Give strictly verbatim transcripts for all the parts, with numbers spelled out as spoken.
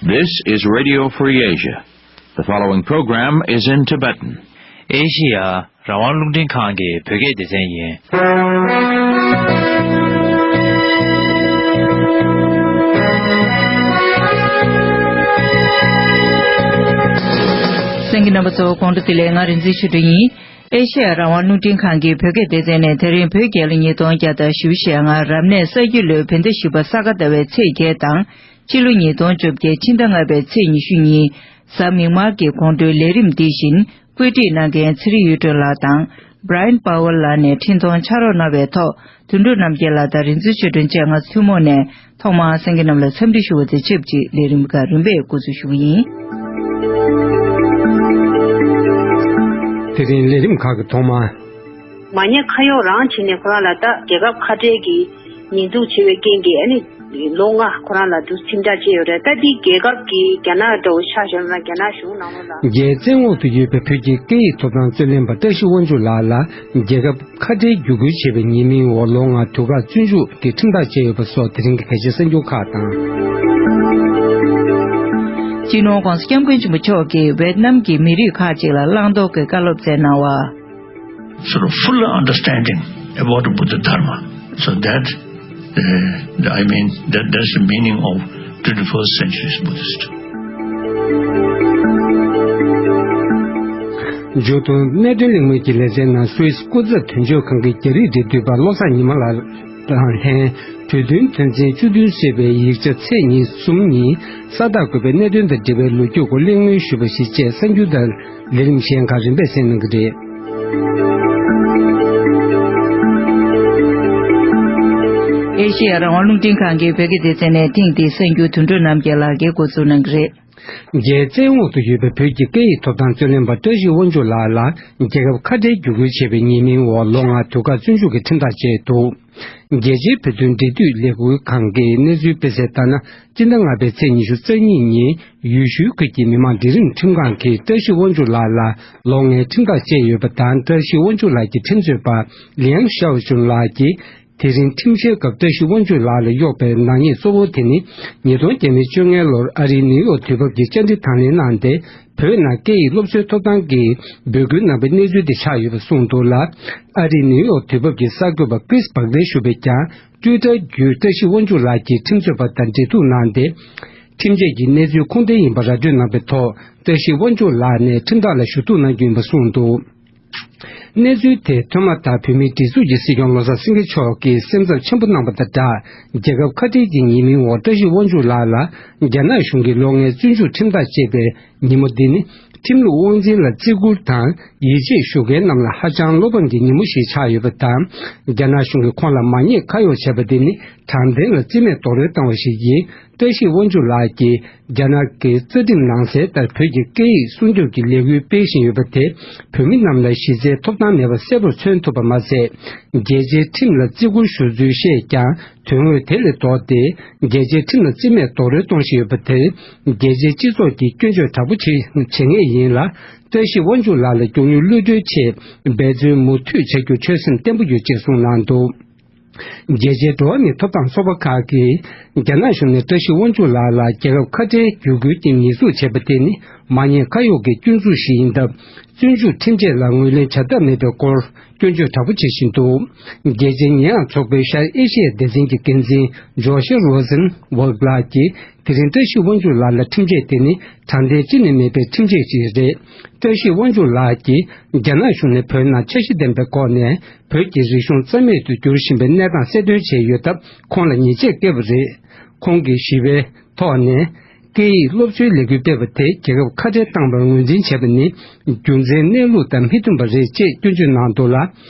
This is Radio Free Asia. The following program is in Tibetan. ཨེ་ཤི་ཡ་རང་དབང་རླུང་འཕྲིན་ཁང་གི་བོད་སྐད་སྡེ་ཚན་ཡིན། གསན་མཁན་རྣམ་པ་ཚོ་དགོང་དྲོ་བདེ་ལེགས། ང་རིག་འཛིན་ཆོས་སྒྲོན་ཡིན། ཨེ་ཤེ་ཡ་རང་དབང་རླུང་འཕྲིན་ཁང་གི་བོད་སྐད་སྡེ་ཚན་ནས་དེ་རིང་བོད་རྒྱལ་ལོ་ཉིས་སྟོང་བརྒྱ་དང་བཞི་བཅུ་ཞེ་ལྔ་རབ་གནས་ས་ཁྱི་ལོའི་བོད་ཟླ་བཞི་པ་ས་ག་ཟླ་བའི་ཚེས་བརྒྱད་དང་། སྤྱི་ལོ་ཉིས་སྟོང་བཅོ་བརྒྱད་ཕྱི་ཟླ་ལྔ་པའི་ཚེས་ཉི་ཤུ་ཉིན་གཟའ་མིག་དམར་གྱི་དགོང་དྲོའི་ལས་རིམ་འདི་བཞིན་བཀོད་སྒྲིག་གནང་མཁན་ཚེ་རིང་གཡུ་སྒྲོན་ལགས་དང་Brian Powell་ལགས་ནས་འཕྲིན་གཏོང་ཕྱག་རོགས་གནང་བའི་ཐོག་དོན་གྲུབ་རྣམ་རྒྱལ་ལགས་དང་རིག་འཛིན་ཆོས་སྒྲོན་བཅས་ང་ཚོ་ཐུན་མོང་ནས་ཐོག་མར་གསན་མཁན་རྣམས་ལ་འཚམས་འདྲི་ཞུ་བ་དང་ཆབས་ཅིག་ལས་རིམ་ཁག་རིམ་པས་འགོ་འཛུགས་ཞུ་གི་ཡིན། དེ་རིང་ལས་རིམ་ཁག་གི་ཐོག་མར། མ་ཉེས་ཁ་གཡོག་རང་བྱས་ནས་ཁོ་རང་ལ་ད་རྒྱལ་ཁབ་ཁ་བྲལ་གྱི་ཉེས་འཛུགས་བྱས་པའི་རྐྱེན་གྱིས་ཨ་ནི་ལོ་ལྔ་ཁོ་རང་ལ་འདུག་ཁྲིམས་ཐག་བཅད་ཡོད་རེད། ད་འདི་རྒྱལ་ཁབ་ཀྱི་རྒྱ་ནག་འདྲ་བོ་ཆགས་བཞག་ན་རྒྱ་ནག་གཞུང་ནང་ལོགས་ལ། རྒྱའི་བཙན་འོག་ཏུ་ཡོད་པའི་བོད་ཀྱི་སྐད་ཡིག་ཐོབ་ཐང་རྩོད་ལེན་པ་བཀྲ་ཤིས་དབང་ཕྱུག་ལགས་ལ་རྒྱལ་ཁབ་ཁ་བྲལ་བརྒྱུད་སྐུལ་བྱས་པའི་ཉེས་མིང་འོག་ལོ་ལྔ་དུས་བཀག་བཙོན་འཇུག་གི་ཁྲིམས་ཐག་བཅད་ཡོད་པ་སོགས་དེ་རིང་གི་གལ་ཆེའི་གསར་འགྱུར་ཁག་དང་། སྤྱི་ནོར་༧གོང་ས་༧སྐྱབས་མགོན་ཆེན་པོ་མཆོག་གིས་ཝེད་ནམ་གྱི་མི་རིགས་ཁག་ཅིག་ལ་བླང་དོར་གྱི་བཀའ་སློབ་སྩལ་གནང་བ། Sort of fuller understanding about Buddha Dharma. So that, uh, I mean, that, that's the meaning of twenty-first century Buddhist. མཇུག་ཏུ་གནས་དོན་གླེང་མོལ་གྱི་ལེ་ཚན་ནང་སུད་སི་སྐུ་ཚབ་དོན་གཅོད་ཁང་གི་རྒྱ་རིགས་འབྲེལ་མཐུད་པ་བློ་བཟང་ཉི་མ་ལགས་དང་ལྷན་གྲོས་མཐུན་དོན་ཚན་བཅུ་བདུན་ཟེར་བའི་ཡིག་ཆ་ཚེས་ཉིན་གསུམ་ཉིན་གསལ་བསྒྲགས་དགོས་པའི་གནད་དོན་དང་འབྲེལ་བའི་ལོ་རྒྱུས་སྐོར་གླེང་མོལ་ཞུས་པ་ཞིག་བཅས་གསར་འགྱུར་དང་ལས་རིམ་གཞན་ཁག་རིམ་པས་གསན་གནང་གི་རེད། ཨེ་ཤེ་ཡ་རང་དབང་རླུང་འཕྲིན་ཁང་གི་བོད་སྐད་སྡེ་ཚན་ནས་ཐེངས་འདིའི་གསར་འགྱུར་དོན་གྲུབ་རྣམ་རྒྱལ་ལགས་ཀྱིས་འགོ་འཛུགས་གནང་གི་རེད། རྒྱའི་བཙན་འོག་ཏུ་ཡོད་པའི་བོད་ཀྱི་སྐད་ཡིག་ཐོབ་ཐང་རྩོད་ལེན་པ་བཀྲ་ཤིས་དབང་ཕྱུག་ལགས་ལ་རྒྱལ་ཁབ་ཁ་བྲལ་བརྒྱུད་སྐུལ་བྱས་པའི་ཉེས་མིང་འོག་ལོ་ལྔ་དུས་བཀག་བཙོན་འཇུག་གི་ཁྲིམས་ཐག་བཅད་འདུག་རྒྱལ་སྤྱིའི་བོད་དོན་འབྲེལ་མཐུད་ལས་འགུལ་ཁང་གི་གནས་ཚུལ་སྤེལ་གསལ་ལྟར་ན། སྤྱི་ཟླ་ལྔ་པའི་ཚེས་ཉི་ཤུ་རྩ་གཉིས་ཉིན་ཡུལ་ཤུལ་ཁུལ་གྱི་མི་མང་སྒྲིག་རིམ་ཁྲིམས་ཁང་གིས་བཀྲ་ཤིས་དབང་ཕྱུག་ལགས་ལ་ལོ་ལྔའི་ཁྲིམས་ཐག་བཅད་ཡོད་པ་དང་། བཀྲ་ཤིས་དབང་ཕྱུག་ལགས་ཀྱི་ཁྲིམས་རྩོད་པ་ལིའང་ཤའོ་ཅུན་ལགས་ཀྱིས། དེ་རིང་ཁྲིམས་བཤེར་སྐབས་བཀྲ་ཤིས་དབང་ཕྱུག་ལགས་ལ་གཡོགས་པའི་ནག་ཉེས་གཙོ་བོ་དེ་ནི་ཉིས་སྟོང་བརྒྱ་མེད་བཅོ་ལྔ་ལོར་ཨ་རིའི་ནིའུ་ཡོག་དུས་བབ་ཀྱི་བཅར་འདྲི་དང་ལེན་གནང་སྟེ། བོད་ནང་སྐད་ཡིག་སློབ་གསོའི་ཐོབ་ཐང་གི་འབོད་སྐུལ་གནང་བའི་གནས་ཚུལ་དེ་ཆགས་ཡོད་པ་གསུངས་འདུག་ལ། ཨ་རིའི་ནིའུ་ཡོག་དུས་བབ་ཀྱི་གསར་འགོད་པ་ཀྲིས་བག་ལེ་ཞུ་བས་ཀྱང་། ཊུའི་ཊར་བརྒྱུད་བཀྲ་ཤིས་དབང་ཕྱུག་ལགས་ཀྱི་ཁྲིམས་རྩོད་པ་དང་འབྲེལ་གཏུག་གནང་སྟེ། ཁྲིམས་ཆད་ཀྱི་གནས་ཚུལ་ཁུངས་ལྡན་ཡིན་པ་ར་སྤྲོད་གནང་བའི་ཐོག་བཀྲ་ཤིས་དབང་ཕྱུག་ལགས་ནས་ཁྲིམས་ཐག་ལ་ཞུ་གཏུག་གནང་རྒྱུ་ཡིན་པ་གསུངས་འདུག་གནས་ཚུལ་དེ་ཐོན་མ་ཐག་བོད་མིའི་སྒྲིག་འཛུགས་ཀྱི་སྲིད་སྐྱོང་བློ་བཟང་སེང་གེ་མཆོག་གིས་སེམས་འཚབ་ཆེན་པོ་གནང་བ་དང་སྦྲགས། རྒྱལ་ཁབ་ཁ་བྲལ་གྱི་ཉེས་མིང་འོག་བཀྲ་ཤིས་དབང་ཕྱུག་ལགས་ལ་རྒྱ་ནག་གཞུང་གིས་ལོ་ལྔའི་བཙོན་འཇུག་ཁྲིམས་ཐག་བཅད་པའི་ཉིན་མོ་འདི་ནི། ཁྲིམས་ལུགས་དབང་འཛིན་ལ་བརྩི་བཀུར་དང་ཡིད་ཆེས་ཞུ་མཁན་རྣམས་ལ་ཧ་ཅང་བློ་ཕམ་གྱི་ཉིན་མོ་ཞིག་ཆགས་ཡོད་པ་དང་། རྒྱ་ནག་གཞུང་གིས་ཁོང་ལ་མ་ཉེས་ཁ་གཡོགས་བྱས་པ་འདི་ནི་དྲང་བདེན་ལ་བརྩི་མེད་རྡོག་རོལ་བཏང་བ་ཞིག་ཡིན། བཀྲ་ཤིས་དབང་ཕྱུག་ལགས་ཀྱིས་རྒྱ་ནག་གི་རྩ་ཁྲིམས་ནང་གསལ་ལྟར་བོད་ཀྱི་སྐད་ཡིག་སྲུང་སྐྱོབ་ཀྱི་ལས་འགུལ་སྤེལ་བཞིན་ཡོད་པ་དེ་བོད་མི་རྣམས་ལ་གཞི་རྩའི་ཐོབ་ཐང་མེད་པ་གསལ་པོར་མཚོན་ཐུབ་པ་མ་ཟད། རྒྱལ་སྤྱིའི་ཁྲིམས་ལ་བརྩི་བཀུར་ཞུ་ཚུལ་བཤད་ཀྱང་དོན་དངོས་དེ་ལས་ལྡོག་སྟེ་རྒྱལ་སྤྱིའི་ཁྲིམས་ལ་བརྩི་མེད་རྡོག་རོལ་གཏོང་བཞིན་ཡོད་པ་དེར་རྒྱལ་སྤྱིའི་སྤྱི་ཚོགས་ཀྱིས་སྐྱོན་བརྗོད་དྲག་པོ་བྱེད་བྱེད་ངེས་ཡིན་ལ། བཀྲ་ཤིས་དབང་ཕྱུག་ལགས་ལ་མགྱོགས་མྱུར་གློད་གྲོལ་ཆེད་འབད་བརྩོན་མུ་མཐུད་བྱ་རྒྱུར་ཆོད་སེམས་བརྟན་པོ་ཡོད་ཅེས་གསུངས་གནང་འདུག་རྒྱལ་སྤྱིའི་འགྲོ་བ་མིའི་ཐོབ་ཐང་ཚོགས་པ་ཁག་གིས་རྒྱ་ནག་གཞུང་ནས་བཀྲ་ཤིས་དབང་ཕྱུག་ལགས་ལ་རྒྱལ་ཁབ་ཁ་བྲལ་བརྒྱུད་སྐུལ་གྱི་ཉེས་འཛུགས་བྱས་པ་དེ་ནི་མ་ཉེས་ཁ་གཡོགས་ཀྱི་སྐྱོན་འཛུགས་ཤིག་ཡིན་སྟབས། བཙོན་འཇུག་ཁྲིམས་ཆད་ལ་ངོས་ལེན་བྱ་ཐབས་མེད་པའི་སྐོར་སྐྱོན་བརྗོད་དྲག་པོ་བྱེད་བཞིན་འདུག་རྒྱལ་སྤྱིའི་ཉེས་ཡངས་ཚོགས་པའི་ཤར་ཨེ་ཤི་ཡའི་སྡེ་ཚན་གྱི་འགན་འཛིན་ཇོ་ཤེ་རོ་ཟན་ཝག་ལགས་ཀྱིས། དེ་རིང་བཀྲ་ཤིས་དབང་ཕྱུག་ལགས་ལ་ཁྲིམས་ཆད་དེ་ནི་དྲང་བདེན་ཅི་ནས་མེད་པའི་ཁྲིམས་ཆད་ཅིག་རེད། བཀྲ་ཤིས་དབང་ཕྱུག་ལགས་ཀྱིས་རྒྱ་ནག་གཞུང་ནས་བོད་ནང་འཆར་གཞི་ལྡན་པའི་སྒོ་ནས་བོད་ཀྱི་རིག་གཞུང་རྩ་མེད་དུ་འགྱུར་བཞིན་པའི་གནས་སྟངས་གསལ་སྟོན་བྱས་ཡོད་སྟབས། ཁོང་ལ་ཉེས་ཆད་བཀལ་བ་རེད། ཁོང་གིས་ཞི་བའི་ཐོག་ནས་སྐད་ཡིག་སློབ་གསོའི་ལས་འགུལ་སྤེལ་བ་དེ་རྒྱལ་ཁབ་ཁ་བྲལ་བཏང་བར་ངོས་འཛིན་བྱས་པ་ནི་རྒྱུ་མཚན་གནས་ལུགས་དང་མི་མཐུན་པ་རེད་ཅེས་སྐྱོན་བརྗོད་གནང་འདུག་ལ།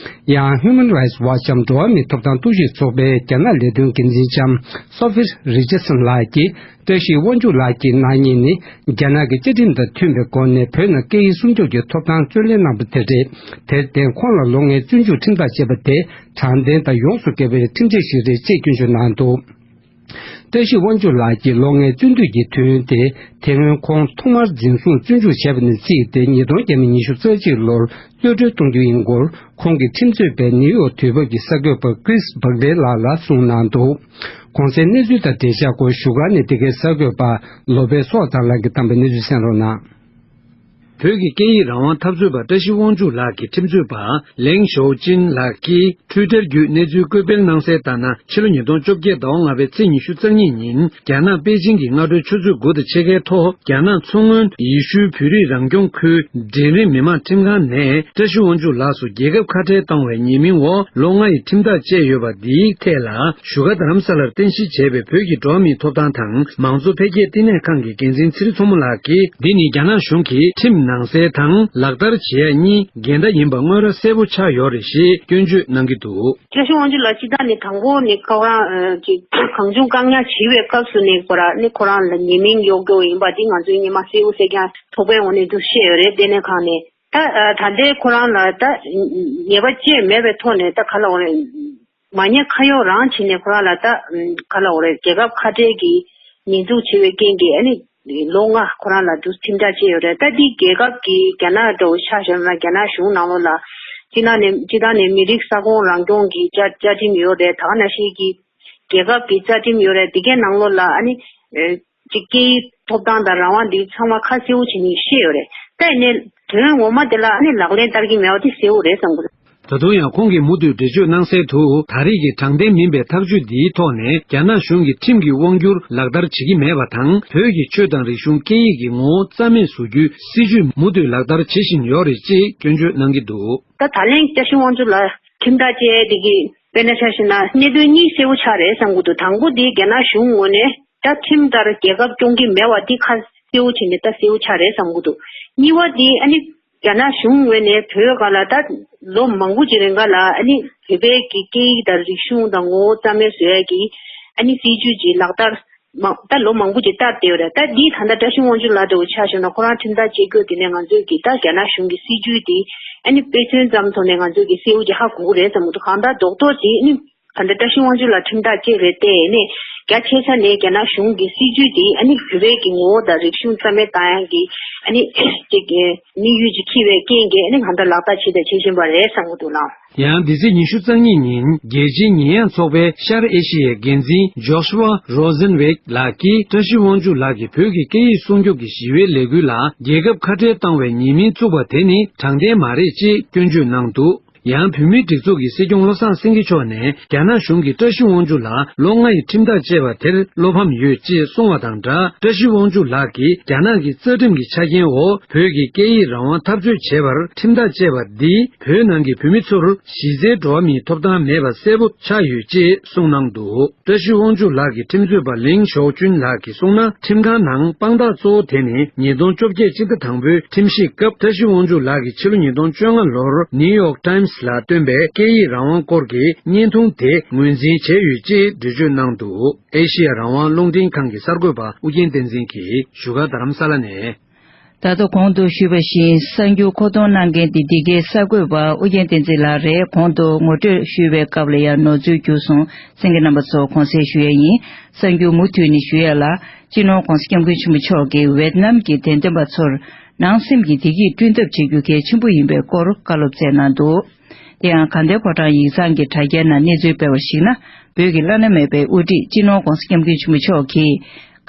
ཡང་Human Rights Watch་འམ་འགྲོ་བ་མིའི་ཐོབ་ཐང་གཏུག་བཤེར་ཚོགས་པའི་རྒྱ་ནག་ལས་དོན་འགན་འཛིན་ལྕམ་Sophie Richardson་ལགས་ཀྱིས། བཀྲ་ཤིས་དབང་ཕྱུག་ལགས་ཀྱི་ནག་ཉེས་ནི་རྒྱ་ནག་གི་བཅའ་ཁྲིམས་དང་མཐུན་པའི་སྒོ་ནས་བོད་ནང་སྐད་ཡིག་སྲུང་སྐྱོབ་ཀྱི་ཐོབ་ཐང་རྩོད་ལེན་གནང་པ་དེ་རེད། དེར་བརྟེན་ཁོང་ལ་ལོ་ལྔའི་བཙོན་འཇུག་ཁྲིམས་ཐག་བཅད་པ་དེ་དྲང་བདེན་དང་ཡོངས་སུ་འགལ་བའི་ཁྲིམས་ཆད་ཞིག་རེད་ཅེས་སྐྱོན་བརྗོད་གནང་འདུག་བཀྲ་ཤིས་དབང་ཕྱུག་ལགས་ཀྱི་ལོ་ལྔའི་བཙོན་འདུལ་གྱི་དུས་ཡུན་དེ་དེ་སྔོན་ཁོང་ཐོག་མར་འཛིན་བཟུང་བཙོན་འཇུག་བྱས་པ་ནས་བརྩིས་ཏེ་ཉིས་སྟོང་བརྒྱ་མེད་ཉི་ཤུ་རྩ་གཅིག་ལོར་གློད་གྲོལ་གཏོང་རྒྱུ་ཡིན་སྐོར་ཁོང་གི་ཁྲིམས་རྩོད་པས་ནིའུ་ཡོག་དུས་བབ་ཀྱི་གསར་འགོད་པ་ཀྲིས་བག་ལེ་ལགས་ལ་གསུངས་གནང་འདུག་གོང་གསལ་གནས་ཚུལ་དང་འབྲེལ་ཆགས་སྐོར་བཞུགས་སྒར་ནས་འདི་གའི་གསར་འགོད་པ་བློ་བྷེ་སོག་དར་ལགས་ཀྱིས་བཏང་པའི་གནས་ཚུལ་གསན་རོགས་གནང་། བོད་ཀྱི་སྐད་ཡིག་རང་དབང་འཐབ་རྩོད་པ་བཀྲ་ཤིས་དབང་ཕྱུག་ལགས་ཀྱི་ཁྲིམས་རྩོད་པ་ལེང་ཞའོ་ཅིན་ལགས་ཀྱིས་ཊུའི་ཊར་བརྒྱུད་གནས་ཚུལ་བཀོད་སྤེལ་གནང་གསལ་ལྟར་ན། ཕྱི་ལོ་ཉིས་སྟོང་བཅོ་བརྒྱད་ཟླ་བ་ལྔ་པའི་ཚེས་ཉི་ཤུ་རྩ་གཉིས་ཉིན་རྒྱ་ནག་པེ་ཅིང་གི་སྔ་དྲོའི་ཆུ་ཚོད་དགུ་དང་ཕྱེད་ཀའི་ཐོག་རྒྱ་ནག་མཚོ་སྔོན་ཡེ་ཤུའི་བོད་རིགས་རང་སྐྱོང་ཁུལ་འབྲིང་རིམ་མི་དམངས་ཁྲིམས་ཁང་ནས་བཀྲ་ཤིས་དབང་ཕྱུག་ལགས་སུ་རྒྱལ་ཁབ་ཁ་བྲལ་བཏང་བའི་ཉེས་མིང་འོག་ལོ་ལྔ་ཡི་ཁྲིམས་ཐག་བཅད་ཡོད་པ་འདིའི་ཐད་ལ་བཞུགས་སྒར་རྡ་རམ་ས་ལར་རྟེན་གཞི་བྱས་པའི་བོད་ཀྱི་འགྲོ་བ་མིའི་ཐོབ་ཐང་དང་མང་གཙོ་འཕེལ་རྒྱས་བསྟི་གནས་ཁང་གི་འགན་འཛིན་ཚེ་རིང་མཚོ་མོ་ལགས་ཀྱིས། འདི་ནི་རྒྱ་ནག་གཞུང་གིས་ཁྲིམས་ནང་གསལ་དང་ལག་བསྟར་བྱེད་ཡ་གཉིས་འགལ་ཟླ་ཡིན་པ་དངོས་ར་གསལ་པོ་ཆགས་ཡོད་རེད་ཞེས་སྐྱོན་བརྗོད་གནང་གི་འདུག། བཀྲ་ཤིས་དབང་ཕྱུག་ལགས་སྤྱི་བཏང་ནས་དང་པོ་ནས་ཁོ་རང་ཨ་ཅིག་གང་བྱུང་བཀག་ཉར་བྱས་པའི་སྐབས་སུ་ནས་ཁོ་རང་ནི་ཁོ་རང་ལ་ཉེས་མིང་གཡོག་རྒྱུ་ཡིན་པ་འདི་ང་ཚོས་སྔོན་མ་གསལ་པོ་གསལ་རྐྱང་ཚོགས་པའི་ངོས་ནས་འདུག་བཤད་ཡོད་རེད། ལྟེ་གནས་ཁང་ནས་ད་ཨ་ད་ལྟའི་ཁོ་རང་ལ་ད་ཉེས་པ་བཅས་མེད་པའི་ཐོག་ནས་ད་ག་ལ་འོ་རེད། མ་ཉེས་ཁ་གཡོག་རང་བྱས་ནས་ཁོ་རང་ལ་ད་ག་ལ་འོ་རེད། རྒྱལ་ཁབ་ཁ་བྲལ་གྱི་ཉེས་འཛུགས་བྱས་པའི་རྐྱེན་གྱིས་ཨ་ནི་ལོ་ལྔ་ཁོ་རང་ལ་འདུག་ཁྲིམས་ཐག་བཅད་ཡོད་རེད། ད་འདི་རྒྱལ་ཁབ་ཀྱི་རྒྱ་ནག་འདྲ་བོ་ཆ་བཞག་ན་རྒྱ་ནག་གཞུང་ནང་ལོགས་ལ་སྤྱི་ནང་ནས་སྤྱི་བཏང་ནས་མི་རིགས་ས་ཁོངས་རང་སྐྱོང་གི་བཅའ་བཅའ་ཁྲིམས་ཡོད་རེད། ད་ག་ནང་བཞིན་གྱི་རྒྱལ་ཁབ་ཀྱི་རྩ་ཁྲིམས་ཡོད་རེད། འདི་གའི་ནང་ལོགས་ལ་ཨ་ནི་ཨེ་ཅིག་སྐད་ཡིག་ཐོབ་ཐང་དང་རང་དབང་འདི་ཚང་མ་ཁ་གསལ་པོ་བྱས་ནས་བཤད་ཡོད་རེད། ད་ཡིན་ནའི་དོན་ངོ་མ་དེ་ལ་ཨ་ནི་ལག་ལེན་བསྟར་གྱི་མེད་པ་དེ་གསལ་པོ་རེད་བསམ་གྱི་འདུག། ད་དུང་ཡང་ཁོང་གིས་མུ་མཐུད་འགྲེལ་བརྗོད་གནང་གསལ་དུ། ད་རེས་ཀྱི་དྲང་བདེན་མིན་པའི་ཐག་གཅོད་འདིའི་ཐོག་ནས་རྒྱ་ནག་གཞུང་གིས་ཁྲིམས་ཀྱི་དབང་སྒྱུར་ལག་བསྟར་བྱེད་ཀྱི་མེད་པ་དང་། བོད་ཀྱི་ཆོས་དང་རིག་གཞུང་སྐད་ཡིག་གི་ངོ་བོ་རྩ་མེད་བཟོ་རྒྱུའི་སྲིད་ཇུས་མུ་མཐུད་ལག་བསྟར་བྱེད་བཞིན་ཡོད་རེད་ཅེས་སྐྱོན་བརྗོད་གནང་གི་འདུག། ད་ད་ལན་བཀྲ་ཤིས་དབང་ཕྱུག་ལ་ཁྲིམས་ཐག་བཅད་དེ་གི་དཔེར་ན་ཆ་བཞག་ན་གནད་དོན་གཉིས་གསལ་པོ་ཆགས་རེད་བསམ་གྱི་འདུག། དང་པོ་དེ་རྒྱ་ནག་གཞུང་ངོས་ནས་ད་ཁྲིམས་ལྟར་རྒྱལ་ཁབ་སྐྱོང་གི་མེད་པ་འདི་ཁ་གསལ་པོ་བྱས་ནས་ད་གསལ་པོ་ཆགས་རེད་བསམ་གྱི་འདུག། གཉིས་པ་དེ་ཨ་ནི་རྒྱ་ནག་གཞུང་ངོས་ནས་བོད་སྒང་ལ་ད་ལོ་མང་པོ་ཅིག་རིང་ག་ལ་ཨ་ནི་བོད་པའི་གི་སྐད་ཡིག་དང་རིག་གཞུང་དང་ངོ་བོ་རྩ་མེད་བཟོ་ཡ་གི་ཨ་ནི་སྲིད་ཇུས་ཅིག་ལག་བསྟར་མ་ད་ལོ་མང་པོ་ཅིག་བསྟར་བསྡད་ཡོད་རེད། ད་འདི་ད་ལྟ་བཀྲ་ཤིས་དབང་ཕྱུག་ལགས་འདྲ་བོ་ཆ་བཞག་ན་ཁོ་རང་ཁྲིམས་ཐག་བཅད་རྒྱུ་དེ་ནས་ང་ཚོས་གི་ད་རྒྱ་ནག་གཞུང་གི་སྲིད་ཇུས་དེ་ཨ་ནི་དཔེ་མཚོན་ཙམ་ཐོག་ནས་ང་ཚོས་གི་གསལ་པོ་ཅིག་ཧ་གོ་གི་རེད་བསམ་གྱི་འདུག། གང་ལྟར་རྡོག་རྡོག་ཅིག་ཨ་ནི་ད་ལྟ་བཀྲ་ཤིས་དབང་ཕྱུག་ལགས་ཁྲིམས་ཐག་བཅད་རེད་དེ་ནས་རྒྱ་ཆེ་ས་ནས་རྒྱ་ནག་གཞུང་གི་སྲིད་ཇུས་དེ་ཨ་ནི་བོད་པའི་གི་ངོ་བོ་དང་རིག་གཞུང་རྩ་མེད་བཏང་ཡག་གི་ཨ་ནི་ཅིག་གི་དམིགས་ཡུལ་ཅིག་འཁྱེར་བའི་རྐྱེན་གྱིས་ཨ་ནི་གང་ལྟར་ལག་བསྟར་བྱས་དང་བྱེད་བཞིན་པ་རེད་བསམ་གྱི་འདུག་ལགས། ཡང་འདི་ཚེས་ཉི་ཤུ་རྩ་གཉིས་ཉིན་རྒྱལ་སྤྱིའི་ཉེས་ཡངས་ཚོགས་པའི་ཤར་ཨེ་ཤི་ཡའི་འགན་འཛིན་ཇོ་ཤུ་ཝ་རོ་ཟེན་ཝེག་ལགས་ཀྱིས་བཀྲ་ཤིས་དབང་ཕྱུག་ལགས་ཀྱིས་བོད་ཀྱི་སྐད་ཡིག་སྲུང་སྐྱོབ་ཀྱི་ཞི་བའི་ལས་འགུལ་ལ་རྒྱལ་ཁབ་ཁ་བྲལ་བཏང་བའི་ཉེས་མིང་བཙུགས་པ་དེ་ནི་དྲང་བདེན་མ་རེད་ཅེས་སྐྱོན་བརྗོད་གནང་འདུག། ཡང་བོད་མིའི་སྒྲིག་འཛུགས་ཀྱི་སྲིད་སྐྱོང་བློ་བཟང་སེང་གེ་མཆོག་ནས་རྒྱ་ནག་གཞུང་གིས་བཀྲ་ཤིས་དབང་ཕྱུག་ལ་ལོ་ལྔ་ཡི་ཁྲིམས་ཐག་བཅད་པ་དེར་བློ་ཕམ་ཡོད་ཅེས་གསུངས་བ་དང་སྦྲགས། བཀྲ་ཤིས་དབང་ཕྱུག་ལགས་ཀྱིས་རྒྱ་ནག་གི་རྩ་ཁྲིམས་ཀྱི་ཆ་རྐྱེན་འོག་བོད་ཀྱི་སྐད་ཡིག་རང་དབང་འཐབ་རྩོད་བྱེད་པར་ཁྲིམས་ཐག་བཅད་པ་འདིས་བོད་ནང་གི་བོད་མི་ཚོར་གཞི་རྩའི་འགྲོ་བ་མིའི་ཐོབ་ཐང་མེད་པ་གསལ་པོ་ཆགས་ཡོད་ཅེས་གསུངས་གནང་འདུག། བཀྲ་ཤིས་དབང་ཕྱུག་ལགས་ཀྱི་ཁྲིམས་རྩོད་པ་ལིང་ཞའོ་ཅུན་ལགས་ཀྱིས་གསུངས་ན། ཁྲིམས་ཁང་ནང་དཔང་རྟགས་གཙོ་བོ་དེ་ནི་ཉིས་སྟོང་བཅོ་བརྒྱད་སྤྱི་ཟླ་དང་པོའི་ཁྲིམས་ཞིབ་སྐབས་བཀྲ་ཤིས་དབང་ཕྱུག་ལགས་ཀྱིས་ཕྱི་ལོ་ཉིས་སྟོང་བཅོ་ལྔ་ལོར་ནིའུ་ཡོག་ཊའིམ་སི་ལ་བཏོན་པའི་སྐད་ཡིག་རང་དབང་སྐོར་གྱི་བརྙན་ཐུང་དེ་ངོས་འཛིན་བྱས་ཡོད་ཅེས་འགྲེལ་བརྗོད་གནང་འདུག། ཨེ་ཤེ་ཡ་རང་དབང་རླུང་འཕྲིན་ཁང་གི་གསར་འགོད་པ་ཨུ་རྒྱན་བསྟན་འཛིན་གྱིས་བཞུགས་སྒར་རྡ་རམ་ས་ལ་ནས། ད་ལྟ་གོང་དུ་ཞུས་པ་བཞིན་གསར་འགྱུར་མཁོ་གཏོང་གནང་མཁན་དེ་འདི་གའི་གསར་འགོད་པ་ཨུ་རྒྱན་བསྟན་འཛིན་ལགས་རེད། གོང་དུ་ངོ་སྤྲོད་ཞུས་པའི་སྐབས་ལ་ཡང་ནོར་འཛོལ་གྱུར་སོང་། གསན་མཁན་རྣམ་པ་ཚོ་དགོངས་སེལ་ཞུ་ཡ་ཡིན། གསར་འགྱུར་མུ་མཐུད་ནས་ཞུ་ཡ་ལ། སྤྱི་ནོར་༧གོང་ས་༧སྐྱབས་མགོན་ཆེན་པོ་མཆོག་གིས་ཝེད་ནམ་གྱི་དད་འདུན་པ་ཚོར་ནང་སེམས་ཀྱི་བདེ་སྐྱིད་བསྐྲུན་ཐབས་བྱེད་རྒྱུ་གལ་ཆེན་པོ་ཡིན་པའི་སྐོར་བཀའ་སློབ་སྩལ་གནང་འདུག། དེ་ཡང་དགའ་ལྡན་ཕོ་བྲང་ཡིག་ཚང་གི་དྲ་རྒྱའི་ནང་གནས་ཚུལ་སྤེལ་བར་གཞིགས་ན། བོད་ཀྱི་བླ་ན་མེད་པའི་དབུ་ཁྲིད་སྤྱི་ནོར་༧གོང་ས་༧སྐྱབས་མགོན་ཆེན་པོ་མཆོག་གིས།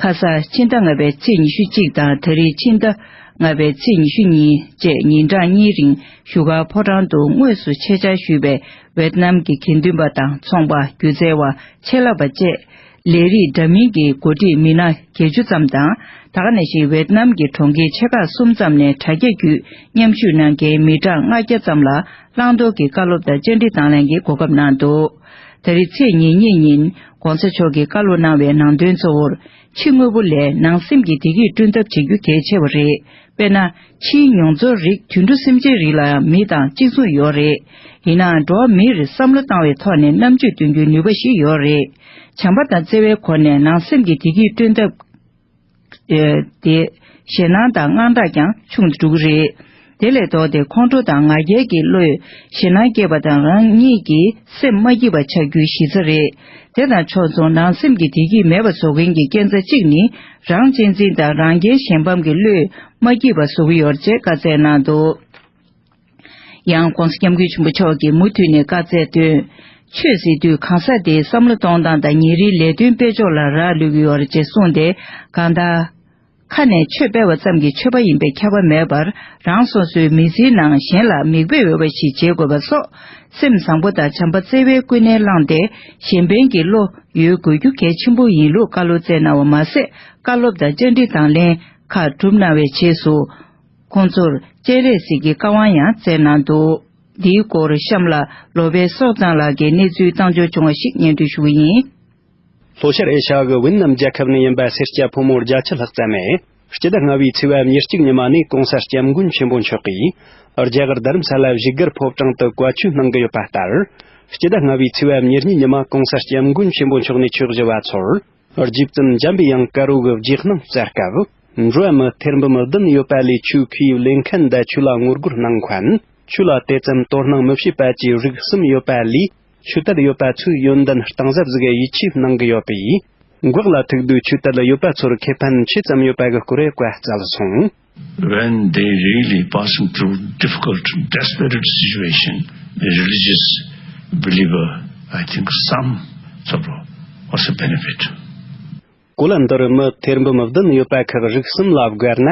ཁ་ས་ཕྱི་ཟླ་ལྔ་པའི་ཚེས་ཉི་ཤུ་གཅིག་དང་ད་རེས་ཕྱི་ཟླ་ལྔ་པའི་ཚེས་ཉི་ཤུ་གཉིས་བཅས་ཉིན་གྲངས་གཉིས་རིང་བཞུགས་སྒར་ཕོ་བྲང་དུ་དངོས་སུ་ཆེད་བཅར་ཞུས་པའི་ཝེད་ནམ་གྱི་དགེ་འདུན་པ་དང་ཚོང་པ། སྒྱུ་རྩལ་བ། ཆེད་ལས་པ་བཅས་ལས་རིགས་འདྲ་མིན་གྱི་འགོ་ཁྲིད་མི་སྣ་བརྒྱད་ཅུ་ཙམ་དང་། ད་ག་ནང་བཞིན་ཝེད་ནམ་གྱི་གྲོང་ཁྱེར་ཆེ་ཁག་གསུམ་ཙམ་ནས་དྲ་རྒྱ་བརྒྱུད་མཉམ་ཞུགས་གནང་མཁན་མི་གྲངས་ལྔ་བརྒྱ་ཙམ་ལ་བླང་དོར་གྱི་བཀའ་སློབ་དང་བཅར་འདྲི་དང་ལེན་གྱི་གོ་སྐབས་གནང་འདུག། ད་རེས་ཚེས་ཉེར་གཉིས་ཉིན་༧གོང་ས་མཆོག་གིས་བཀའ་སློབ་གནང་བའི་ནང་དོན་གཙོ་བོར། ཕྱི་དངོས་པོ་ལས་ནང་སེམས་ཀྱི་བདེ་སྐྱིད་བསྐྲུན་ཐབས་བྱེད་རྒྱུ་གལ་ཆེ་བ་རེད། དཔེར་ན། ཕྱིའི་མྱོང་ཚོར་རིགས་དུད་འགྲོ་སེམས་ཅན་རིགས་ལའང་མི་དང་གཅིག་མཚུངས་ཡོད་རེད། ཡིན་ནའང་འགྲོ་བ་མིར་བསམ་བློ་བཏང་བའི་ཐོག་ནས་རྣམ་དཔྱོད་འདོན་རྒྱུའི་ནུས་པ་ཞིག་ཡོད་རེད། བྱམས་པ་དང་བརྩེ་བའི་སྒོ་ནས་ནང་སེམས་ཀྱི་བདེ་སྐྱིད་བསྐྲུན་ཐབས། ཨེ། དེ། ཞེད་སྣང་དང་དངངས་སྐྲག་ཀྱང་ཆུང་དུ་འགྲོ་གི་རེད། དེ་ལས་ལྡོག་སྟེ་ཁོང་ཁྲོ་དང་ང་རྒྱལ་གྱི་བློས་ཞེད་སྣང་སྐྱེས་པ་དང་རང་ཉིད་ཀྱི་སེམས་མ་སྐྱིད་པ་ཆགས་རྒྱུའི་གཞི་རྩ་རེད། དེ་དང་ཕྱོགས་མཚུངས་ནང་སེམས་ཀྱི་བདེ་སྐྱིད་མེད་པ་བཟོ་མཁན་གྱི་རྐྱེན་རྩ་གཅིག་ནི་རང་གཅེས་འཛིན་དང་རང་རྒྱལ་གཞན་ཕམ་གྱི་བློས་མ་སྐྱིད་པ་བཟོ་གི་ཡོད་ཅེས་བཀའ་སྩལ་གནང་འདུག། ཡང་༧གོང་ས་༧སྐྱབས་མགོན་ཆེན་པོ་མཆོག་གིས་མུ་མཐུད་ནས་བཀའ་སྩལ་དོན། ཆོས་ཟེར་དུས་གང་ཟག་དེའི་བསམ་བློ་གཏོང་སྟངས་དང་ཉིན་རེའི་ལས་དོན་སྤེལ་ཕྱོགས་ལ་རག་ལུས་ཀྱི་ཡོད་རེད་ཅེས་གསུངས་ཏེ། གང་ལྟར། ཁ་ནས་ཆོས་སྤེལ་བ་ཙམ་གྱིས་ཆོས་པ་ཡིན་པའི་ཁྱབ་པ་མེད་པར། རང་སོ་སོའི་མི་ཚེའི་ནང་གཞན་ལ་མིག་དཔེ་འོས་པ་ཞིག་བྱེད་དགོས་པ་སོགས། སེམས་བཟང་པོ་དང་བྱམས་པ་བརྩེ་བའི་ཀུན་ནས་བསླངས་ཏེ། གཞན་ཕན་གྱི་བློ་ཡོད་དགོས་རྒྱུ་གལ་ཆེན་པོ་ཡིན་ལུགས་བཀའ་སློབ་སྩལ་གནང་བ་མ་ཟད། བཀའ་སློབ་དང་བཅར་འདྲི་དང་ལེན་ཁག་བསྒྲུབས་གནང་བའི་རྗེས་སུ། ཁོང་ཚོར་སྤྱན་རས་གཟིགས་ཀྱི་བཀའ་དབང་ཡང་སྩལ་གནང་འདུག་འདིའི་སྐོར་གཤམ་ལ་ལོ་པཎ་སོག་ཙང་ལགས་ཀྱིས་གནས་ཚུལ་བཏང་འབྱོར་བྱུང་བ་ཞིག་སྙན་སྒྲོན་ཞུ་གི་ཡིན། ལྷོ་ཤར་ཨེ་ཤ་ཡ་གི་ཝེད་ནམ་རྒྱལ་ཁབ་ནས་ཡིན་པ་སེར་སྐྱ་ཕོ་མོ་བརྒྱད་ཅུ་ལྷག་ཙམ་ནས། སྤྱི་ཟླ་ལྔ་བའི་ཚེས་པ་ཉེར་གཅིག་ཉི་མ་ནས་གོང་ས་སྐྱབས་མགོན་ཆེན་པོ་མཆོག་གིས། རྒྱ་གར་རྡ་རམ་ས་ལ་བཞུགས་སྒར་ཕོ་བྲང་དུ་བཀའ་ཆོས་གནང་གི་ཡོད་པ་ལྟར། སྤྱི་ཟླ་ལྔ་བའི་ཚེས་པ་ཉེར་གཉིས་ཉི་མ་གོང་ས་སྐྱབས་མགོན་ཆེན་པོ་མཆོག་ནས་ཆོས་ཞུ་བ་ཚོར། རྗེ་བཙུན་འཇམ་པའི་དབྱངས་དཀར་པོ་གི་རྗེས་གནང་སྩལ་སྐབས། འགྲོ་བ་མི་ཐེར་འབུམ་བདུན་ཡོད་པ་ལས་ཆོས་ཁས་ལེན་མཁན་དང་ཆོས་ལ་ངོ་རྒོལ་གནང་མཁན། ཆོས་ལ་དེ་ཙམ་དོ་སྣང་མི་བྱེད་པ་བཅས་རིགས་གསུམ་ཡོད་པ་ལས། ཆོས་དད་ཡོད་པ་ཚོས་ཡོན་ཏན་གཏིང་ཟབ་ཟིག་ཡིད་ཆེས་གནང་གི་ཡོད་པས། འགོག་ལ་ཐུག་དུས་ཆོས་དད་ཡོད་པ་ཚོར་ཁེ་ཕན་ཆེ་ཙམ་ཡོད་པ་གི་སྐོར་བཀའ་སྩལ་སོང་། When they really passing through difficult, desperate situation, the religious believer, I think some sort of also benefit. གོ་ལ་འདིར་མི་ཐེར་འབུམ་བདུན་ཡོད་པ་ཁག་རིགས་གསུམ་ལ་བགར་ན།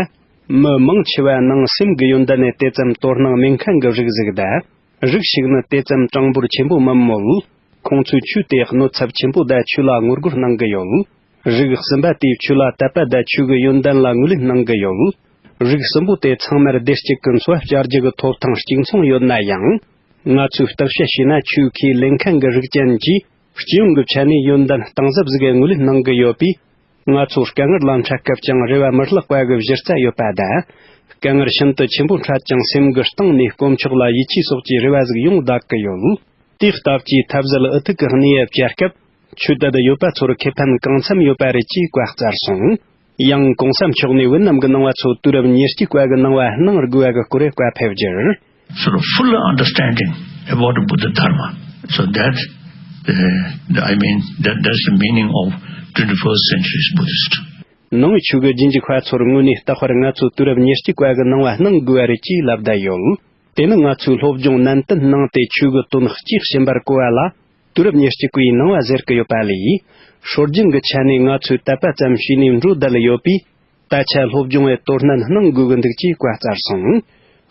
མི་མང་ཆེ་བ་ནང་སེམས་ཀྱི་ཡོན་ཏན་ནས་དེ་ཙམ་དོ་སྣང་མེད་མཁན་གྱི་རིགས་ཟིག་དང་། རིགས་ཤིག་ནི་དེ་ཙམ་གྲངས་འབོར་ཆེན་པོ་མིན་མོད། ཁོང་ཚོས་ཆོས་དེ་གནོད་ཚབས་ཆེན་པོ་དང་ཆོས་ལ་ངོ་རྒོལ་གནང་གི་ཡོད། རིགས་གསུམ་པ་དེས་ཆོས་ལ་དད་པ་དང་ཆོས་ཀྱི་ཡོན་ཏན་ལ་ངོས་ལེན་གནང་གི་ཡོད། རིགས་གསུམ་པོ་དེ་ཚང་མར་བདེ་སྐྱིད་ཀྱི་འཚོ་བ་བསྐྱལ་རྒྱུ་གི་ཐོབ་ཐང་གཅིག་མཚུངས་ཡོད་ན་ཡང་། ང་ཚོས་བརྟག་དཔྱད་བྱས་ན་ཆོས་ཁས་ལེན་མཁན་གྱི་རིགས་ཅན་གྱིས་སྤྱི་ཡོངས་ཀྱི་ཆ་ནས་ཡོན་ཏན་གཏིང་ཟབ་ཟིག་ངོས་ལེན་གནང་གི་ཡོད་པས། ང་ཚོ་དཀའ་ངལ་ལ་འཕྲད་སྐབས་ཀྱང་རེ་བ་མི་བརླག་པ་གི་གཞི་རྩ་ཡོད་པ་དང་། དཀའ་ངལ་ཤིན་ཏུ་ཆེན་པོ་འཕྲད་ཀྱང་སེམས་ཀྱི་གཏིང་ནས་དཀོན་མཆོག་ལ་ཡིད་ཆེས་སོགས་ཀྱི་རེ་བ་ཟིག་ཡོང་བསྡད་ཀྱི་ཡོད། དེ་ལྟ་བུའི་ཐབས་ཟད་འུ་ཐུག་གི་གནས་བབ་བཅར་སྐབས། ཆོས་དད་ཡོད་པ་ཚོར་ཁེ་ཕན་གང་འཚམ་ཡོད་པ་རེད་ཅེས་བཀའ་སྩལ་སོང་། ཡང་གོང་ས་མཆོག་ནས་ཝེ་ནམ་གྱི་ནང་བ་ཚོ་དུས་རབས་ཉེར་གཅིག་པ་གི་ནང་བ་གནང་དགོས་པ་གི་སྐོར་བཀའ་ཕེབས་རྒྱུར། Sort of fuller understanding about the Buddha Dharma. So that, uh, I mean, that, that's the meaning of twenty-first century's Buddhist. ནང་པའི་ཆོས་ཀྱི་རྗེས་འཇུག་པ་ཚོར་དངོས་གནས་རྟག་པར་ང་ཚོ་དུས་རབས་ཉེར་གཅིག་པ་གི་ནང་བ་གནང་དགོས་པ་རེད་ཅེས་ལབ་བསྡད་ཡོད། དེ་ནི་ང་ཚོས་སློབ་སྦྱོང་ནན་ཏན་གནང་སྟེ་ཆོས་ཀྱི་དོན་གཅེས་བྱིན་པར་བཀོལ་བ་ལ། དུས་རབས་ཉེར་གཅིག་པའི་ནང་བ་ཟེར་གྱི་ཡོད་པ་ལས། སྲོལ་རྒྱུན་གྱི་ཆ་ནས་ང་ཚོས་དད་པ་ཙམ་བྱས་ནས་འགྲོ་བསྡད་ཡོད་པས། ད་ཆ་སློབ་སྦྱོང་བའི་དོ་སྣང་གནང་དགོས་ཀྱི་འདུག་ཅེས་བཀའ་སྩལ་སོང་།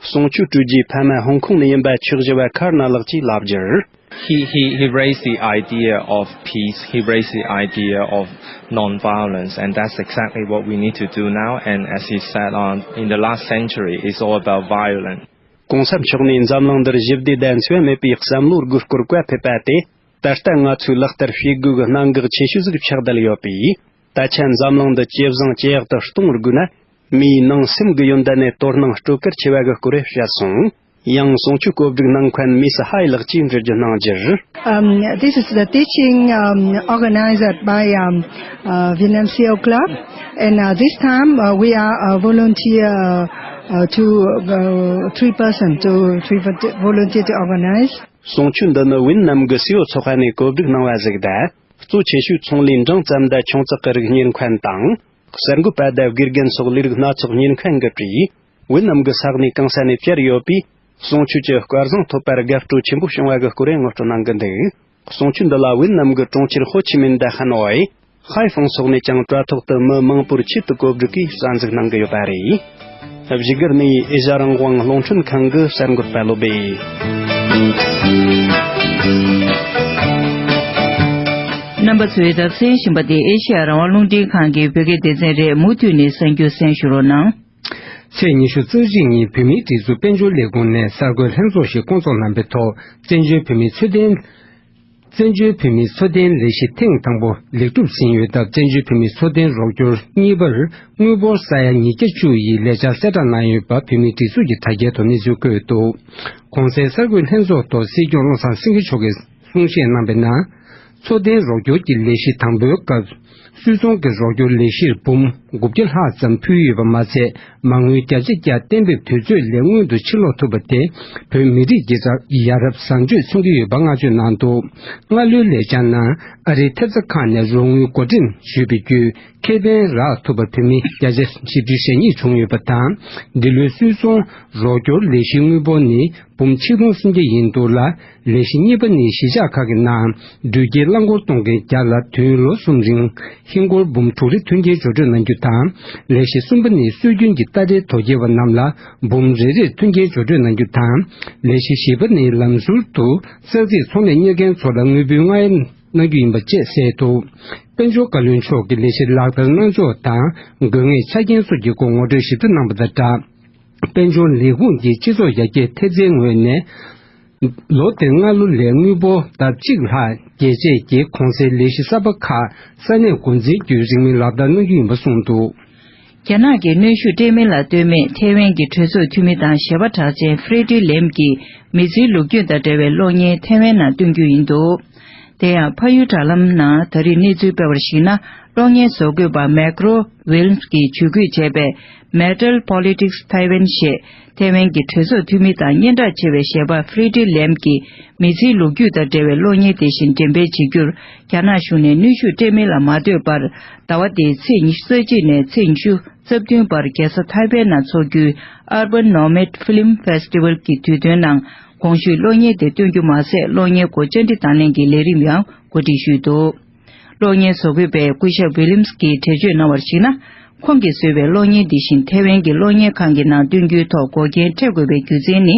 གསུང་ཆོས་སྤྲོད་རྒྱུའི་ཕ་མ་ཧོང་ཀོང་ནས་ཡིན་པ་ཆོས་ཞུ་བ་ཁར་ན་ལགས་ཀྱིས་ལབ་རྒྱུར། He, he, he raised the idea of peace, he raised the idea of non-violence, and that's exactly what we need to do now. And as he said, on, in the last century, it's all about violence. གོང་ས་མཆོག་ནས་འཛམ་གླིང་འདིར་ཞི་བདེ་དང་འཚེ་བ་མེད་པའི་བསམ་བློ་དགོས་སྐོར་བཀའ་ཕེབས་པ་དེ། ད་ལྟ་ང་ཚོས་ལག་བསྟར་བྱེད་དགོས་ཀྱི་གནད་འགག་ཆེ་ཤོས་ཟིག་ཆགས་བསྡད་ཡོད་པས། ད་ཆ་འཛམ་གླིང་འདི་ཇེ་བཟང་ཇེ་ཡག་ཏུ་གཏོང་དགོས་ན། མིའི་ནང་སེམས་ཀྱི་ཡོན་ཏན་ནས་དོ་སྣང་སྤྲོད་གལ་ཆེ་བ་གི་སྐོར་བཤད་སོང་། ཡང་གསུང་ཆོས་གོ་སྒྲིག་གནང་མཁན་མིས་ཧའི་ལགས་ཀྱིས་འགྲེལ་བརྗོད་གནང་རྒྱུར། Um, this is the teaching, um, organized by, um, uh, Vietnam C O Club, and, uh, this time, uh, we are, uh, volunteer, uh, uh, to, uh, three person to three volunteer to organize. གསུང་ཆོས་འདི་ནི་ཝིན་ནམ་གྱི་སི་འོ་ཚོགས་པ་ནས་གོ་སྒྲིག་གནང་བ་ཟིག་དང་། གཙོ་ཆེ་ཤོས་ཚོང་ལས་འབྲིང་ཙམ་དང་ཆུང་ཙག་གི་རིགས་གཉེར་མཁན་དང་། གསར་འགོད་པ་དང་དགེ་རྒན་སོགས་ལས་རིགས་སྣ་ཚོགས་གཉེར་མཁན་གྱིས་བྲིས། ཝེད་ནམ་གྱི་ས་གནས་གང་ས་ནས་བཅར་ཡོད་པས། གསུང་ཆོས་ཀྱི་སྐལ་བཟང་ཐོབ་པར་དགའ་སྤྲོ་ཆེན་པོ་བྱུང་བ་གི་སྐོར་ངོ་སྤྲོད་གནང་གི་འདུག་གསུང་ཆོས་འདི་ལ་ཝེད་ནམ་གྱི་གྲོང་ཁྱེར་ཧོ་ཆི་མིན་དང་ཧ་ནོའི། ཧའེ་ཧྥང་སོགས་ནས་ཀྱང་དྲ་ཐོག་ཏུ་མི་མང་པོར་ཆེད་དུ་གོ་སྒྲིག་གིས་གསར་འཛུགས་གནང་གི་ཡོད་པ་རེད། བཞུགས་སྒར་ནས་ཨེ་ཤ་རང་དབང་རླུང་འཕྲིན་ཁང་གི་གསར་འགོད་པ་བློ་སྦེ། རྣམ་པ་ཚོས་ད་གསན་བཞིན་པ་དེ་ཨེ་ཤ་ཡ་རང་དབང་རླུང་འཕྲིན་ཁང་གི་བོད་སྐད་སྡེ་ཚན་རེད། མུ་མཐུད་ནས་གསར་འགྱུར་གསན་ཞུ་རོགས་གནང་། ཚེས་ཉི་ཤུ་རྩ་གཅིག་ཉིན་བོད་མིའི་སྒྲིག་འཛུགས་དཔལ་འབྱོར་ལས་ཁུངས་ནས་གསར་འགོད་ལྷན་ཚོགས་ཤིག་བསྐོང་ཚོགས་གནང་པའི་ཐོག་བཙན་བྱོལ་བོད་མིའི་འཚོ་རྟེན། བཙན་བྱོལ་བོད་མིའི་འཚོ་རྟེན་ལས་གཞི་ཐེངས་དང་པོ་ལེགས་གྲུབ་ཟིན་ཡོད་སྟབས། བཙན་བྱོལ་བོད་མིའི་འཚོ་རྟེན་རོགས་སྐྱོར་གཉིས་པར་དངུལ་འབོར་ས་ཡ་ཉིས་བརྒྱ་བཅུ་ཡི་ལས་འཆར་གསལ་བསྒྲགས་གནང་ཡོད་པ་བོད་མིའི་སྒྲིག་འཛུགས་ཀྱི་དྲ་རྒྱའི་ཐོག་གནས་ཚུལ་བཀོད་འདུག་གོང་གསལ་གསར་འགོད་ལྷན་ཚོགས་ཐོག་སྲིད་སྐྱོང་བློ་བཟང་སེང་གེ་མཆོག་གིས་གསུང་བཤད་གནང་པའི་ནང་། འཚོ་རྟེན་རོགས་སྐྱོར་གྱི་ལས་གཞི་དང་པོའི་སྐབས། སུད་ཚོང་གི་རོགས་སྐྱོར་ལས་གཞིར་འབུམ་དགུ་བརྒྱ་ལྷག་ཙམ་ཕུལ་ཡོད་པ་མ་ཚད། མ་དངུལ་བརྒྱ་ཆ་བརྒྱ་གཏན་འབེབས་དུས་ཚོད་ལས་སྔོན་དུ་ཕྱིར་སློག་ཐུབ་པ་དེ། བོད་མི་རིགས་ཀྱི་ར་ཡ་རབས་བཟང་སྤྱོད་མཚོན་གྱི་ཡོད་པ་བསྔགས་བརྗོད་གནང་འདུག་སྔ་ལོའི་ལས་འཆར་ནང་ཨ་རིའི་ཐེབས་རྩ་ཁག་ནས་རོགས་དངུལ་བགོ་འགྲེམས་ཞུས་པའི་བརྒྱུད། ཁེ་ཕན་རག་ཐུབ་པ་བོད་མི་བརྒྱ་ཆ་བཞི་བཅུ་ཞེ་གཉིས་བྱུང་ཡོད་པ་དང་། འདི་ལོའི་སུད་ཚོང་རོགས་སྐྱོར་ལས་གཞིའི་དངུལ་འབོར་ནི་འབུམ་ཆིག་སྟོང་སུམ་བརྒྱ་ཡིན་འདུག་ལ། ལས་གཞི་གཉིས་པ་ནི་གཞིས་ཆགས་ཁག་གི་ནང་འགྲུལ་སྐྱེལ་རླངས་འཁོར་གཏོང་མཁན་བརྒྱ་ལ་དུས་ཡུན་ལོ་གསུམ་རིང་ཧིན་སྒོར་འབུམ་དྲུག་རེ་མཐུན་རྐྱེན་སྦྱོར་སྤྲོད་གནང་རྒྱུ་དང་། ལས་གཞི་གསུམ་པ་ནི་སྲོལ་རྒྱུན་གྱི་སྟ་རེ་དོ་སྐྱེལ་བ་རྣམས་ལ་འབུམ་རེ་རེར་མཐུན་རྐྱེན་སྦྱོར་སྤྲོད་གནང་རྒྱུ་དང་། ལས་གཞི་བཞི་པ་ནི་ལམ་ཟུར་དུ་ཙག་ཙིག་ཚོང་ལས་གཉེར་མཁན་ཚོ་ལ་དངུལ་བུན་མངགས་གནང་རྒྱུ་ཡིན་པ་བཅས་གསལ་འདུག་དཔལ་འབྱོར་བཀའ་བློན་མཆོག་གིས་ལས་གཞི་ལག་བསྟར་གནང་ཕྱོགས་དང་། དགོས་ངེས་ཆ་རྐྱེན་སོགས་ཀྱི་སྐོར་ངོ་སྤྲོད་ཞིབ་ཕྲ་གནང་པ་དང་སྦྲགས། དཔལ་འབྱོར་ལས་ཁུངས་ཀྱིས་སྤྱི་ཚོགས་ཡར་རྒྱས་ཐེབས་རྩའི་ངོས་ནས། ལོ་དེར་སྔ་ལོ་ལས་དངུལ་འབོར་ལྡབ་གཅིག་ལྷག་རྒྱས་བཅད་ཀྱིས་གོང་གསལ་ལས་གཞི་གསར་པ་ཁག་ས་གནས་འགོ་འཛིན་བརྒྱུད་རིང་མིན་ལག་བསྟར་གནང་རྒྱུ་ཡིན་པ་གསུངས་འདུག་རྒྱ་ནག་གི་གནོན་ཤུགས་སྤྲད་མིན་ལ་ལྟོས་མེད་ཐེ་ཝན་གྱི་གྲོས་ཚོགས་འཐུས་མི་དང་ཞལ་པར་གྲགས་ཅན་ཧྥེ་ཀྲི་ལེམ་གྱིས་མི་ཚེའི་ལོ་རྒྱུས་དང་འབྲེལ་བའི་གློག་བརྙན་ཐེ་ཝན་ནང་སྟོན་རྒྱུ་ཡིན་འདུག་དེ་ཡང་ཕ་ཡུལ་དྲ་ལམ་ནང་ད་རེས་གནས་ཚུལ་སྤེལ་བར་གཞིགས་ན། གློག་བརྙན་བཟོ་བཀོད་པ་མེག་རོ་ཝིལམ་གྱིས་ཇུས་འགོད་བྱས་པའི་Metal Politics Taiwan ཞེས་ཐེ་ཝན་གྱི་གྲོས་ཚོགས་འཐུས་མི་དང་སྙན་གྲགས་ཆེ་བའི་གཞས་པ་ཧྥེ་ཀྲི་ལེམ་གྱིས་མི་ཚེའི་ལོ་རྒྱུས་དང་འབྲེལ་བའི་གློག་བརྙན་དེ་བཞིན་འགྲེམས་སྤེལ་བྱེད་རྒྱུར་རྒྱ་ནག་གཞུང་ནས་གནོན་ཤུགས་སྤྲད་མིན་ལ་མ་ལྟོས་པར། ཟླ་བ་འདིའི་ཚེས་ཉི་ཤུ་རྩ་གཅིག་ནས་ཚེས་ཉི་ཤུ་རྩ་བདུན་བར་རྒྱལ་ས་ཐའེ་པེ་ནང་འཚོགས་རྒྱུའི་Urban Nomad Film Festival གྱི་དུས་སྟོན་ནང་གོང་ཞུས་གློག་བརྙན་དེ་སྟོན་རྒྱུ་མ་ཟད། གློག་བརྙན་སྐོར་བཅར་འདྲི་དང་ལེན་གྱི་ལས་རིམ་ཡང་གོ་སྒྲིག་ཞུས་འདུག་གློག་བརྙན་བཟོ་བཀོད་པས་སྐུ་ཞབས་ཝི་ལིམ་སི་གིས་འགྲེལ་བརྗོད་གནང་བར་གཞིགས་ན། ཁོང་གིས་བཟོས་པའི་གློག་བརྙན་འདི་བཞིན་ཐེ་ཝན་གྱི་གློག་བརྙན་ཁང་གི་ནང་སྟོན་རྒྱུའི་ཐོག་འགོག་རྐྱེན་འཕྲད་དགོས་པའི་རྒྱུ་མཚན་ནི།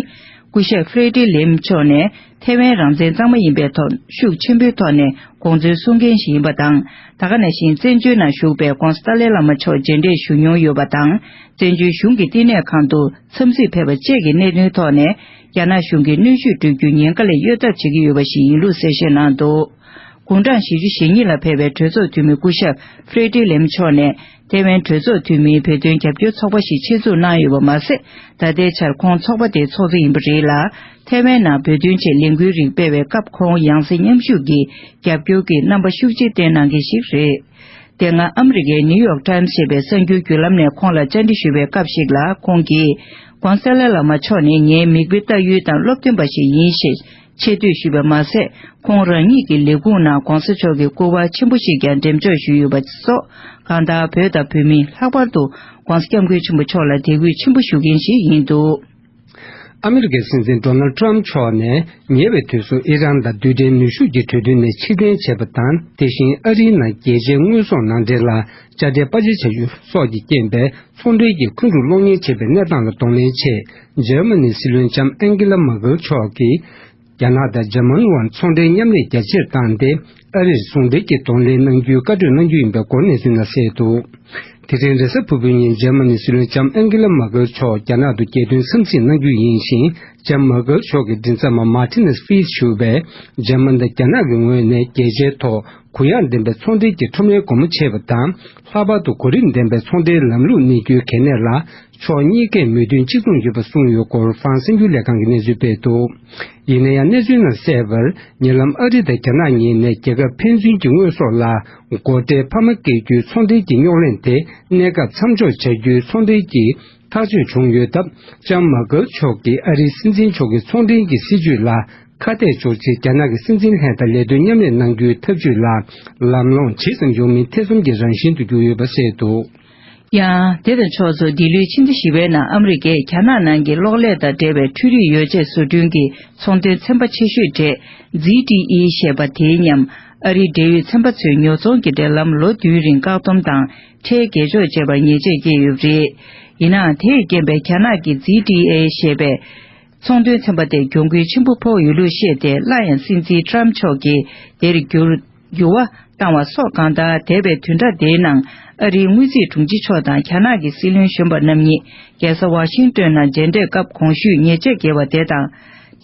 སྐུ་ཞབས་ཧྥེ་ཀྲི་ལེམ་མཆོག་ནས་ཐེ་ཝན་རང་བཙན་གཙང་མ་ཡིན་པའི་ཐོག་ཤུགས་ཆེན་པོའི་ཐོག་ནས་དགོངས་ཚུལ་གསུང་མཁན་ཞིག་ཡིན་པ་དང་། ད་ག་ནང་བཞིན་བཙན་བྱོལ་ནང་བཞུགས་པའི་ྋགོང་ས་ཏཱ་ལའི་བླ་མ་མཆོག་མཇལ་འཕྲད་ཞུ་མྱོང་ཡོད་པ་དང་། བཙན་བྱོལ་གཞུང་གི་བསྟི་གནས་ཁང་དུ་འཚམས་གཟིགས་ཕེབས་པ་བཅས་ཀྱི་གནད་དོན་ཐོག་ནས། རྒྱ་ནག་གཞུང་གིས་གནོན་ཤུགས་སྤྲོད་རྒྱུའི་ཉེན་ཁ་ལས་གཡོལ་ཐབས་བྱེད་ཀྱི་ཡོད་པ་ཞིག་ཡིན་ལུགས་གསལ་བཤད་གནང་འདུག་དགུང་གྲངས་བཞི་བཅུ་ཞེ་གཉིས་ལ་ཕེབས་པའི་གྲོས་ཚོགས་འཐུས་མི་སྐུ་ཞབས་ཧྥེ་ཀྲི་ལེམ་མཆོག་ནས་ཐེ་ཝན་གྲོས་ཚོགས་འཐུས་མིའི་བོད་དོན་རྒྱབ་སྐྱོར་ཚོགས་པ་ཞིག་ཆེད་འཛུགས་གནང་ཡོད་པ་མ་ཟད། ད་ལྟའི་ཆར་ཁོང་ཚོགས་པ་དེའི་ཚོགས་གཙོ་ཡིན་པ་རེད་ལ། ཐེ་ཝན་ནང་བོད་དོན་ཆེད་ལས་འགུལ་རིགས་སྤེལ་བའི་སྐབས་ཁོང་ཡང་སེ་མཉམ་ཞུགས་ཀྱིས་རྒྱབ་སྐྱོར་གྱི་རྣམ་པ་ཤུགས་ཆེ་བསྟན་གནང་མཁན་ཞིག་རེད། དེ་སྔ་ཨ་མི་རི་ཀའི་ནིའུ་ཡོག་ཊའིམ་ཞེས་པའི་གསར་འགྱུར་བརྒྱུད་ལམ་ནས་ཁོང་ལ་བཅར་འདྲི་ཞུས་པའི་སྐབས་ཤིག་ལ་ཁོང་གིས། ྋགོང་ས་ཏཱ་ལའི་བླ་མ་མཆོག་ནི་ངའི་མིག་དཔེ་ལྟ་ཡུལ་དང་སློབ་སྟོན་པ་ཞིག་ཡིན་ཞེས་ཆེ་བསྟོད་ཞུས་པ་མ་ཟད། ཁོང་རང་ཉིད་ཀྱི་ལས་ཁུངས་ནང་ྋགོང་ས་མཆོག་གི་སྐུ་པར་ཆེན་པོ་ཞིག་ཀྱང་འགྲེམས་འཇོག་ཞུས་ཡོད་པ་སོགས། གང་ལྟར་བོད་དང་བོད་མི། ལྷག་པར་དུ་ྋགོང་ས་ྋསྐྱབས་མགོན་ཆེན་པོ་མཆོག་ལ་དད་གུས་ཆེན་པོ་ཞུ་མཁན་ཞིག་ཡིན་འདུག་ཨ་མི་རི་ཀའི་སྲིད་འཛིན་ཌོ་ནལ་ཊམ་མཆོག་ནས་ཉེ་བའི་དུས་སུ་ཨི་རན་དང་རྡུལ་ཕྲན་ནུས་ཤུགས་ཀྱི་གྲོས་མཐུན་ནས་ཕྱིར་འཐེན་བྱས་པ་དང་། དེ་བཞིན་ཨ་རིའི་ནང་རྒྱལ་སྤྱིའི་དངོས་ཟོག་ནང་འདྲེན་ལ་དཔྱ་ཁྲལ་དཔའ་ཆ་བྱ་རྒྱུ་སོགས་ཀྱི་རྐྱེན་པས་ཚོང་འབྲེལ་གྱི་འཁོན་འཁྲུག་གློག་བརྙན་བྱེད་པའི་གནས་སྟངས་ལ་གདོང་ལེན་ཆེད། འཇར་མ་ནིའི་སྲིད་བློན་ལྕམ་ཨན་ཀི་ལ་མར་ཀེལ་མཆོག་གིས། རྒྱ་ནག་དང་འཇར་མན་དབར་ཚོང་འབྲེལ་མཉམ་ལས་རྒྱ་ཆེར་བཏང་སྟེ། ཨ་རིར་ཟུང་འབྲེལ་གྱི་གདོང་ལེན་གནང་རྒྱུའི་བཀའ་གྲོས་གནང་རྒྱུ་ཡིན་པའི་སྐོར་གནས་ཚུལ་ནང་གསལ་འདུག་དེ་རིང་རེས་གཟའ་ཕུར་བུའི་ཉིན་འཇར་མ་ནིའི་སྲིད་བློན་ལྕམ་ཨན་ཀི་ལ་མར་ཀེལ་མཆོག་རྒྱ་ནག་ཏུ་རྒྱལ་དོན་འཚམས་གཟིགས་གནང་རྒྱུ་ཡིན་ཞིང་། ལྕམ་མར་ཀེལ་མཆོག་གི་མགྲིན་ཚབ་པ་མར་ཏི་ནེ་ཕིས་ཞུ་བས། འཇར་མན་དང་རྒྱ་ནག་གི་ངོས་ནས་རྒྱལ་སྤྱིའི་ཐོག་གུ་ཡངས་ལྡན་པའི་ཚོང་འབྲེལ་གྱི་ཁྲོམ་རའི་སྒོ་མོ་ཕྱེ་བ་དང་། ལྷག་པར་དུ་གོ་རིམ་ལྡན་པའི་ཚོང་འབྲེལ་ལམ་ལུགས་གནས་རྒྱུའི་གལ་གནད་ལ། ཕྱོགས་གཉིས་ཀས་མོས་མཐུན་གཅིག་མཚུངས་ཡོད་པ་གསུངས་ཡོད་སྐོར་ཧྥ་རན་སི་གསར་འགྱུར་ལས་ཁང་གིས་གནས་ཚུལ་སྤེལ་འདུག་ཡིན་ན་ཡང་། གནས་ཚུལ་ནང་གསལ་བར། ཉེ་ལམ་ཨ་རི་དང་རྒྱ་ནག་གཉིས་ནས་རྒྱལ་ཁབ་ཕན་ཚུན་གྱི་དངོས་ཟོག་ལ་སྒོ་ཁྲལ་འཕར་མ་བཀལ་རྒྱུའི་ཚོང་འབྲེལ་གྱི་རྙོག་གླེང་དེ། གནས་སྐབས་མཚམས་འཇོག་བྱ་རྒྱུའི་ཚོང་འབྲེལ་གྱི་ཐག་གཅོད་བྱུང་ཡོད་སྟབས། ལྕམ་མར་ཀེལ་མཆོག་གིས་ཨ་རིའི་སྲིད་འཛིན་མཆོག་གི་ཚོང་འབྲེལ་གྱི་སྲིད་ཇུས་ལ་ཁ་གཏད་གཅོག་ཆེད། རྒྱ་ནག་གི་སྲིད་འཛིན་ལྷན་དང་ལས་དོན་མཉམ་ལས་གནང་རྒྱུའི་ཐབས་ཇུས་ལ་ལམ་ལྷོང་ཇི་ཙམ་ཡོང་མིན་ཐེ་ཚོམ་གྱི་རང་བཞིན་དུ་གྱུར་ཡོད་པ་གསལ་འདུག་ཡང་། དེ་དང་ཕྱོགས་མཚུངས། འདི་ལོའི་ཕྱི་ཟླ་བཞི་པའི་ནང་ཨ་མི་རི་ཀས་རྒྱ་ནག་ནང་གི་གློག་ཀླད་དང་འབྲེལ་བའི་འཕྲུལ་རིག་ཡོ་བྱད་བཟོ་སྐྲུན་གྱི་ཚོང་དོན་ཚན་པ་ཆེ་ཤོས་གྲས། ཛི་ཊི་ཨི་ཞེས་པ་དེའི་མཉམ། ཨ་རིའི་འབྲེལ་ཡོད་ཚན་པ་ཚོས་ཉོ་ཚོང་གི་འབྲེལ་ལམ་ལོ་བདུན་རིང་བཀག་སྡོམ་དང་ཁྲལ་གྱེས་འཇོག་བྱས་པར་ཉེས་ཆད་བཀལ་ཡོད་པ་རེད། ཡིན་ནའང་། དེས་རྐྱེན་པས་རྒྱ་ནག་གི་ཛི་ཊི་ཨི་ཞེས་པའི་ཚོང་དོན་ཚན་པ་དེ་གྱོང་གུན་ཆེན་པོ་ཕོག་ཡོད་ལུགས་བཤད་དེ། སླར་ཡང་སྲིད་འཛིན་ཊམ་མཆོག་གིས་དེར་འགྱུར། འགྱུར་བ་བཏང་བ་སོགས། གང་ལྟར། འདས་པའི་བདུན་ཕྲག་འདིའི་ནང་ཨ་རིའི་དངུལ་རྩིས་དྲུང་ཆེ་མཆོག་དང་རྒྱ་ནག་གི་སྲིད་བློན་གཞོན་པ་རྣམ་གཉིས་རྒྱལ་ས་ཝ་ཤིང་ཏོན་ནང་མཇལ་འཕྲད་སྐབས་གོང་ཞུས་ཉེས་ཆད་འགེལ་བ་དེ་དང་།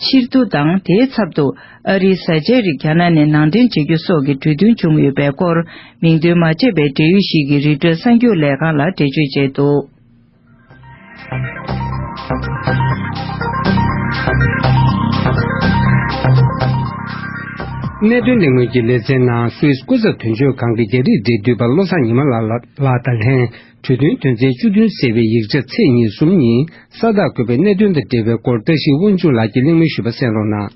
ཕྱིར་བསྡུ་དང་། དེའི་ཚབ་ཏུ་ཨ་རིའི་བཟའ་བཅའི་རིགས་རྒྱ་ནག་ནས་ནང་འདྲེན་བྱེད་རྒྱུ་སོགས་ཀྱི་གྲོས་མཐུན་བྱུང་ཡོད་པའི་སྐོར། མིང་འདོན་མ་བྱས་པའི་འབྲེལ་ཡོད་ཞིག་གིས་རོའི་ཊར་གསར་འགྱུར་ལས་ཁང་ལ་འགྲེལ་བརྗོད་བྱས་འདུག་གནད་དོན་གླེང་མོལ་གྱི་ལེ་ཚན་ནང་སུད་སི་སྐུ་ཚབ་དོན་གཅོད་ཁང་གི་རྒྱ་རིགས་འབྲེལ་མཐུད་པ་བློ་བཟང་ཉི་མ་ལགས་ལ་ལགས་དང་ལྷན་གྲོས་མཐུན་དོན་ཚན་བཅུ་བདུན་ཟེར་བའི་ཡིག་ཆ་ཚེས་ཉེར་གསུམ་ཉིན་ས་རྟགས་བཀོད་པའི་གནད་དོན་དང་འབྲེལ་བའི་སྐོར་བཀྲ་ཤིས་དབང་ཕྱུག་ལགས་ཀྱིས་གླེང་མོལ་ཞུས་པ་གསན་རོགས་གནང་།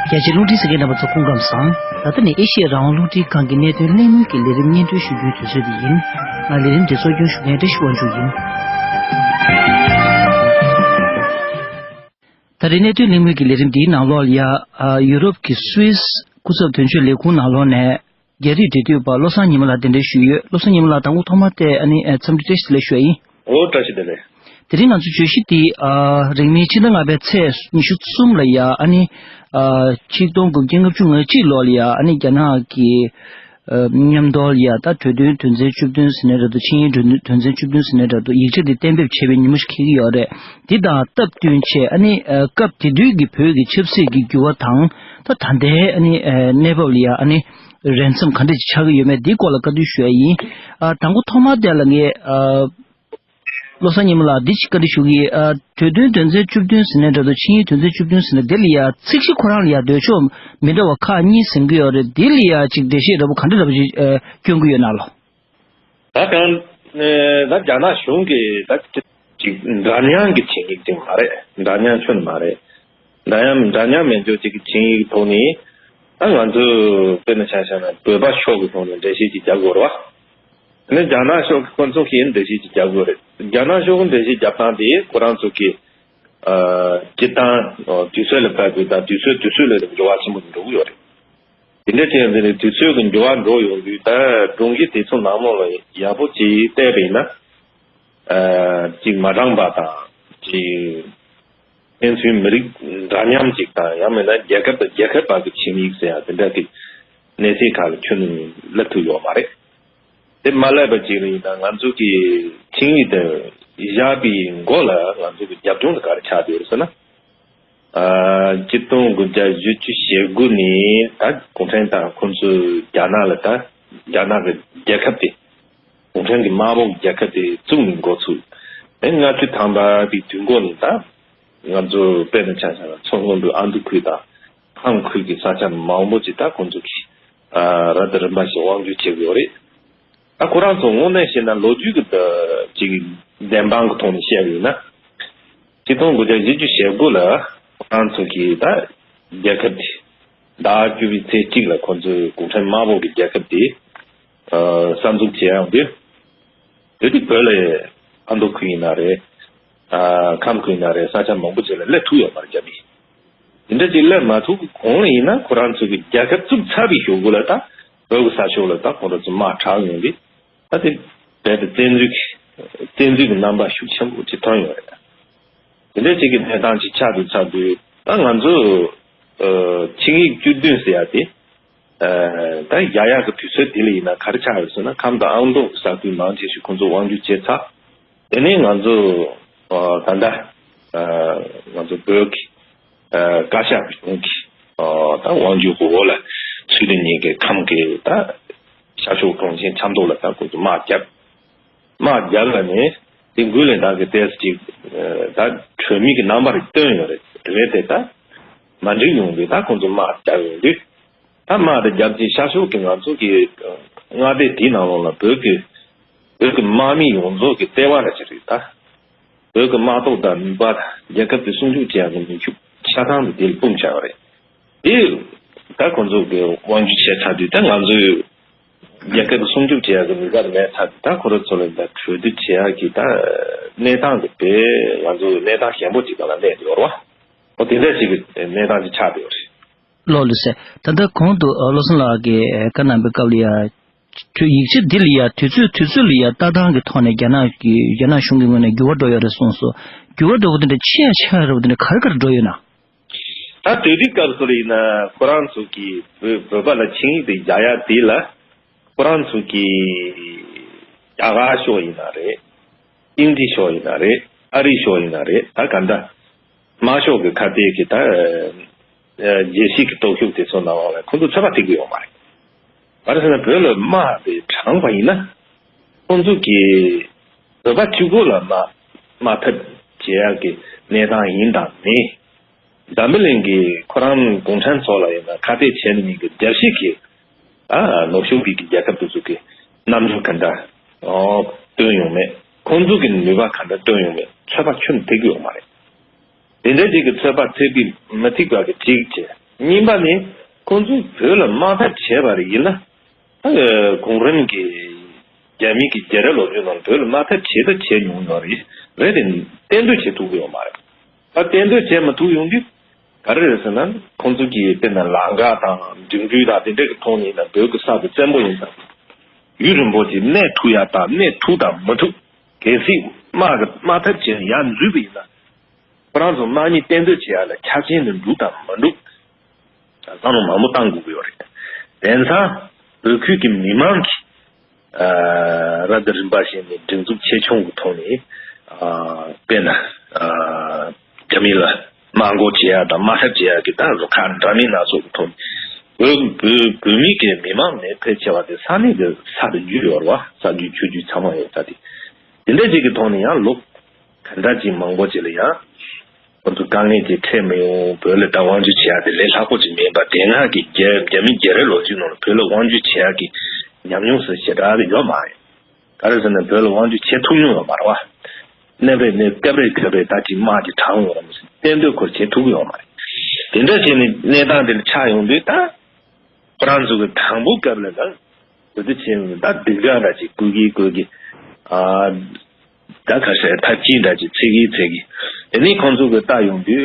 རྒྱ་ཆེའི་རླུང་འཕྲིན་གསན་མཁན་རྣམ་པ་ཚོ་སྐུ་ཁམས་བཟང་། ད་ལྟ་ནས་ཨེ་ཤི་ཡའི་རང་དབང་རླུང་འཕྲིན་ཁང་གི་གནད་དོན་གླེང་མོལ་གྱི་ལས་རིམ་སྙན་སྒྲོན་ཞུ་རྒྱུའི་དུས་ཚོད་འདི་ཡིན། ང་ལས་རིམ་འདི་གཙོ་སྐྱོང་ཞུ་མཁན་བཀྲ་ཤིས་དབང་ཕྱུག་ཡིན། ད་རེས་གནད་དོན་གླེང་མོལ་གྱི་ལས་རིམ་འདིའི་ནང་ལོགས་ལ་ཡ། ཨ། ཡུ་རོབ་ཀྱི་སུད་སི་སྐུ་ཚབ་དོན་གཅོད་ལས་ཁུངས་ནང་ལོགས་ནས་རྒྱ་རིགས་འབྲེལ་མཐུད་པ་བློ་བཟང་ཉི་མ་ལགས་གདན་འདྲེན་ཞུས་ཡོད། བློ་བཟང་ཉི་མ་ལགས་དང་པོ་ཐོག་མར་དེ་ཨ་ནི་ཨ། འཚམས་འདྲི་བཀྲ་ཤིས་བདེ་ལེགས་ཞུ་ཡ་ཡིན། ཨོ། བཀྲ་ཤིས་བདེ་ལེགས། དེ་རིང་ང་ཚོ་བརྗོད་གཞི་འདི་ཨ། རིང་མིན་ཕྱི་ཟླ་ལྔ་པའི་ཚེས་ཉི་ཤུ་གསུམ་ལ་ཡ་ཨ་ནི་ཨ། ཆིག་སྟོང་དགུ་བརྒྱ་ལྔ་བཅུ་ང་གཅིག་ལོ་ལ་ཡ་ཨ་ནི་རྒྱ་ནག་གི་ཨ། མཉམ་དུ་ལ་ཡ་ད་གྲོས་མཐུན་དོན་ཚན་བཅུ་བདུན་ཟེར་ནའི་འདྲ་འདུག་ཆིངས་ཡིག་གྲོས་མཐུན་དོན་ཚན་བཅུ་བདུན་ཟེར་ནའི་འདྲ་འདུག་ཡིག་ཆ་འདི་གཏན་འབེབས་བྱས་པའི་ཉིན་མོ་ཞིག་འཁེལ་གྱི་ཡོད་རེད། འདི་དང་སྟབས་བསྟུན་བྱས་ཨ་ནི་ཨ། སྐབས་དེ་དུས་ཀྱི་བོད་ཀྱི་ཆབ་སྲིད་ཀྱི་འགྱུར་བ་དང་ད་ད་ལྟའི་ཨ་ནི་ཨ། གནས་བབ་ལ་ཡ་ཨ་ནི་རན་འཚམ་ག་འདྲ་ཅིག་ཆགས་ཀྱི་ཡོད་མེད་འདིའི་སྐོར་ལ་བཀའ་འདྲི་ཞུ་ཡ་ཡིན། ཨ། དང་པོ་ཐོག་མར་དེ་ལ་ངས་ཨ། བློ་བཟང་ཉི་མ་ལགས་འདི་ཅིག་བཀའ་འདྲི་ཞུ་གི་ཡིན། ཨ། གྲོས་མཐུན་དོན་ཚན་བཅུ་བདུན་ཟེར་ནའི་འདྲ་འདུག་ཆིངས་ཡིག་དོན་ཚན་བཅུ་བདུན་ཟེར་ནའི་འདི་ལ་ཡ་ཚིག་གཞི་ཁོ་རང་ལ་ཡ་འདོད་ཕྱོགས་མི་འདྲ་བ་ཁག་གཉིས་ཟིན་གྱི་ཡོད་རེད། འདི་ལ་ཡ་ཅིག་འགྲེལ་བཤད་འདྲ་པོ་ག་འདྲ་འདྲ་པོ་ཅིག་ཨ། སྐྱོན་གྱི་ཡོད་ན་ལོ། ད་གང་ཨ། ད་རྒྱ་ནག་གཞུང་གིས་ད་ཅིག་འདྲ་མཉམ་གྱི་ཆིངས་ཡིག་ཅིག་མ་རེད། འདྲ་མཉམ་ཁྱོན་མ་རེད། འདྲ་མཉམ་འདྲ་མཉམ་མེད་འཇོག་ཅིག་གི་ཆིངས་ཡིག་ཐོག་ནས་ད་ང་ཚོས་དཔེར་ན་ཆ་བཞག་ན་བོད་པ་ཕྱོགས་ཀྱི་ཐོག་ནས་འགྲེལ་བཤད་ཅིག་རྒྱག་དགོས་རེད་བ། ནི་རྒྱ་ནག་ཕྱོགས་ཀྱི་ཁོ་ཚོ་གིས་འགྲེལ་བཤད་ཅིག་རྒྱག་དགོས་རེད། རྒྱ་ནག་ཕྱོགས་ཀྱི་འགྲེལ་བཤད་རྒྱབ་སྟངས་དེ་ཁོ་རང་ཚོ་གི་ཨ། སྤྱིར་བཏང་ཨ། དུས་ཚོད་ལ་བབས་པའི་དང་དུས་ཚོད་དུས་ཚོད་ལ་འགྱུར་བ་ཆེན་པོ་འགྲོ་གི་ཡོད་རེད། དེ་འདྲ་བྱས་ཡོང་དུས་ནི་དུས་ཚོད་ཀྱི་འགྱུར་བ་འགྲོ་ཡོང་དུས་ད་སྒྲུང་གཞི་དེ་ཚོ་ནང་ལོགས་ལ་ཡག་པོ་ཅིག་བལྟས་པ་ཡིན་ན། ཨ། ཅིག་མ་དྲང་པ་དང་ཅིག་ཕན་ཚུན་མི་རིགས་འདྲ་མཉམ་ཅིག་དང་ཡང་མིན་ན་རྒྱལ་ཁབ་དང་རྒྱལ་ཁབ་བར་གྱི་ཆིངས་ཡིག་ཟེར་ཡ་དེ་འདྲ་གི་གནས་ཚད་ཁག་ལ་ཁྱོན་ནས་སླེབས་ཐུབ་ཡོད་མ་རེད། དེ་མ་སླེབས་པ་ཅིག་ལ་ཡིན་ན་ང་ཚོ་གི་ཆིངས་ཡིག་དེ་བཞག་པའི་མགོ་ལ་ང་ཚོ་གི་རྒྱབ་ལྗོངས་དེ་ག་རེ་ཆགས་བསྡད་ཡོད་རེད་ཟེར་ན། ཨ། ཆིག་སྟོང་དགུ་བརྒྱ་བཞི་བཅུ་ཞེ་དགུ་ནས་ད་གུང་ཁྲན་ཏང་ཁོང་ཚོས་རྒྱ་ནག་ལ་ད་རྒྱ་ནག་གི་རྒྱལ་ཁབ་དེ་གུང་ཁྲན་གྱི་དམར་པོ་རྒྱལ་ཁབ་དེ་བཙུགས་ནས་འགོ་ཚུགས། ཨེ། ལྔ་བཅུ་ཐམ་པ་དེའི་དུས་འགོ་ནས་ད་ང་ཚོ་དཔེར་ན་ཆ་བཞག་ན་མཚོ་སྔོན་པོའི་ཨ་མདོ་ཁུལ་དང་ཁམས་ཁུལ་གྱི་ས་ཆ་མང་པོ་ཅིག་ད་ཁོང་ཚོ་གིས་ཨ། རབ་དང་རིམ་པ་བཞིན་དབང་སྒྱུར་བྱེད་ཀྱི་ཡོད་རེད། ད་ཁོ་རང་ཚོ་དངོས་གནས་བཤད་ན་ལོ་རྒྱུས་ཀྱི་ད་ཅིག་བདེན་དཔང་གི་ཐོག་ནས་བཤད་པ་ཡིན་ན། ཆིག་སྟོང་དགུ་བརྒྱ་བཞི་བཅུ་ཞེ་དགུ་ལ་ཁོ་རང་ཚོ་གིས་ད་རྒྱལ་ཁབ་དེ་ཟླ་བ་བཅུ་པའི་ཚེས་གཅིག་ལ་ཁོ་ཚོས་གུང་ཁྲན་དམར་པོ་གི་རྒྱལ་ཁབ་དེ་ཨ། གསར་འཛུགས་བྱེད་ཡོང་དུས། དེ་དུས་བོད་ལ་ཨ་མདོ་ཁུལ་ཡིན་ན་རེད། ཨ། ཁམས་ཁུལ་ཡིན་ན་རེད། ས་ཆ་མང་པོ་ཅིག་ལ་སླེབས་ཐུབ་ཡོད་མ་རེད་རྒྱ་མི། དེ་འདྲ་ཅིག་སླེབས་མ་ཐུབ་གོང་ལ་ཡིན་ན་ཁོ་རང་ཚོ་གི་རྒྱལ་ཁབ་བཙུགས་ཚར་བའི་གཞུག་གུ་ལ་ད་བོད་ཀྱི་ས་ཕྱོགས་ལ་ད་ཁོ་རང་ཚོ་དམག་དྲག་ཡོང་དུས་ད་དེ་རྦད་དེ་བཙན་འཛུལ་གྱི་བཙན་འཛུལ་གྱི་རྣམ་པ་ཤུགས་ཆེན་པོ་ཅིག་ཐོན་ཡོད་རེད། དེ་འདྲ་ཅིག་གི་གནས་སྟངས་ཅིག་ཆགས་དུས་ཚར་དུས་ད་ང་ཚོ་ཨ། ཆིངས་ཡིག་བཅུ་བདུན་ཟེར་ཡ་དེ་ཨ། ད་བཞག་ཡག་གི་དུས་ཚོད་དེ་ལ་ཡིན་ན་ག་རེ་ཆགས་ཡོད་ཟེར་ན་ཁམས་དང་ཨ་མདོ་གི་ས་ཁུལ་མང་ཆེ་ཞིག་ཁོང་ཚོ་དབང་སྒྱུར་བྱས་ཚར། དེ་ནས་ང་ཚོ་ཨ། ད་ལྟ་ཨ། ང་ཚོ་བོད་ཀྱི་ཨ། བཀའ་ཤག་གཞུང་གི་ཨ། ད་དབང་སྒྱུར་གྱི་འོག་ལ་ཚུད་དེ་ཉིད་ཀྱི་ཁམས་ཀྱི་ད་ཤར་ཕྱོགས་གངས་ཅན་ཆབ་མདོ་ལ་ད་ཁོང་ཚོ་དམག་བརྒྱབ། དམག་བརྒྱབ་ལ་ནས་དེ་འགུལ་ལས་ད་གི་ཏོག་ཙམ་ཅིག་ཨ། ད་གྲོས་མོལ་གྱི་རྣམ་པ་རེ་བཏོན་ཡོད་རེད། དེ་བས་དེ་ད་མ་འགྲིག་ཡོང་དུས་ད་ཁོང་ཚོ་དམག་བརྒྱབ་ཡོང་དུས། ད་དམག་དེ་རྒྱབ་ཀྱི་ཤར་ཕྱོགས་ཀྱི་ང་ཚོ་གི་མངའ་སྡེ་དེའི་ནང་ལོགས་ལ་བོད་ཀྱི་བོད་ཀྱི་དམག་མི་ཡོངས་རྫོགས་ཀྱི་ལྟེ་བ་ར་ཅིག་རེད་ད། བོད་ཀྱི་དམག་སྟོབས་དང་ནུས་པ་དང་རྒྱལ་ཁབ་དེ་སྲུང་སྐྱོབ་བྱེད་ཡག་གི་ནུས་ཤུགས་ཆ་ཚང་དེ་དེ་ལ་སྤུངས་བྱས་པ་རེད། དེ་ད་ཁོང་ཚོ་གི་དབང་སྒྱུར་བྱས་ཚར་དུས་ད་ང་ཚོས་རྒྱལ་ཁབ་སྲུང་སྐྱོབ་བྱེད་ཡག་གི་ནུས་པ་དེ་མེད་ཚར་དུས་ད་ཁོ་རང་ཚོ་ལ་ད་གྲོས་བསྡུར་བྱེད་ཡག་གི་ད་གནས་སྟངས་དེ་དཔེ་ང་ཚོ་གནས་སྟངས་ཞན་པོ་ཅིག་སྒང་ལ་གནས་བསྡད་ཡོད་རེད་བ། འོ་དེ་འདྲ་ཞིག་གི་གནས་སྟངས་ཅིག་ཆགས་བསྡད་ཡོད་རེད། ལགས་ལགས་སེ། ད་ལྟ་གོང་དུ་ཨ། བློ་བཟང་ལགས་ཀྱིས་ཨ། བཀའ་གནང་བའི་སྐབས་ལ་ཡ། ཁྱོད་ཡིག་ཆ་འདི་ལ་ཡ་དུས་ཚོད་དུས་ཚོད་ལ་ཡ་ལྟ་སྟངས་ཀྱི་ཐོག་ནས་རྒྱ་ནག་གི་རྒྱ་ནག་གཞུང་གི་ངོས་ནས་འགྱུར་བ་འགྲོ་ཡོད་རེད་གསུངས་སོང་། འགྱུར་བ་འགྲོ་བ་དེ་འདྲ་ཆེ་ཡ་ཆེ་ཡ་རེད་བ། དེ་འདྲ་ག་རེ་ག་རེ་འགྲོ་ཡོད་ན། ད་དུས་དེའི་སྐབས་སུ་ལ་ཡིན་ན་ཁོ་རང་ཚོ་གིས་བོད་བོད་པ་ལ་ཆིངས་ཡིག་དེ་བཞག་ཡ་དེ་ལ་ཁོ་རང་ཚོ་གིས་རྒྱ་གར་ཕྱོགས་ཡིན་ན་རེད། དབྱིན་ཇི་ཕྱོགས་ཡིན་ན་རེད། ཨ་རི་ཕྱོགས་ཡིན་ན་རེད། ད་ག་འདྲ་དམར་ཤོག་གི་ཁ་གཏད་ཀྱི་ད་ཨ། རྒྱལ་སྤྱི་གི་སྟོབས་ཤུགས་དེ་ཚོ་ནང་ལོགས་ལ་ཁོ་ཚོ་ཚོད་དཔག་ཐིག་གི་ཡོད་མ་རེད། ག་རེ་ཟེར་ན་བོད་ལ་དམག་དེ་དྲངས་པ་ཡིན་ན་ཁོང་ཚོ་གིས་བོད་པ་གཅིག་པོ་ལ་དམག་དམག་འཐབ་བྱེད་ཡག་གི་གནས་སྟངས་ཡིན་དང་མིན། འཛམ་བུ་གླིང་གི་ཁོ་རང་གུང་ཁྲན་ཚོ་ལ་ཡིན་ན་ཁ་གཏད་བྱས་ནས་ཀྱི་རྒྱལ་སྤྱི་གི་ཨ་ནུབ་ཕྱོགས་པའི་གི་རྒྱལ་ཁབ་དེ་ཚོ་གི་རྣམ་འགྱུར་ག་འདྲ་ཨོ་སྟོན་ཡོང་མེད། ཁོང་ཚོ་གི་ནུས་པ་ག་འདྲ་སྟོན་ཡོང་མེད་ཚོད་དཔག་ཁྱོན་ཐིག་གི་ཡོད་མ་རེད། དེ་འདྲ་ཅིག་གི་ཚོད་དཔག་ཐེབས་ཀྱི་མི་ཐེག་པ་གི་གཅིག་བྱས། གཉིས་པ་ནི་ཁོང་ཚོས་བོད་ལ་དམག་འཐབ་བྱས་པ་རེད་ཡིན་ན། ད་གོང་རིམ་གྱི་རྒྱ་མི་གི་རྒྱལ་རབས་ལོ་རྒྱུས་ནང་བོད་ལ་དམག་འཐབ་བྱས་ད་བྱས་མྱོང་ཡོད་རེད། རེད་དེ་གཏན་སྡོད་བྱེད་ཐུབ་ཀྱི་ཡོད་མ་རེད། ད་གཏན་སྡོད་བྱས་མ་ཐུབ་ཡོང་དུས་ག་རེ་རེད་ཟེར་ན། ཁོང་ཚོ་གིས་དཔེར་ན་ལམ་ཁ་དང་འགྲིམ་འགྲུལ་དང་དེ་འདྲ་གི་ཐོག་ནས་ཡིན་ན་བོད་ཀྱི་ས་དེ་བཙན་པོ་ཡིན་ཙང་ཡུན་རིང་པོ་ཅིག་གནས་ཐུབ་ཡ་དང་གནས་ཐུབ་དང་མི་ཐུབ། གལ་སྲིད་དམག་གི་དམག་འཐབ་བྱས་ནས་ཡར་འཛུལ་བ་ཡིན་ན། ཁོ་རང་ཚོ་དམག་མི་གཏན་སྡོད་བྱེད་ཡ་ལ་ཆ་རྐྱེན་དེ་འགྲུབ་དང་མ་འགྲུབ། བསམ་བློ་མང་པོ་བཏང་དགོས་ཀྱི་ཡོད་རེད། དེང་སང་བོད་ཁུལ་གྱི་མི་མང་གིས་ཨ་རབ་དང་རིམ་པ་བྱས་ནས་སྒྲིག་འཛུགས་ཆེ་ཆུང་གི་ཐོག་ནས་ཨ་དཔེར་ན་ཨ་རྒྱ་མི་ལ་དམག་འགོག་བྱེད་ཡ་དང་དམག་འཐབ་བྱེད་ཡ་གི་ད་རུ་ཁག་འདྲ་མིན་སྣ་ཚོགས་ཀྱི་ཐོག་ནས་བོད་བོད་བོད་མི་གི་མི་མང་ནས་ཕལ་ཆེ་བ་དེ་ས་གནས་དེ་ས་དེ་རྒྱུས་ཡོད་རེད་བ། ས་རྒྱུས་ཆུ་རྒྱུས་ཚང་མ་ཡོད་ས་དེ། དེ་འདྲ་ཅིག་གི་ཐོག་ནས་ཡང་ལོ་ག་འདྲ་ཅིག་མང་པོ་ཅིག་ལ་ཡང་ཁོ་ཚོ་དཀའ་ངལ་ཅིག་འཕྲད་མི་ཡོང་། བོད་ལ་ད་དབང་སྒྱུར་བྱེད་ཡ་དེ་ལས་སླ་པོ་ཅིག་མིན་པ། དེ་སྔ་གི་རྒྱ་རྒྱ་མི་རྒྱལ་རབས་ལོ་རྒྱུས་ནང་ལ་བོད་ལ་དབང་སྒྱུར་བྱེད་ཡ་གི་ཉམས་མྱོང་ཟེར་ཞེ་དྲག་ཡོད་མ་རེད། ག་རེ་ཟེར་ན་བོད་ལ་དབང་སྒྱུར་བྱེད་ཐུབ་མྱོང་ཡོད་མ་རེད་བ། གནས་པའི་གནས་སྐབས་རེ་སྐབས་རེ་ད་ཅིག་དམག་ཅིག་དྲངས་ཡོང་བ་མི་སྲིད་གཏན་སྡོད་ཁོ་བྱེད་ཐུབ་ཀྱི་ཡོད་མ་རེད། དེ་འདྲ་བྱས་ནས་གནས་སྟངས་དེ་ལ་ཆགས་ཡོང་དུས་ད། ཁོ་རང་ཚོ་གི་དང་པོ་སྐབས་ལ་ད་འོ་དེ་བྱས་ཡོང་ད་སྡིགས་ར་འདྲ་ཅིག་བསྐུལ་གི་བསྐུལ་གི་ཨ་ད་ཁ་ཤས་ཐབས་ཀྱིས་འདྲ་ཅིག་ཚིག་གིས་ཚིག་གི། དེ་ནས་ཁོང་ཚོ་གི་ལྟ་ཡོང་དུས་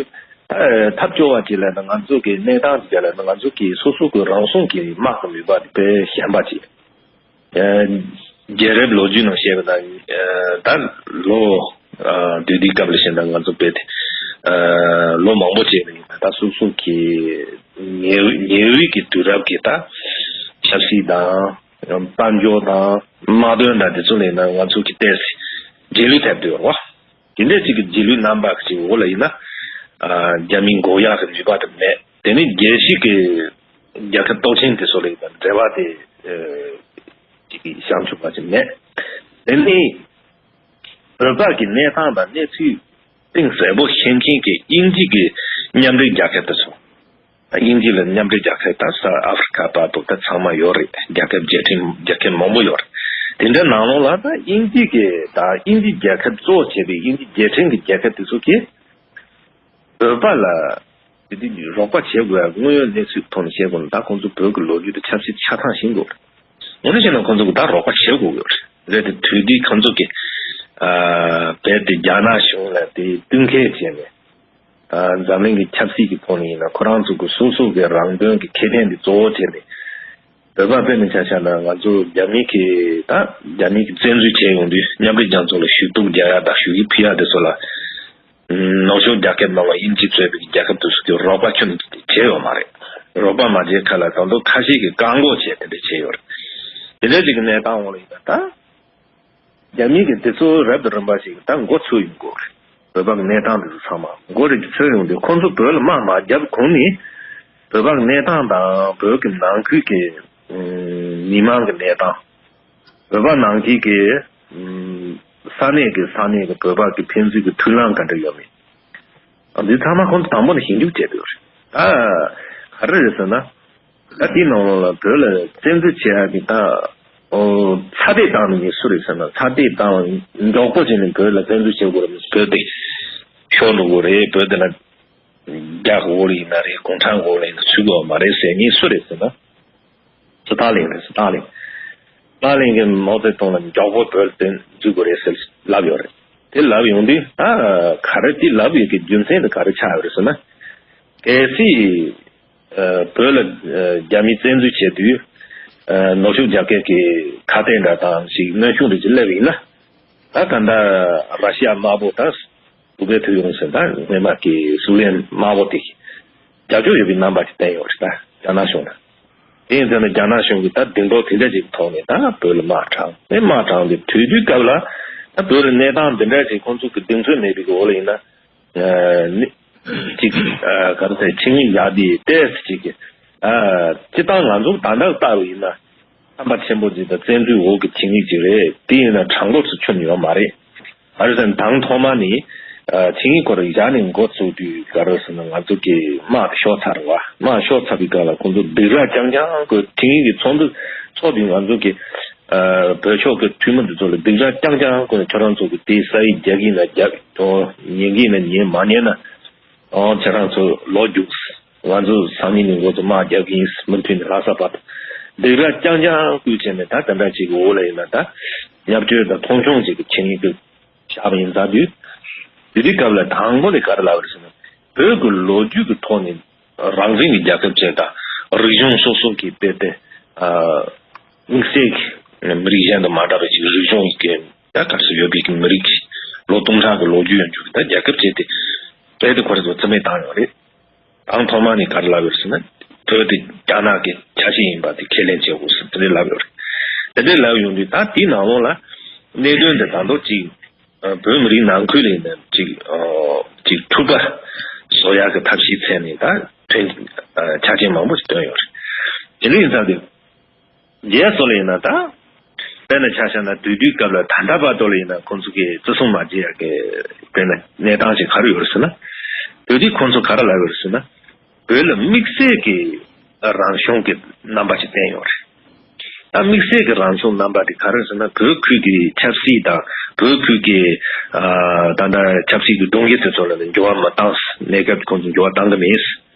ཨ་ཐབས་སྐྱོ་བ་ཅིག་ལ་ན་ང་ཚོ་གི་གནས་སྟངས་ཅིག་ལ་ན་ང་ཚོ་གི་སོ་སོ་གི་རང་སྲུང་གི་དམག་གི་ནུས་པ་དེ་དཔེ་ཞན་པ་ཅིག་ཨ་རྒྱལ་རབས་ལོ་རྒྱུས་ནང་བཤད་པ་ན་ཨ་ད་ལོ་ཨ་དུས་དེའི་སྐབས་ལ་བཤད་ན་ང་ཚོ་བོད་དེ་ཨ་ལོ་མང་པོ་བྱས་ནས་ད་སོ་སོ་གི་ཉེ་ཉེ་བའི་གི་དུས་རབས་ཀྱི་ད་ཆབ་སྲིད་དང་དཔལ་འབྱོར་དང་དམག་དོན་དང་དེ་ཚོ་ལས་ན་ང་ཚོ་གི་ཏོག་ཙམ་རྗེས་ལུས་ཐེབས་བསྡད་ཡོད་རེད་བ། དེ་འདྲ་ཅིག་གི་རྗེས་ལུས་རྣམ་པ་ཅིག་འོག་ལ་ཡིན་ན་ཨ་རྒྱ་མིའི་འགོག་ཡག་གི་ནུས་པ་དེ་མེད། དེ་ནི་རྒྱལ་སྤྱི་གི་རྒྱལ་ཁབ་སྟོབས་ཆེན་དེ་ཚོ་ལ་ཡིན་ན་འབྲེལ་བ་དེ་ཨ་ཅིག་གི་བྱང་ཆུབ་པ་ཅིག་མེད། དེ་ནི་བོད་པ་གི་གནས་སྟངས་དང་གནས་ཚུལ་གཏིང་ཟབ་པོ་ཤེས་མཁན་གྱི་དབྱིན་ཇི་གི་མཉམ་འབྲེལ་རྒྱལ་ཁབ་དེ་ཚོ། དབྱིན་ཇི་ལ་མཉམ་འབྲེལ་རྒྱལ་ཁབ་དང་ས་ཨ་ཧྥེ་རི་ཁ་བར་དུ་ད་ཚང་མ་ཡོད་རེད། རྒྱལ་ཁབ་རྒྱལ་ཕྲན་རྒྱལ་ཁབ་མང་པོ་ཡོད་རེད། དེ་འདྲ་ནང་ལོགས་ལ་ད་དབྱིན་ཇི་གི་ད་དབྱིན་ཇི་རྒྱལ་ཁབ་གཙོ་བྱས་པའི་དབྱིན་ཇི་རྒྱལ་ཕྲན་གྱི་རྒྱལ་ཁབ་དེ་ཚོ་གིས་བོད་པ་ལ་དེ་དུས་རོགས་པ་བྱེད་དགོས་ཡ་དངོས་ཡོད་གནས་ཚུལ་ཐོག་ནས་བཤད་དགོས་ན་ད་ཁོང་ཚོ་བོད་ཀྱི་ལོ་རྒྱུས་དང་ཆབ་སྲིད་ཆ་ཚང་ཤེས་དགོས་རེད། དངོས་གནས་བཤད་ན་ཁོང་ཚོ་གི་ད་རོགས་པ་བྱེད་དགོས་ཡོད་རེད། རེད་དེ་དུས་དུས་ཁོང་ཚོ་གི་ཨ་རྦད་དེ་རྒྱ་ནག་གཞུང་ལ་དེ་བསྟུན་མཁས་བྱས་ནས། ཨ་འཛམ་གླིང་གི་ཆབ་སྲིད་ཀྱི་ཐོག་ནས་ཡིན་ན་ཁོ་རང་ཚོ་གི་སོ་སོ་གི་རང་དོན་གྱི་ཁེ་ཕན་དེ་གཙོ་བོ་བྱས་ནས། བོད་པ་དཔེ་མི་ཆ་བཞག་ན་ང་ཚོ་རྒྱ་མི་གི་ད་རྒྱ་མི་གི་བཙན་འཛུལ་བྱས་ཡོང་དུས་མཉམ་འབྲེལ་རྒྱལ་ཚོགས་ལ་ཞུ་གཏུག་རྒྱག་ཡ་དང་ཞུ་ཡིག་ཕུལ་ཡ་དེ་ཚོ་ལ། ནུབ་ཕྱོགས་རྒྱལ་ཁབ་ནང་ལ་དབྱིན་ཇི་གཙོས་པའི་རྒྱལ་ཁབ་དེ་ཚོ་གི་རོགས་པ་ཁྱོན་བྱས་ཡོད་མ་རེད། རོགས་པ་མ་བྱས་ཁ་ལ་ད་དུང་ཁ་ཤས་ཀྱིས་བཀག་འགོག་བྱས་དེ་འདྲ་བྱས་ཡོད་རེད། དེ་འདྲ་ཅིག་གི་གནས་སྟངས་འོག་ལ་ཡིན་ན་ད། རྒྱ་མི་གིས་དེ་ཚོ་རབ་དང་རིམ་པ་ཞིག་ད་མགོ་ཚོས་ཡོང་གི་རེད། བོད་པ་གི་གནས་སྟངས་དེ་ཚོ་ཚང་མ་མགོ་རིལ་གྱིས་ཚོས་ཡོང་དུས་ཁོང་ཚོ་བོད་ལ་དམག་མ་བརྒྱབ་གོང་ནས་བོད་པ་གི་གནས་སྟངས་དང་བོད་ཀྱི་ནང་ཁུལ་གྱི་ཨུམ་མི་མང་གི་གནས་སྟངས། བོད་པ་ནང་ཁུལ་གྱི་ཨུམ་ས་གནས་ཀྱི་ས་གནས་ཀྱི་བོད་པ་གི་ཕན་ཚུན་གྱི་མཐུན་ལམ་ག་འདྲ་ཡོད་མེད། འདི་ཚང་མ་ཁོང་ཚོ་དང་པོ་ནས་ཞིབ་འཇུག་བྱས་འདུག་རེད། ད་ག་རེ་རེད་ཟེར་ན། ད་དེའི་ནང་ལོགས་ལ་བོད་ལ་བཙན་འཛུལ་བྱེད་ཡག་གི་ད་ཨོ་ཚ་འདེད་བཏང་ནས་སུ་རེད་ཟེར་ན། ཚ་འདེད་བཏང་མགྱོགས་པོ་བྱས་ནས་བོད་ལ་བཙན་འཛུལ་བྱེད་དགོས་རེད། བོད་དེ་ཤོར་འགྲོ་དགོས་རེད། བོད་དེ་ལ་རྒྱ་གི་འོག་ལ་ཡིན་ན་རེད། གུང་ཁྲན་འོག་ལ་ཡིན་ན་ཚུད་དགོས་མ་རེད་ཟེར་མཁན་སུ་རེད་ཟེར་ན། སི་ཏཱ་ལིན་རེད། སི་ཏཱ་ལིན། སི་ཏཱ་ལིན་གྱིས་མའོ་ཙེ་ཏུང་ལ་མགྱོགས་པོ་བོད་ལ་བཙན་འཛུལ་དགོས་རེད་ཟེར་ལབ་ཡོད་རེད། དེ་ལབ་ཡོང་དུས་ད་ག་རེ་དེ་ལབ་ཡོད་ཀྱི་རྒྱུ་མཚན་དེ་ག་རེ་ཆགས་ཡོད་རེད་ཟེར་ན། གལ་སྲིད་ཨ་བོད་ལ་ཨ་རྒྱ་མིས་བཙན་འཛུལ་བྱས་དུས་ཨ་ནུབ་ཕྱོགས་རྒྱལ་ཁབ་ཀྱི་ཁ་གཏད་འདྲ་དང་ཞིག་གནོན་ཤུགས་འདྲ་ཞིག་སླེབས་ཡིན་ན། ད་ད་ལྟ་ར་ཤི་ཡ་དམར་པོ་དང་ཀུ་པེ་ཐུ་ཡོང་ཟེར་ད་སྔོན་མ་གི་སུ་ལེན་དམར་པོ་དེ་རྒྱབ་སྐྱོར་ཡོད་པའི་རྣམ་པ་ཞིག་བསྟན་ཡོད་རེད། ད་རྒྱ་ནག་གཞུང་ལ། དེ་ཡིན་ཙང་ནི་རྒྱ་ནག་གཞུང་གིས་ད་གདེང་སྤོབས་དེ་འདྲ་ཞིག་ཐོག་ནས་ད་བོད་ལ་དམག་དྲངས། དེ་དམག་དྲངས་ཏེ་དུས་དུས་སྐབས་ལ་ད་བོད་ལ་གནས་སྟངས་འདི་འདྲ་ཞིག་ཁོང་ཚོ་གི་གདེང་ཚོད་མེད་པའི་འོག་ལ་ཡིན་ན། ཨ་ནི་ཅིག་ཨ་ག་རེ་ཟེར། ཆིངས་ཡིག་ཡག་དེ་ཏོག་ཙམ་ཅིག་གི་ཨ་སྤྱིར་བཏང་ང་ཚོ་ད་ལྟ་ལྟ་བུ་ཡིན་ན་ཁམས་པ་ཆེན་པོ་ཅིག་དང་བཙན་འཛུལ་འོག་གི་ཆིངས་ཡིག་ཅིག་རེད། དེ་ཡིན་ན་དྲང་པོ་ཚུར་ཁྱོན་ཡོད་མ་རེད། ག་རེ་ཟེར་ན་དང་ཐོག་མ་ནི་ ཆིངས་ཡིག་སྐོར་བཞག་ནས་འགོ་བཙུགས་དུས་ག་རེ་ཟེར་ན། ང་ཚོ་གི་དམག་དེ་ཤོར་ཚར་བ། དམག་ཤོར་ཚར་བའི་སྐབས་ལ་ཁོང་ཚོ་སྡིགས་ར་རྐྱང་རྐྱང་གི་ཆིངས་ཡིག་གི་ཚོགས་འདུ་ཚོགས་དུས། ང་ཚོ་གི་བོད་ཕྱོགས་ཀྱི་འཐུས་མི་འདི་ཚོ་ལ་སྡིགས་ར་རྐྱང་རྐྱང་གི། ཁྱོད་རང་ཚོ་གི་དེ་ས་ཡིག་རྒྱག་གི་ན་རྒྱག། ཉན་གི་ན་ཉན། མ་ཉན་ན་ཨོ་ཁྱེད་རང་ཚོ་ལོག་རྒྱུགས། ང་ཚོ་སང་ཉིན་ནས་འགོ་ཚུགས་དམག་རྒྱག་གི་ཡིན། མུ་མཐུད་ནས་ལྷ་ས་བར་དུ། སྡིགས་ར་རྐྱང་རྐྱང་བསྐུལ་བྱས་ནས། ད་དེ་འདྲ་ཅིག་གི་འོག་ལ་ཡིན་ན་ད་བརྙས་བཅོས་དང་མཐོང་ཆུང་ཅིག་གི་ཆིངས་ཡིག་བཞག་པ་ཡིན་ཙང་དུས། དེ་དུས་སྐབས་ལ་དང་པོ་ནས་ག་རེ་ལབ་པ་རེད་ཟེར་ན། བོད་ཀྱི་ལོ་རྒྱུས་ཀྱི་ཐོག་ནས་རང་བཙན་གྱི་རྒྱལ་ཁབ་ཅིག་དང་། རིག་གཞུང་སོ་སོ་གི་དཔེ་དེ་དམིགས་བསལ་གྱི་མི་རིགས་གཞན་དང་མ་འདྲ་བའི་ཅིག་རིག་གཞུང་གི་ད་ག་རེ་ཟེར་ཡོད་པའི་གི་མི་རིགས་ལོ་སྟོང་ཕྲག་གི་ལོ་རྒྱུས་ཡོད་རྒྱུ་གི་ད་རྒྱལ་ཁབ་ཅིག་དེ་དཔེ་དེ་ཁོ་རང་ཚོ་རྩིས་མེད་བཏང་ཡོད་རེད། དང་ཐོག་མ་ནས་ག་རེ་ལབ་ཡོད་ཟེར་ན། བོད་དེ་རྒྱ་ནག་གི་ཆ་ཤས་ཡིན་པ་དེ་ཁས་ལེན་བྱེད་དགོས་ཟེར་དེ་འདྲ་ལབ་ཡོད་རེད། དེ་འདྲ་ལབ་ཡོང་དུས་ད་དེའི་ནང་ལོགས་ལ་གནད་དོན་དེ་ད་དུང་ཅིག་བོད་མི་རིགས་ནང་ཁུལ་ལ་ཡིན་ན་ཅིག་ཅིག་འཁྲུག་པ་བཟོ་ཡག་གི་ཐབས་ཤེས་བཙལ་ནས་ད་ཐོན་ཆ་རྐྱེན་མང་པོ་ཞིག་བཏོན་ཡོད་རེད། དེ་འདྲ་ཡིན་ཙང་དུས། རྗེས་སུ་ལ་ཡིན་ན་ད། དཔེར་ན་ཆ་བཞག་ན་དེ་དུས་སྐབས་ལ་ད་ལྟ་བར་དུ་ལ་ཡིན་ན་ཁོང་ཚོ་གིས་བརྩི་སྲུང་མ་བྱེད་ཡག་གི་དཔེར་ན་གནས་སྟངས་ཤིག་ག་རེ་ཡོད་རེད་ཟེར་ན། དེ་དུས་ཁོང་ཚོ་ག་རེ་ལབ་ཡོད་རེད་ཟེར་ན། བོད་ལ་དམིགས་བསལ་གྱི་རང་སྐྱོང་གི་རྣམ་པ་ཞིག་བསྟན་ཡོད་རེད། ད་དམིགས་བསལ་གྱི་རང་སྐྱོང་རྣམ་པ་དེ་ག་རེ་ཟེར་ན། བོད་ཁུལ་གྱི་ཆབ་སྲིད་དང་བོད་ཁུལ་གྱི་ཨ་ད་ལྟ་ཆབ་སྲིད་ཀྱི་གདོང་རྒྱུད་དེ་ཚོ་ལ་འགྱུར་བ་མ་བཏང་། གནས་སྐབས་ཁོང་ཚོ་འགྱུར་བ་བཏང་གི་མེད།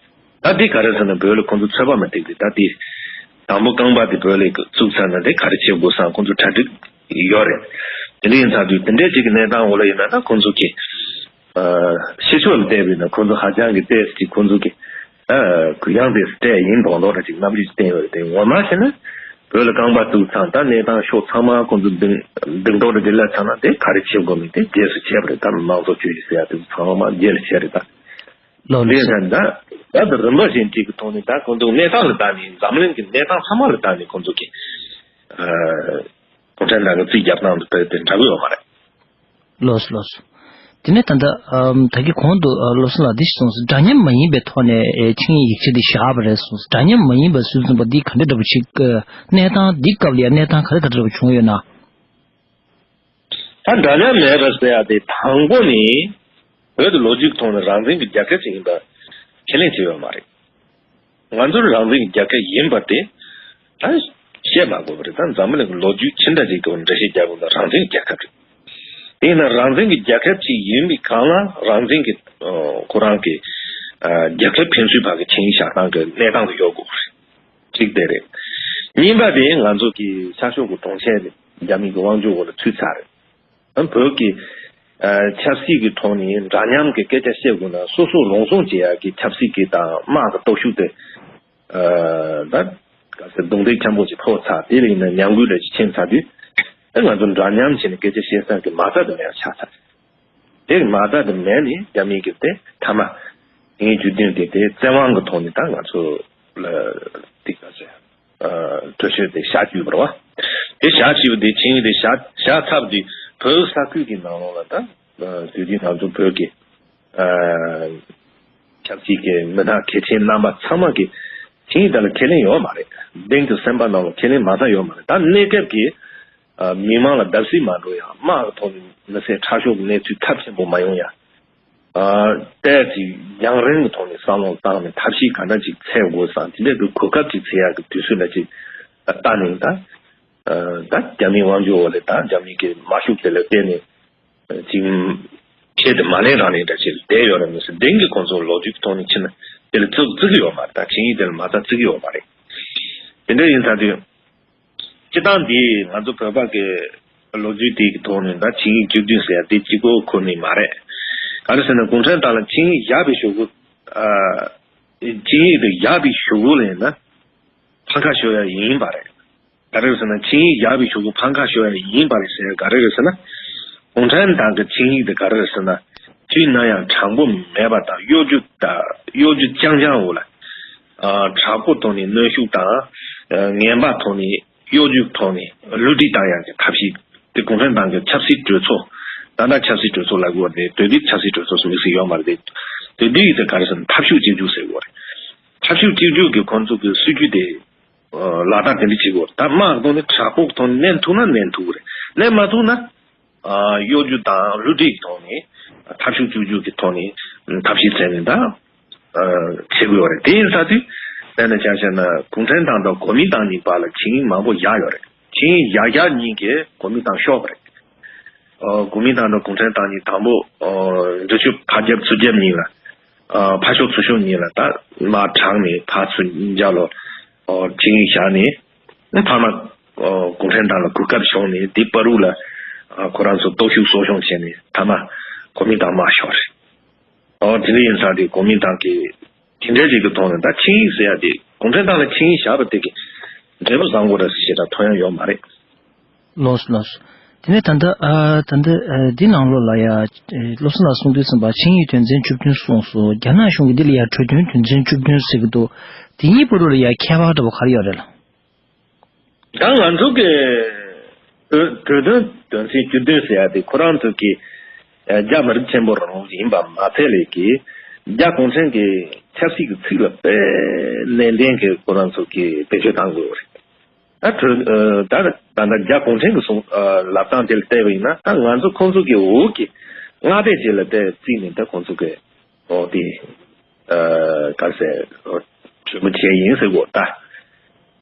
ད་འདི་ག་རེ་ཟེར་ན། བོད་ལ་ཁོང་ཚོ་ཚོད་དཔག་མ་ཐེག་པའི་ད་དེ་དང་པོ་རྐང་པ་དེ་བོད་ལ་བཙུགས་ཚར་ན་དེ་ག་རེ་བྱེད་དགོས་སམ་ཁོང་ཚོ་གྲ་སྒྲིག་ཡོད་རེད། དེ་འདྲ་ཡིན་ཚར་དུས་དེ་འདྲའི་ཅིག་གི་གནས་སྟངས་འོག་ལ་ཡིན་ན་ད་ཁོང་ཚོ་གི་ཨ་ཕྱི་ཕྱོགས་ལ་བལྟས་པ་ཡིན་ན་ཁོང་ཚོ་ཧ་ཅང་གི་ཏོག་ཙམ་ཅིག་ཁོང་ཚོ་གི་ཨ་གུ་ཡངས་ཏོག་ཙམ་སྤྲད་ཡིན་མདོག་མདོག་འདྲ་ཅིག་རྣམ་འགྱུར་ཅིག་བསྟན་ཡོད་རེད། དེ་ངོ་མ་བྱས་ན་བོད་ལ་རྐང་པ་བཙུགས་ཚར། ད་གནས་སྟངས་ཕྱོགས་ཚང་མ་ཁོང་ཚོ་འདིང་འདིང་ཐོག་ཏུ་འདི་ལ་ཚར་ན་དེ་ག་རེ་བྱེད་དགོས་མིན་དེ་རྗེས་སུ་བྱས་པ་རེད། ད་མང་གཙོ་བཅོས་བསྒྱུར་ཟེར་ཡག་དེ་ཚོ་ཚང་མ་རྗེས་ལ་བྱས་རེད་ད། ལགས་ལགས་ལགས་སོ། སོ། ད་ད་རིམ་པ་བཞིན་གཅིག་གི་ཐོག་ནས་ད་ཁོང་ཚོ་གནས་སྟངས་ལ་བལྟས་ནས། འཛམ་གླིང་གི་གནས་སྟངས་ཚང་མ་ལ་བལྟས་ནས་ཁོང་ཚོ་གིས་ཨ་གུང་ཁྲན་ཏང་གི་རྩིས་རྒྱབ་སྟངས་དེ་དེ་འདྲ་གི་ཡོད་མ་རེད། ལགས་སོ་ལགས་སོ། དེ་ནས་ད་ལྟ་ཨམ་ད་གིན་གོང་དུ་ཨ་བློ་བཟང་ལགས་འདི་ཞིག་གསུངས་སོང་། འདྲ་མཉམ་མ་ཡིན་པའི་ཐོག་ནས་ཨེ་ཆིངས་ཡིག་ཡིག་ཆ་འདི་བཞག་པ་རེད་གསུངས་སོང་། འདྲ་མཉམ་མ་ཡིན་པ་ཟེར་ཙམ་པ་འདི་ག་འདྲ་འདྲ་པོ་ཞིག་ཨ་གནས་སྟངས་འདི་སྐབས་ལ་ཡང་གནས་སྟངས་ག་རེ་ག་འདྲ་འདྲ་པོ་བྱུང་ཡོད་ན། ད་འདྲ་མཉམ་མེད་པ་ཟེར་ཡག་དེ་དང་པོ་ནས་བོད་དེ་ལོ་རྒྱུས་ཀྱི་ཐོག་ནས་རང་བཙན་གྱི་རྒྱལ་ཁབ་ཅིག་ཡིན་པ་ཁས་ལེན་བྱས་ཡོད་མ་རེད། ང་ཚོར་རང་བཙན་གྱི་རྒྱལ་ཁབ་ཡིན་པ་དེ་ད་བཤད་མ་དགོས་པ་རེད། ད་འཛམ་བུ་གླིང་གི་ལོ་རྒྱུས་ཅི་འདྲ་ཅིག་ཐོག་འགྲེལ་བཤད་རྒྱག་དགོས་ན་རང་བཙན་གྱི་རྒྱལ་ཁབ་རེད། དེས་ན་རང་བཙན་གྱི་རྒྱལ་ཁབ་ཅིག་ཡིན་པའི་སྒང་ལ་རང་བཙན་གྱི་ཨ་ཁོ་རང་གི་ཨ་རྒྱལ་ཁབ་ཕན་ཚུན་བར་གྱི་ཆིངས་ཡིག་བཞག་སྟངས་ཀྱི་གནས་སྟངས་དེ་ཡོད་དགོས་པ་རེད། གཅིག་དེ་རེད། གཉིས་པ་དེ་ང་ཚོ་གི་ཤར་ཕྱོགས་ཀྱི་གྲོང་ཁྱེར་རེད། རྒྱ་མི་གི་དབང་སྒྱུར་འོག་ལ་ཚུད་ཚར་རེད། ཨ་བོད་ཀྱི་ཨ་ཆབ་སྲིད་ཀྱི་ཐོག་ནས་འདྲ་མཉམ་གྱི་སྐད་ཆ་བཤད་དགོས་ན་སོ་སོ་རང་སྲུང་བྱེད་ཡག་གི་ཆབ་སྲིད་ཀྱི་དང་དམག་གི་སྟོབས་ཤུགས་དེ་ཨ་ད་ག་ཚོད་རྡུང་རྡེག་ཆེན་པོ་ཞིག་ཕོག་ཚར། དེ་ལ་ཡིན་ན་མྱང་གུད་ལ་ཕྱིན་ཚར་དུས་ཨ་ང་ཚོ་འདྲ་མཉམ་བྱས་ནས་སྐད་ཆ་བཤད་ས་གི་མ་རྩ་དེ་མེད་པ་ཆགས་ཚར། དེ་མ་རྩ་དེ་མེད་ནས་རྒྱ་མི་གིས་དེ་མཐའ་མ་ངས་རྒྱུ་མཚན་དེ་དེ་བཙན་དབང་གི་ཐོག་ནས་ད་ང་ཚོ་ལ་དེ་ག་ཚོད་ཨ་གྲོས་ཆོད་དེ་བཞག་བཅུག་པ་རེད་བ། དེ་བཞག་བཅུག་པ་དེ་ཆིངས་ཡིག་དེ་བཞག་བཞག་ཚར་བ་དེ་བོད་ས་ཁུལ་གྱི་ནང་ལོགས་ལ་ད་ཨ་དུས་རྒྱུན་ང་ཚོ་བོད་ཀྱི་ཨ་ཆབ་སྲིད་ཀྱི་མི་སྣ་གལ་ཆེན་རྣམ་པ་ཚང་མ་གིས་ཆིངས་ཡིག་དེ་ལ་ཁས་ལེན་ཡོད་མ་རེད། གདེང་གི་སེམས་པ་ནང་ལ་ཁས་ལེན་མ་ཚར་ཡོད་མ་རེད། ད་གནས་སྐབས་ཀྱི་ཨ་མི་མང་ལ་བརྡབ་གསིག་མ་འགྲོ་ཡ། དམག་གི་ཐོག་ནས་མི་སེར་ཁྲག་ཤོར་གྱི་གནས་ཚུལ་ཚབས་ཆེན་པོ་མ་ཡོང་ཡ། ཨ་ཏོག་ཙམ་རྒྱང་རིང་གི་ཐོག་ནས་བསམ་བློ་བཏང་ནས་ཐབས་ཤེས་ག་འདྲ་ཅིག་འཚོལ་དགོས་སམ། དེ་འདྲ་གི་གོ་སྐབས་ཅིག་འཚོལ་ཡག་གི་དུས་ཚོད་ལ་ཅིག་ལྟ་ནས་ད་ཨ་ད་རྒྱ་མིའི་དབང་སྒྱུར་འོག་ལ་ད་རྒྱ་མི་གི་མ་ཤུགས་དེ་ལ་བརྟེན་ནས་ཅིག་ཁྱེད་དེ་མ་ལེན་རང་ལེན་འདྲ་ཅིག་བསྡད་ཡོད་རེད་མི་སྲིད། དེང་གི་ཁོང་ཚོ་ལོ་རྒྱུས་ཀྱི་ཐོག་ནས་ཕྱིན་ན་དེ་ལ་བརྩི་བརྩི་གི་ཡོད་མ་རེད། ད་ཆིངས་ཡིག་དེ་ལ་མ་རྩ་བརྩི་གི་ཡོད་མ་རེད། དེ་འདྲ་ཡིན་ཚར་དུས། སྤྱིར་བཏང་འདི་ང་ཚོ་བོད་པ་གི་ལོ་རྒྱུས་དེ་གི་ཐོག་ནས་ད་ཆིངས་ཡིག་བཅུ་བདུན་ཟེར་ཡ་དེ་གཅིག་པོ་ཁོ་ནས་མ་རེད། ག་རེ་ཟེར་ན་གུང་ཁྲན་ཏང་ལ་ཆིངས་ཡིག་བཞག་པའི་གཞུག་གུ། ཨ་ཆིངས་ཡིག་དེ་བཞག་པའི་གཞུག་གུ་ལ་ཡིན་ན་ཕམ་ཁ་ཤོར་ཡ་ཡིན་པ་རེད། ག་རེ་རེད་ཟེར་ན་ཆིངས་ཡིག་བཞག་པའི་གཞུག་གུ་ཕམ་ཁ་ཤོར་ཡ་ཡིན་པ་རེད་ཟེར་ཡ་ག་རེ་རེད་ཟེར་ན། གུང་ཁྲན་ཏང་གི་ཆིངས་ཡིག་དེ་ག་རེ་རེད་ཟེར་ན། དུས་ནམ་ཡང་དྲང་པོ་མེད་པ་དང་གཡོ་སྒྱུ་དང་གཡོ་སྒྱུ་རྐྱང་རྐྱང་འོག་ལ། ཨ་དྲག་པོ་ཐོག་ནས་གནོན་ཤུགས་དང་། ཨ་ངན་པ་ཐོག་ནས་གཡོ་སྒྱུ་ཐོག་ནས་བསླུ་བྲིད་བཏང་ཡག་གི་ཐབས་ཤེས་དེ་གུང་ཁྲན་ཏང་གི་ཆབ་སྲིད་གྲོས་ཚོགས། ད་ལྟ་ཆབ་སྲིད་གྲོས་ཚོགས་ལབ་དགོས་རེད། དེ་དུས་ཆབ་སྲིད་གྲོས་ཚོགས་སུ་དམིགས་བསལ་ཡོད་མ་རེད། དེ་དུས་ཡིན་ཚེ་ག་རེ་ཟེར་ན་འཐབ་ཤུགས་གཅིག་གྱུར་ཟེར་དགོས་རེད། འཐབ་ཤུགས་གཅིག་གྱུར་གྱི་ཁོང་ཚོ་གི་སྲིད་ཇུས་དེ་ཨ་ལག་བསྟར་དེ་འདྲ་བྱེད་དགོས་རེད། ད་དམག་གི་ཐོག་ནས་དྲག་པོ་གི་ཐོག་ནས་གནོན་ཐུབ་ན་གནོན་ཐུབ་ཀྱི་རེད། གནོན་མ་ཐུབ་ན། ཨ་གཡོ་སྒྱུ་དང་བསླུ་བྲིད་ཀྱི་ཐོག་ནས་ འཐབ་ཤུགས་བཅུ་གཅིག་གི་ཐོག་ནས་ཐབས་ཤེས་བྱས་ནས་ད་བྱེད་དགོས་པ་རེད། དེ་ཡིན་ས་དུས་དཔེར་ན་ཆ་བཞག་ན་གུང་ཁྲན་ཏང་དང་གོ་མིན་ཏང་གཉིས་བར་ལ་ཆིངས་ཡིག་མང་པོ་བཞག་ཡོད་རེད། ཆིངས་ཡིག་བཞག་བཞག་གཉིས་ཀས་གོ་མིན་ཏང་ཤོར་བ་རེད། ཨོ། གོ་མིན་ཏང་དང་གུང་ཁྲན་ཏང་གཉིས་དང་པོ། ཨོ། འབྲི་ཆུ་ཕར་རྒྱབ་ཚུར་རྒྱབ་གཉིས་ལ། ཨ། ཕར་ཤོག་ཚུར་ཤོག་གཉིས་ལ་ད་དམག་དྲངས་ནས་ཕར་ཚུར་མཇལ་ལོ། ཨོ། ཆིངས་ཡིག་བཞག་ནས། མཐའ་མ། ཨོ། གུང་ཁྲན་ཏང་ལ་གུས་བཀུར་ཤོར་ནས་དེ་བར་དུ་ལ། ཨ། ཁོ་རང་ཚོ་སྟོབས་ཤུགས་གསོ་སྐྱོང་བྱས་ནས་མཐའ་མ་གོ་མིན་ཏང་དམག་ཤོར་རེད། ཨོ། དེ་འདྲ་ཡིན་ཙང་དེ་གོ་མིན་ཏང་གི་དེ་འདྲའི་རིགས་ཀྱི་ཐོག་ནས་ད་ཆིངས་ཡིག་ཟེར་ཡ་དེ་གུང་ཁྲན་ཏང་ལ་ཆིངས་ཡིག་བཞག་པ་དེ་གི་འབྲས་བུ་བཟང་པོ་རེད་ཟེར་ཞེ་དྲག་མཐོང་ཡ་ཡོད་མ་རེད། ལགས་སོ་ལགས་སོ། དེ་ནས་ད་ལྟ་ཨ། ད་ལྟ་ཨ། འདི་ནང་ལོགས་ལ་ཡ་ཨེ། བློ་བཟང་ལགས་གསུང་དུས་ཙམ་པ་ཆིངས་ཡིག་དོན་ཚན་བཅུ་བདུན་གསུངས་སོང་། རྒྱ་ནག་གཞུང་གིས་འདི་ལ་ཡ་གྲོས་མཐུན་དོན་ཚན་བཅུ་བདུན་ཟེར་གི་འདུག་དེ་གཉིས་བར་དུ་ལ་ཡ་ཁྱད་པར་འདྲ་པོ་ག་རེ་ཡོད་རེད་ལགས། ད་ང་ཚོ་གི་གྲོས་གྲོས་དོན་དོན་ཚན་བཅུ་བདུན་ཟེར་ཡ་དེ་ཁོ་རང་ཚོ་གི་ཨ། རྒྱ་མི་རིགས་ཆེན་པོ་རང་ལུགས་ཡིན་པ་མ་ཚད་ལས་ཀྱི་རྒྱ་གུང་ཁྲན་གྱི་ཆབ་སྲིད་ཀྱི་ཚིག་ལ་དཔེ་ནན་ཏན་གྱི་ཁོ་རང་ཚོ་གི་བེད་སྤྱོད་བཏང་དགོས་རེད། ད་གྲོས་ཨ། ད་ད་ལྟ་རྒྱ་གུང་ཁྲན་གྱི་གསུང་ཨ། ལབ་སྟངས་དེ་ལ་བལྟས་པ་ཡིན་ན་ད་ང་ཚོ་ཁོང་ཚོ་གི་འོག་གི་མངའ་སྡེ་ཅིག་ལ་བལྟས་བརྩིས་ནས་ད་ཁོང་ཚོ་གི་འོག་དེ་ཨ། ག་རེ་ཟེར་གྲོས་མོལ་བྱས་ཡིན་ཟེར་གོ་ད།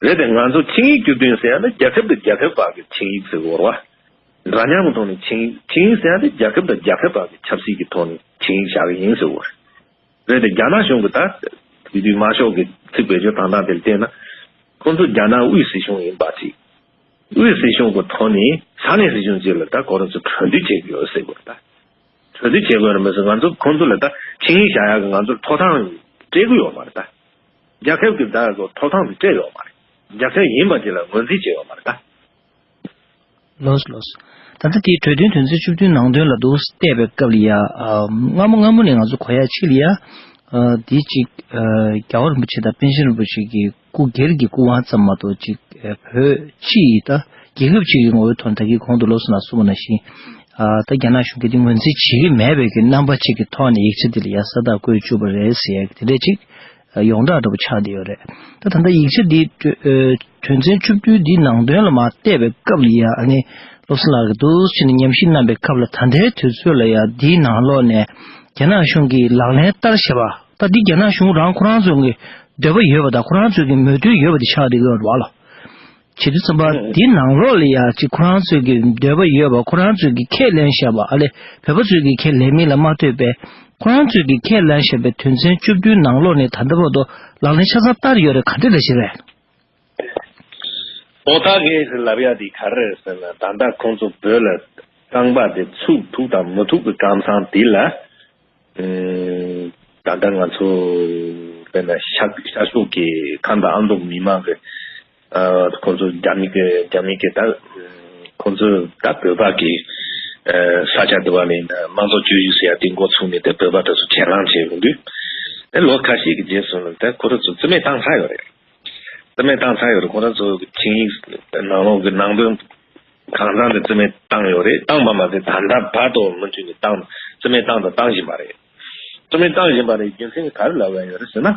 རེད་དེ་ང་ཚོ་ཆིངས་ཡིག་བཅུ་བདུན་ཟེར་ཡ་ནི་རྒྱལ་ཁབ་དང་རྒྱལ་ཁབ་བར་གྱི་ཆིངས་ཡིག་ཟེར་གོ་ར་བ། འདྲ་མཉམ་གྱི་ཐོག་ནས་ཆིངས་ཡིག་ཆིངས་ཡིག་ཟེར་ཡ་ནི་རྒྱལ་ཁབ་དང་རྒྱལ་ཁབ་བར་གྱི་ཆབ་སྲིད་ཀྱི་ཐོག་ནས་ཆིངས་ཡིག་བཞག་གི་ཡིན་ཟེར་གོ་རེད། རེད་དེ་རྒྱ་ནག་གཞུང་གི་ད་དེ་དུས་དམར་ཤོག་གི་ཚིག་བེད་སྤྱོད་བཏང་སྟངས་དེ་ལ་བལྟས་ན། ཁོང་ཚོ་རྒྱ་ནག་དབུས་སྲིད་གཞུང་ཡིན་པ་ཅིག་དབུས་སྲིད་གཞུང་གི་ཐོག་ནས་ས་གནས་སྲིད་གཞུང་ཅིག་ལ་ད་ཁོ་རང་ཚོ་གྲོས་མཐུན་བྱེད་ཀྱི་ཡོད་ཟེར་དགོས་རེད་ད། གྲོས་མཐུན་བྱེད་དགོས་རེད་མ་ཟད་ང་ཚོ་ཁོང་ཚོ་ལ་ད་ཆིངས་ཡིག་བཞག་ཡག་གི་ང་ཚོར་ཐོབ་ཐང་སྤྲད་ཀྱི་ཡོད་མ་རེད་ད། རྒྱལ་ཁབ་ཀྱི་ད་ཐོབ་ཐང་དེ་སྤྲད་ཡོད་མ་རེད། རྒྱལ་ཁབ་ཡིན་པ་ཅིག་ལ་ངོས་འཛིན་བྱས་ཡོད་མ་རེད་ད། ལགས་སོ་ལགས་སོ། ད་ལྟ་དེའི་གྲོས་མཐུན་དོན་ཚན་བཅུ་བདུན་ནང་དོན་ལ་འདུག་བལྟས་པའི་སྐབས་ལ་ཡ། ཨ། སྔ་མོ་སྔ་མོ་ནས་ང་ཚོ་གོ་ཡ་ཆེད་ལ་ཡ། ཨ། དེ་གཅིག་ཨ། རྒྱལ་བ་རིན་པོ་ཆེ་དང་པཎ་ཆེན་རིན་པོ་ཆེ་གི་སྐུ་སྒེར་གྱི་སྐུ་དབང་ཙམ་མ་གཏོགས་གཅིག་ཨ། བོད་སྤྱི་ཡི་ད་རྒྱལ་ཁབ་ཅིག་གི་ངོ་བོའི་ཐོག་ནས་ད་གིན་གོང་དུ་བློ་བཟང་ལགས་གསུངས་པ་ནང་བཞིན། ཨ། ད་རྒྱ་ནག་གཞུང་གིས་དེ་ངོས་འཛིན་བྱེད་ཀྱི་མེད་པའི་གི་རྣམ་པ་ཅིག་གི་ཐོག་ནས་ཡིག་ཆ་དེ་ལ་ཡ་ས་རྟགས་བཀོད་བཅུག་པ་རེད་ཟེར་ཡ་གི་དེ་འདྲས་ཅིག་ཡོངས་གྲགས་འདྲ་པོ་ཆགས་བསྡད་ཡོད་རེད། ད་ད་ལྟ་ཡིག་ཆ་འདི་ཨ། དོན་ཚན་བཅུ་བདུན་འདིའི་ནང་དོན་ལ་མར་བལྟས་པའི་སྐབས་ལ་ཡ། ཨ་ནི་བློ་བཟང་ལགས་ཀྱིས་འདུག་བྱས་ནས་ཉམས་ཞིབ་གནང་པའི་སྐབས་ལ་ད་ལྟའི་དུས་ཚོད་ལ་ཡ་འདིའི་ནང་ལོགས་ནས་རྒྱ་ནག་གཞུང་གིས་ལག་ལེན་བསྟར་བཞིན་པ། ད་འདི་རྒྱ་ནག་གཞུང་རང་ཁོ་རང་ཚོ་གི་འདོད་པ་ཡོད་པ་དང་ཁོ་རང་ཚོ་གི་མོས་མཐུན་ཡོད་པ་དེ་ཆགས་བསྡད་ཡོད་རེད་བ་ལགས། བྱེད་དུས་ཙམ་པ་འདི་ནང་ལོགས་ལ་ཡ་ཅིག་ཁོ་རང་ཚོས་ཀྱི་འདོད་པ་ཡོད་པ། ཁོ་རང་ཚོས་ཀྱི་ཁས་ལེན་བཞག་པ། ཨ་ལས་བོད་པ་ཚོས་ཀྱི་ཁས་ལེན་མིན་ལ་མ་ལྟོས་པའི་ཁོ་རང་ཚོས་ཀྱི་ཁས་ལེན་བཞག་པའི་དོན་ཚན་བཅུ་བདུན་ནང་ལོགས་ནས་ད་ལྟ་བར་དུ་ལག་ལེན་ཆ་ཚང་བསྟར་ཡོད་རེད། ག་འདྲ་རེད་ཞེས་རེད། ཨོ་ད་ངས་ལབ་ཡ་དེ་ག་རེ་རེད་ཟེར་ན། ད་ལྟ་ཁོང་ཚོ་བོད་ལ་རྐང་པ་དེ་ཚུགས་ཐུབ་དང་མི་ཐུབ་ཀྱི་སྐབས་མཚམས་དེ་ལ། ཨ། ད་ལྟ་ང་ཚོ་དཔེར་ན་ཤར་ཤར་ཕྱོགས་ཀྱི་ཁམས་དང་ཨ་མདོ་མི་མང་གི། ཨ། ཁོང་ཚོ་རྒྱ་མི་གི་རྒྱ་མི་གི་ད་ཁོང་ཚོ་ད་བོད་པ་གི། ཨ། ས་ཆ་དེ་བ་ནས་དམངས་གཙོ་བཅོས་བསྒྱུར་ཟེར་ཡ་དེ་འགོ་ཚུགས་ནས་དེ་བོད་པ་དེ་ཚོ་གྱེན་ལངས་བྱས་ཡོང་དུས། ཨ། ལོ་ཁ་ཤས་ཀྱི་རྗེས་སུ་ད་ཁོ་རང་ཚོ་རྩིས་མེད་བཏང་ཚར་ཡོད་རེད། རྩིས་མེད་བཏང་ཚར་ཡོད་རེད། ཁོ་རང་ཚོ་གི་ཆིངས་ཡིག་ནང་ལོགས་ཀྱི་ནང་དོན་གང་ཚང་དེ་རྩིས་མེད་བཏང་ཡོད་རེད། བཏང་པ་མ་ཟད་ད་ལྟ་བར་དུ་མུ་མཐུད་ནས་བཏང་རྩིས་མེད་བཏང་དང་བཏང་བཞིན་པ་རེད། རྩིས་མེད་བཏང་བཞིན་པ་རེད། རྒྱུ་མཚན་གྱིས་ག་རེ་ལབ་ཡ་ཡོད་རེད་ཟེར་ན།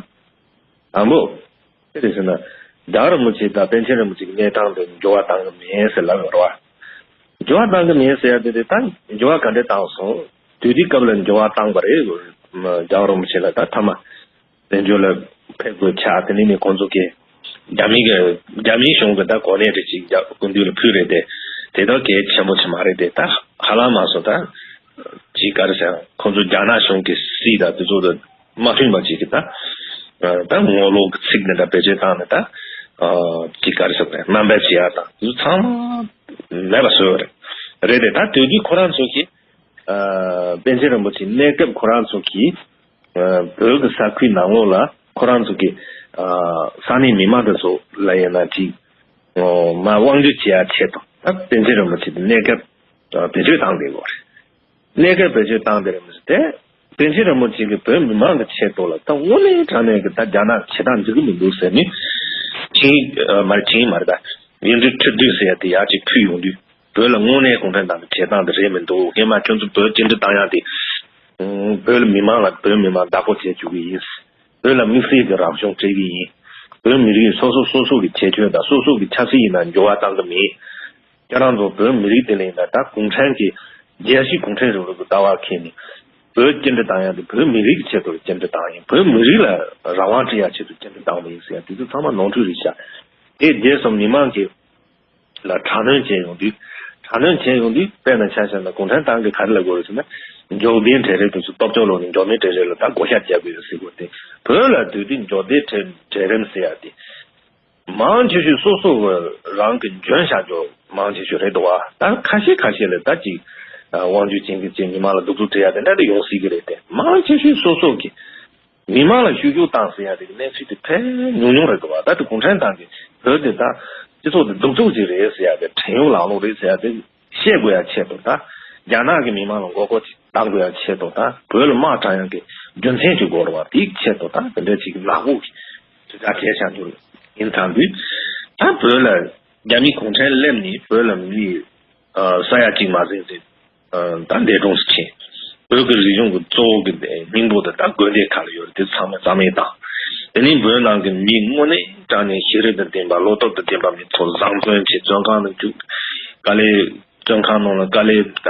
དང་པོ། དེ་རེད་ཟེར་ན། རྒྱལ་བ་རིན་པོ་ཆེ་དང་པཎ་ཆེན་རིན་པོ་ཆེ་གི་གནས་སྟངས་དེ་འགྱུར་བ་བཏང་གི་མེད་ཟེར་ལབ་ཡོད་རེད་བ། འགྱུར་བ་བཏང་གི་མེད་ཟེར་ཡ་དེ་དེ་ད་འགྱུར་བ་ག་འདྲས་བཏང་སོང་། དུས་དེའི་སྐབས་ལ་འགྱུར་བ་བཏང་པ་རེད། རྒྱལ་བ་རིན་པོ་ཆེ་ལ་ད་མཐའ་མ། བཙན་བྱོལ་ལ་ཕེབས་དགོས་ཆགས། དེ་ནས་ནི་ཁོང་ཚོ་གིས་རྒྱ་མི་གི་རྒྱ་མིའི་གཞུང་གི་ད་གོ་གནས་དེ་ཅིག་རྒྱ་སྐུ་མདུན་ལ་ཕུལ་རེད་དེ། དེ་དག་གལ་ཆེན་པོ་ཅིག་མ་རེད་དེ། ད་ཧ་ལམ་མ་སོང་ད། ཅིག་ག་རེ་ཟེར། ཁོང་ཚོ་རྒྱ་ནག་གཞུང་གི་སྲིད་དང་དེ་ཚོ་དང་མ་མཐུན་པ་ཅིག་གི་ད། ད་ངོ་ལོག་གི་ཚིག་འདི་འདྲ་བེད་སྤྱོད་བཏང་ནས་ད། ཅིག་ག་རེ་ཟེར་དགོས་རེད། དམའ་འབེབས་བྱེད་ཡ་དང་དེ་ཚོ་ཚང་མ་མེད་པ་བཟོས་ཡོད་རེད། རེད་དེ། ད་དུས་དུས་ཁོ་རང་ཚོ་གིས། ཨ། པཎ་ཆེན་རིན་པོ་ཆེའི་གནས་སྐབས་ཁོ་རང་ཚོ་གིས། ཨ། བོད་ཀྱི་ས་ཁུལ་ནང་ལོགས་ལ་ཁོ་རང་ཚོ་གི། ཨ། ས་གནས་མི་མང་དེ་ཚོ་ལ་ཡིན་ན་ཅིག་ཨོ། མར་དབང་སྒྱུར་བྱེད་ཡ་ཆེད་དུ་ད་པཎ་ཆེན་རིན་པོ་ཆེ་དེ་གནས་སྐབས་བེད་སྤྱོད་བཏང་བསྡད་ཡོད་རེད། གནས་སྐབས་བེད་སྤྱོད་བཏང་བསྡད་རེད་མི་ཟེར་ཏེ། པཎ་ཆེན་རིན་པོ་ཆེ་གིས་བོད་མི་མང་གི་ཆེད་དུ་ལ་ད་དངོས་གནས་དྲང་གནས་ཀྱི་ད་རྒྱ་ནག་བྱེད་སྟངས་འགྲིག་གི་མི་འདུག་ཟེར་ནས། ཆིངས་ཡིག་ཨ། མ་རེད། ཆིངས་ཡིག་མ་རེད། ད་ཡིག་འབྲེལ་ཁྲི་བདུན་ཟེར་ཡ་དེ་ཡར་ཅིག་ཕུལ་ཡོང་དུས། བོད་ལ་དངོས་གནས་གུང་ཁྲན་ཏང་གི་བྱེད་སྟངས་དེ་རེད་མི་འདུག་སྔོན་མ་ཁྱོད་ཚོ་བོད་བཅིངས་འགྲོལ་བཏང་ཡག་དེ། ཨུམ། བོད་ལ་མི་མང་ལ་བོད་མི་མང་བདག་པོ་བྱེད་བཅུག་གི་ཡིན། བོད་ལ་དམིགས་བསལ་གྱི་རང་སྐྱོང་སྤྲད་ཀྱི་ཡིན། བོད་མི་རིགས་སོ་སོ་སོ་སོ་གི་ཁྱད་ཆོས་དང་སོ་སོ་གི་ཆབ་སྲིད་ཡིན་ན་འགྱུར་བ་གཏང་གི་མེད། ཁྱེད་རང་ཚོ་བོད་མི་རིགས་དེ་ལ་ཡིན་ན་ད་གུང་ཁྲན་གྱི་རྒྱལ་སྤྱི་གུང་ཁྲན་རིང་ལུགས་ཀྱི་ལྟ་བ་འཁྱེར་ནས། བོད་བཅིངས་འགྲོལ་བཏང་ཡག་དེ་བོད་མི་རིགས་ཀྱི་ཆེད་དུ་བཅིངས་འགྲོལ་བཏང་ཡིན། བོད་མི་རིགས་ལ་རང་དབང་སྤྲད་ཡག་ཆེད་དུ་བཅིངས་འགྲོལ་བཏང་བ་ཡིན་ཟེར་ཡག་དེ་ཚོ་ཚང་མ་ནོར་འཁྲུལ་རེད་ཤག་དེ་རྗེས་སུ་མི་མང་གི་ལ་དྲག་གནོན་བྱས་ཡོང་དུས། དྲག་གནོན་བྱས་ཡོང་དུས་དཔེར་ན་ཆ་བཞག་ན་གུང་ཁྲན་ཏང་གིས་ག་རེ་ལབ་དགོས་རེད་ཟེར་ན། འབྱོར་ལྡན་གྲལ་རིམ་དེ་ཚོ་སྟོབས་འབྱོར་ལོག་ནས་འབྱོར་མེད་གྲལ་རིམ་ལ་ད་བགོ་བཤའ་རྒྱག་དགོས་རེད་ཟེར་དགོས་ཏེ། བོད་ལ་དུས་དེ་འབྱོར་ལྡན་གྲལ་གྲལ་རིམ་ཟེར་ཡག་དེ། མང་ཆེ་ཤོས་སོ་སོ་གི་རང་གི་འཇོན་བྱ་རྒྱུ་མང་ཆེ་ཤོས་རེད་འདུག་བ། ད་ཁ་ཤས་ཁ་ཤས་ལ་ད་ཅིག་དབང་སྒྱུར་བྱེད་མཁན་ཅིག་ཉི་མ་ལ་གདུག་རྩུབ་སྤྲད་ཡག་དེ་འདྲ་དེ་ཡོང་སྲིད་ཀྱི་རེད་དེ། མང་ཆེ་ཤོས་སོ་སོ་གི་མི་མང་ལ་བཤུ་གཞོག་བཏང་ཟེར་ཡག་དེ་གི་གནས་ཚུལ་དེ་ཕལ་ཉུང་ཉུང་རེད་འདུག་བ། ད་དེ་གུང་ཁྲན་ཏང་གིས་བོད་དེ་ད་སྤྱི་ཚོགས་དེ་གདུག་རྩུབ་ཅིག་རེད་ཟེར་ཡག་དེ། བྲན་གཡོག་ལག་ལོག་རེད་ཟེར་ཡག་དེ་བཤད་དགོས་ཡག་ཆེད་དུ། ད་རྒྱ་ནག་གི་མི་མང་ལ་མགོ་སྐོར་ཅིག་གཏང་དགོས་ཡག་ཆེད་དུ། ད་བོད་ལ་དམག་དྲངས་ཡག་གི་རྒྱུ་མཚན་ཅིག་དགོས་རེད་བ། དེའི་ཆེད་དུ་ད་དེ་འདྲ་ཅིག་ནག་པོ་གི་དུས་ཚོད་བྱས་བཞག་རྒྱུ་ཡིན་ཙང་དུས། ད་བོད་ལ་རྒྱ་མི་གུང་ཁྲན་སླེབས་ནས་བོད་ལ་མི་ཨ་ས་ཡ་གཅིག་མ་ཟིན་ཙམ་ཨ་ད་འདས་གྲོངས་སུ་ཕྱིན། བོད་ཀྱི་རིག་གཞུང་གི་གཙོ་བོ་གི་སྙིང་པོ་དེ་ད་དགོན་སྡེ་ཁག་ལ་ཡོད་རེད། དེ་ཚང་མ་རྩ་མེད་བཏང་། དེ་ནས་བོད་ནང་གི་མི་དངོས་གནས་དྲང་གནས་ཤེས་རིག་དང་ལྡན་པ། བློ་སྟོབས་དང་ལྡན་པ་མི་ཚོ་བཟང་བཙོན་བྱས། བཙོན་ཁང་དུ་བཅུག་དཀའ་ལས། བཙོན་ཁང་ནང་ལ་དཀའ་ལས་ད་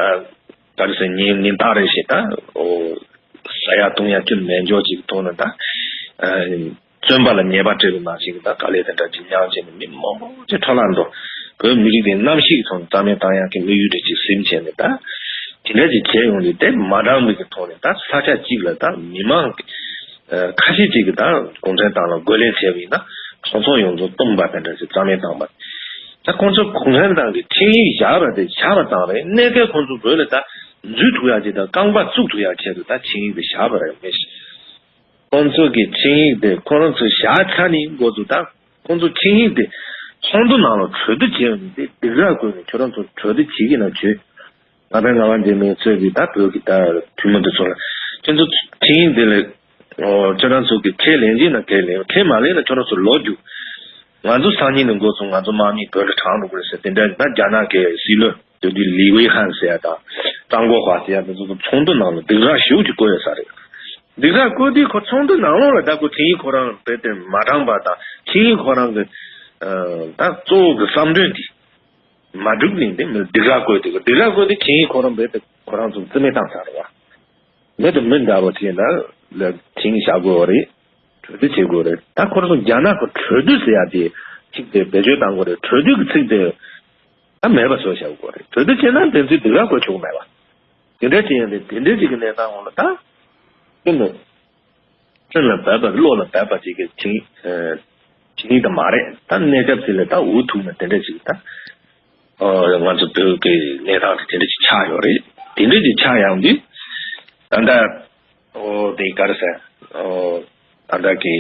ག་རེ་ཟེར། ཉིན་ཉིན་ལྟར་རེ་བཞིན་ད་ཨོ་ཟ་ཡག་འཐུང་ཡག་ཅུང་མེད་འཇོག་ཅིག་ཐོག་ནས་ད་ཨ་བཙོན་པ་ལ་ཉེས་པ་སྤྲད་པ་ནང་བཞིན་གྱི་ད་དཀའ་ལས་དེ་འདྲ་ཅིག་མྱངས་བྱས་ནས་མི་མང་པོ་ཅིག་འཕྲོ་བརླག་འགྲོ། བོད་མི་རིགས་དེ་རྣམ་ཤེས་ཀྱི་ཐོག་ནས་རྩ་མེད་བཏང་ཡག་གི་དམིགས་ཡུལ་དེ་ཅིག་ཟིན་བྱས་ནས། ད་དེ་འདྲ་ཅིག་བྱས་ཡོང་དུས་དེ་མ་འདང་བའི་གི་ཐོག་ནས། ད་ས་ཆ་གཅིག་ལ་ད་མི་མང་གི་ཨ་ཁ་ཤས་ཅིག་གིས་ད་གུང་ཁྲན་ཏང་ལ་རྒོལ་ལན་བྱས་པ་ཡིན་ན། གྲོང་ཚོ་ཡོངས་རྫོགས་བཏུམས་པ་དེ་འདྲ་ཞིག་རྩ་མེད་བཏང་པ། ད་ཁོང་ཚོ་གུང་ཁྲན་ཏང་གི་ཆིངས་ཡིག་བཞག་པ་དེ་བཞག་པ་ཙམ་རེད། གནད་འགག་ཁོང་ཚོ་བོད་ལ་ད་འཛུལ་ཐུབ་ཡག་ཅིག་དང་རྐང་པ་བཙུགས་ཐུབ་ཡག་ཆེད་དུ་ད་ཆིངས་ཡིག་དེ་བཞག་པ་རེད། མི་ཤེས། ཁོང་ཚོ་གི་ཆིངས་ཡིག་དེ་ཁོ་རང་ཚོ་བཞག་ཚར་ནས་འགོ་བཙུགས། ད་ཁོང་ཚོ་ཆིངས་ཡིག་དེ་ཚོགས་འདུ་ནང་ལ་གྲོས་བསྡུར་བྱས་ཡོང་དུས། དེ་སྒྲ་བཀོད་ནས་ཁྱོད་རང་ཚོ་གྲོས་བསྡུར་བྱེད་ཀྱི་ན་བྱོས། ང་པའི་ངག་དབང་འདས་མའི་གཙོས་པའི་ད་བོད་ཀྱི་ད་འཐུས་མི་འདི་ཚོ་ལ། ཁྱོད་ཚོ་ཆིངས་ཡིག་འདི་ལ་ཨོ་ཁྱོད་རང་ཚོ་གི་ཁས་ལེན་གྱི་ན་ཁས་ལེན། ཁས་མ་ལེན་ན་ཁྱོད་རང་ཚོ་ལོག་རྒྱུགས། ང་ཚོ་སང་ཉིན་ནས་འགོ་བཙུགས་ང་ཚོ་དམག་མི་བོད་ལ་དྲངས་འགྲོ་གི་རེད་ཟེར། དེ་འདྲ་ད་རྒྱ་ནག་གི་སྲིད་བློན་དེ་དུས་ལི་ཝེ་ཧན་ཟེར་ཡ་དང་ཀྲང་གོ་ཧྭ་ཟེར་ཡ་འདི་ཚོ་ཚོགས་འདུ་ནང་ལ་སྡིགས་ར་ཞེ་པོ་ཅིག་བསྐུལ་ཡོད་ས་རེད། སྡིགས་ར་བསྐུལ་དུས་ཁོ་ཚོགས་འདུ་ནང་ལོགས་ལ་ད་ཁོ་ཆིངས་ཡིག་ཁོ་རང་རྦད་དེ་མ་དྲངས་པ་དང་། ཆིངས་ཡིག་ཁོ་རང་གི་ཨ་ད་གཙོ་བོ་གི་བསམ་དོན་དེ་མ་འགྲུབ་ནས། དེ་མི་སྡིགས་ར་བསྐུལ་དེ། སྡིགས་ར་བསྐུལ་དེ་ཆིངས་ཡིག་ཁོ་རང་རྦད་དེ་ཁོ་རང་ཚོ་རྩིས་མེད་བཏང་ཚར་རེད་བ། མི་དང་མི་འདྲ་བོ་བྱས་ན་ལ་ཆིངས་བཞག་དགོས་རེད། གྲོས་བསྡུར་བྱེད་དགོས་རེད། ད་ཁོ་རང་ཚོ་རྒྱ་ནག་གི་གྲོས་བསྡུར་ཟེར་ཡ་དེ་ཚིག་དེ་བེད་སྤྱོད་གཏང་དགོས་རེད། གྲོས་བསྡུར་གྱི་ཚིག་དེ་ད་མེད་པ་བཟོ་བྱ་དགོས་རེད། གྲོས་བསྡུར་བྱས་ན་དེ་ཚོའི་སྡིགས་ར་བསྐུལ་ཆོག་གི་མེད་པ། དེ་འདྲ་བྱས་ཡང་དེ་དེ་འདྲ་ཅིག་གི་གནས་སྟངས་འོག་ལ་ད་ཀུན་ནས་སེམས་ལ་འབབ་པ་བློ་ལ་འབབ་པ་ཅིག་གི་ཆིངས་ཨ་ཆིངས་ཡིག་དེ་མ་རེད། ད་གནས་སྐབས་དེ་ལ་ད་འུ་ཐུག་ན་དེ་འདྲ་ཅིག་ད་ཨ་ང་ཚོ་བོད་ཀྱི་གནས་སྟངས་དེ་དེ་འདྲ་ཅིག་ཆགས་ཡོད་རེད། དེ་འདྲ་ཅིག་ཆགས་ཡོང་དུས་ད་ལྟ་ཨོ་དེ་ག་རེ་ཟེར། ཨོ་ད་ལྟ་གི་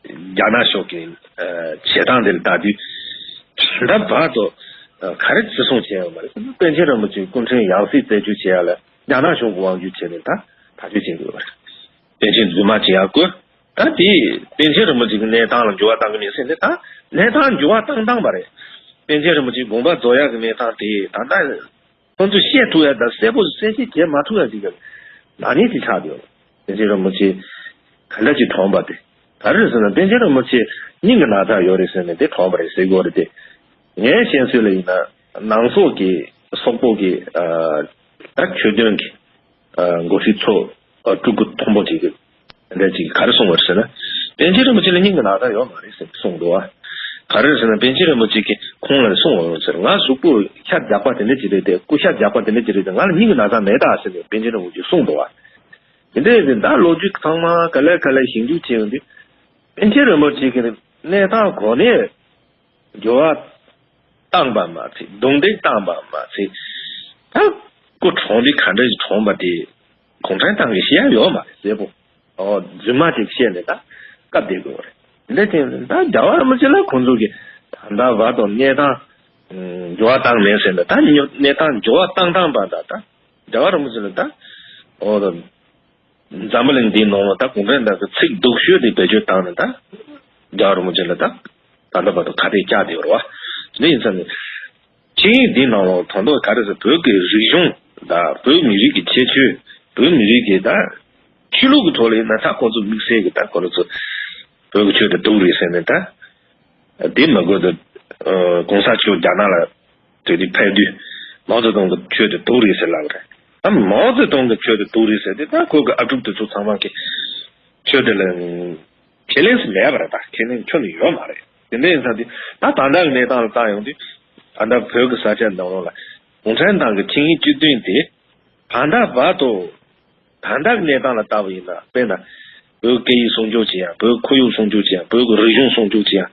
རྒྱ་ནག་ཕྱོགས་ཀྱི་ཨ་བྱེད་སྟངས་དེ་ལ་ལྟ་དུས། ད་ལྟ་བར་དུ་ཨ་ག་རེ་བརྩི་སྲུང་བྱས་ཡོད་མ་རེད། པཎ་ཆེན་རིན་པོ་ཆེ་སྐུ་ཕྲེང་ཡང་སྲིད་རྩད་གཅོད་བྱེད་ཡ་ལ་རྒྱ་ནག་གཞུང་གི་དབང་སྒྱུར་བྱས་ནས་ད་ཐག་གཅོད་བྱེད་དགོས་པ་རེད། པཎ་ཆེན་རྫུན་མ་བྱེད་ཡ་བཀོད། ད་དེ་པཎ་ཆེན་རིན་པོ་ཆེ་གི་གནས་སྟངས་ལ་འགྱུར་བ་བཏང་གི་མེད་ཟེར་ནས། ད་གནས་སྟངས་འགྱུར་བ་བཏང་བཏང་པ་རེད། པཎ་ཆེན་རིན་པོ་ཆེ་དགོངས་པ་རྫོགས་ཡ་གི་གནས་སྟངས་དེ་ད་ལྟ་ཁོང་ཚོས་བཤད་ཐུབ་ཡ་དང་གསལ་པོ་གསལ་བཤད་བྱེད་མ་ཐུབ་ཡ་ཅིག་གི་ནག་ཉེས་ཅིག་ཆགས་བསྡད་ཡོད་རེད། པཎ་ཆེན་རིན་པོ་ཆེ་ག་འདྲ་ཅིག་གྲོངས་པ་དེ། ག་རེ་ཟེར་ན་པཎ་ཆེན་རིན་པོ་ཆེ་སྙིང་གི་ན་ཚ་ཡོད་རེད་ཟེར་ནས་དེ་གྲོངས་པ་རེད་ཟེར་གྱི་ཡོད་རེད་དེ། ངའི་ཤེས་ཚོད་ལ་ཡིན་ན་ནང་སོག་གི་སོག་པོ་གི་ཨ་ད་ཆོས་དོན་གི་ཨ་འགོ་ཁྲིད་ཚོ་ཨ་སྤྲུལ་སྐུ་མཐོན་པོ་ཅིག་གིས་འདྲ་ཅིག་ག་རེ་གསུངས་པ་རེད་ཟེར་ན། པཎ་ཆེན་རིན་པོ་ཆེ་ལ་སྙིང་གི་ན་ཚ་ཡོད་མ་རེད་ཟེར་གསུངས་འདུག་བ། ག་རེ་ཟེར་ན་པཎ་ཆེན་རིན་པོ་ཆེ་གིས་ཁོང་ལ་གསུངས་པ་ཟེར། ང་གཟུགས་པོ་ཤ་རྒྱགས་པ་དེ་འདྲ་ཅིག་རེད་དེ། སྐུ་ཤ་རྒྱགས་པ་དེ་འདྲ་ཅིག་རེད་དེ། ང་ལ་སྙིང་གི་ན་ཚ་མེད་ད་ཟེར་ནས་པཎ་ཆེན་རིན་པོ་ཆེས་གསུངས་འདུག་བ། དེ་འདྲ་ཡིན་ཙང་ད་ལོ་རྒྱུས་ཚང་མ་ག་ལེ་ག་ལེ་ཞིབ་འཇུག་བྱས་ཡོང་དུས། པཎ་ཆེན་རིན་པོ་ཆེ་གི་གནས་སྟངས་གོ་གནས་འགྱུར་བ་བཏང་པ་མ་ཚད། རྡུང་རྡེག་བཏང་པ་མ་ཚད། ད་སྐུ་གྲོངས་དུས་ག་འདྲ་ཞིག་གྲོངས་པ་དེ་གུང་ཁྲན་ཏང་གིས་བཤད་ཡ་ཡོད་མ་རེད། གསལ་པོ། ཨོ་རྫུན་མ་ཅིག་བཤད་ནས་ད་སྐབས་བསྡད་དགོས་རེད། འདི་དེ་ད་རྒྱལ་བ་རིན་པོ་ཆེ་ལ་ཁོང་ཚོ་གིས་ད་ལྟ་བར་དུ་གནས་སྟངས་འགྱུར་བ་བཏང་མེད་ཟེར་ནས། ད་གནས་སྟངས་འགྱུར་བ་བཏང་བཏང་པ་ད་ད་རྒྱལ་བ་རིན་པོ་ཆེ་ལ་ད་ཨོ་ད། འཛམ་བུ་གླིང་འདིའི་ནང་ལ་ད་གུང་ཁྲན་ཏང་གི་ཚིག་སྡུག་ཤོས་དེ་བེད་སྤྱོད་བཏང་ནས་ད་རྒྱལ་བ་རིན་པོ་ཆེ་ལ་ད་ད་ལྟ་བར་དུ་ཁ་གཏད་བཅག་བསྡད་ཡོད་རེད་བ། དེ་ཡིན་ཙང་ནས་ཆིངས་ཡིག་འདིའི་ནང་ལ་དོན་དག་ག་རེ་ཟེར། བོད་ཀྱི་རིག་གཞུང་དང་བོད་མི་རིགས་ཀྱི་ཁྱད་ཆོས། བོད་མི་རིགས་ཀྱི་ད་ཆོས་ལུགས་ཀྱི་ཐོག་ལ་ཡིན་ན་ད་ཁོང་ཚོ་དམིགས་བསལ་གྱི་ད་ཁོང་ཚོ་བོད་ཀྱི་ཆོས་དེ་སྡུག་རེད་ཟེར་ནས་ད། དེ་མ་དགོས་དུ་ཨ་གོང་ས་མཆོག་རྒྱ་ནག་ལ་དེ་དུས་ཕེབས་དུས་མའོ་ཙེ་ཏུང་གི་ཆོས་དེ་སྡུག་རེད་ཟེར་ལབ་རེད། ད་མའོ་ཙེ་ཏུང་གི་ཆོས་དེ་སྡུག་རེད་ཟེར་ཏེ། ད་ཁོ་གི་ཨ་ཕྲུག་དེ་ཚོ་ཚང་མ་གི་ཆོས་དེ་ལ་ཁས་ལེན་ས་མེད་པ་རེད། ད་ཁས་ལེན་ཁྱོན་ནས་ཡོད་མ་རེད། དེ་འདྲ་ཡིན་ཙང་དེ་ད་ད་ལྟ་གི་གནས་སྟངས་ལ་བལྟ་ཡོང་དུས། ད་ལྟ་བོད་ཀྱི་ས་ཆ་ནང་ལོགས་ལ་གུང་ཁྲན་ཏང་གི་ཆིངས་ཡིག་བཅུ་བདུན་དེ་ད་ལྟ་བར་དུ། ད་ལྟ་གི་གནས་སྟངས་ལ་བལྟ་བ་ཡིན་ན། དཔེར་ན། བོད་སྐད་ཡིག་སྲུང་སྐྱོབ་བྱེད་ཡ། བོད་ཁོར་ཡུག་སྲུང་སྐྱོབ་བྱེད་ཡ། བོད་ཀྱི་རིག་གཞུང་སྲུང་སྐྱོབ་བྱེད་ཡ།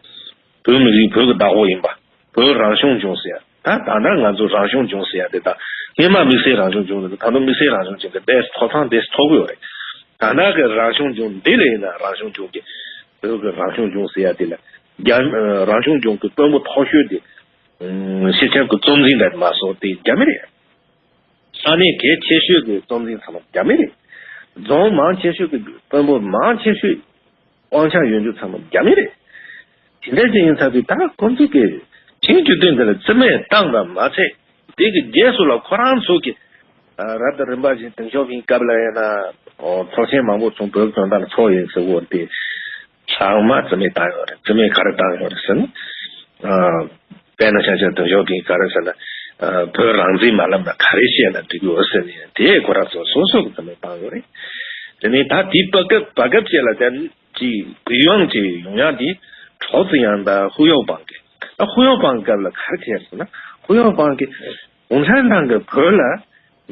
བོད་མི་རིགས་བོད་ཀྱི་བདག་པོ་ཡིན་པ། བོད་རང་སྐྱོང་ལྗོངས་ཟེར་ཡ། ད་ད་ལྟ་ང་ཚོ་རང་སྐྱོང་ལྗོངས་ཟེར་ཡ་དེ་དང་། སྔོན་མ་དམིགས་བསལ་རང་སྐྱོང་ལྗོངས་རེད། ད་དུང་དམིགས་བསལ་རང་སྐྱོང་ལྗོངས་ཀྱི་ཏོག་ཙམ་ཐོབ་ཐང་དེ་ཐོབ་ཀྱི་ཡོད་རེད། ད་ལྟ་གི་རང་སྐྱོང་ལྗོངས་འདི་ལ་ཡིན་ན། རང་སྐྱོང་ལྗོངས་ཀྱི་བོད་ཀྱི་རང་སྐྱོང་ལྗོངས་ཟེར་ཡ་དེ་ལ་རྒྱ། རང་སྐྱོང་ལྗོངས་ཀྱི་དཔོན་པོ་མཐོ་ཤོས་དེ། སྤྱི་ཁྱབ་ཀྱི་གཙོ་འཛིན་འདྲ་མ་སོང་དེ་རྒྱ་མི་རེད། ས་གནས་གལ་ཆེ་ཤོས་ཀྱི་གཙོ་འཛིན་ཚང་མ་རྒྱ་མི་རེད། རྫོང་མང་ཆེ་ཤོས་ཀྱི་དཔོན་པོ་མང་ཆེ་ཤོས་དབང་ཆ་ཡོད་རྒྱུ་ཚང་མ་རྒྱ་མི་རེད། དེ་འདྲ་ཅིག་ཡིན་ཚར་དུས། ད་ཁོང་ཚོ་གི་ཆིངས་བཅུ་བདུན་དེ་ལ་རྩིས་མེད་བཏང་བ་མ་ཚད། དེ་གི་རྗེས་སུ་ལ་ཁོ་རང་ཚོ་གི་ཨ། རབ་དང་རིམ་པ་བཞིན་ཏེང་ཞའོ་ཕིང་སྐབས་ལ་ཡིན་ན། ཨོ། ཚོགས་ཆེན་མང་པོ་བྱུང་། བོད་དོན་དག་ལ་ཚོགས་ཡོད་ཟེར་བ་དེ་ཚང་མ་རྩིས་མེད་བཏང་ཡོད་རེད། རྩིས་མེད་ག་རེ་བཏང་ཡོད་རེད་ཟེར་ན། ཨ། དཔེར་ན་ཆ་བཞག་ཏེང་ཞའོ་ཕིང་ག་རེ་ཟེར་ན། ཨ། བོད་རང་བཙན་མ་ལབ་ན་ག་རེ་བཤད་ན་འགྲིག་གི་ཡོད་ཟེར་ནས། དེ་ཁོ་རང་ཚོ་སོ་སོ་གི་རྩིས་མེད་བཏང་ཡོད་རེད། དེ་ནས་ད་དེའི་བར་སྐབས། བར་སྐབས་ཅིག་ལ་དེ་ཅིག་གུ་ཡངས་ཅིག་ཡོང་ཡག་དེ། ཁྲའོ་ཙི་ཡང་དང་ཧུའུ་ཡའོ་པང་གི། ད་ཧུའུ་ཡའོ་པང་སྐབས་ལ་ག་རེ་བྱས་ཟེར་ན། ཧུའུ་ཡའོ་པང་གིས་གུང་ཁྲན་ཏང་གིས་བོད་ལ་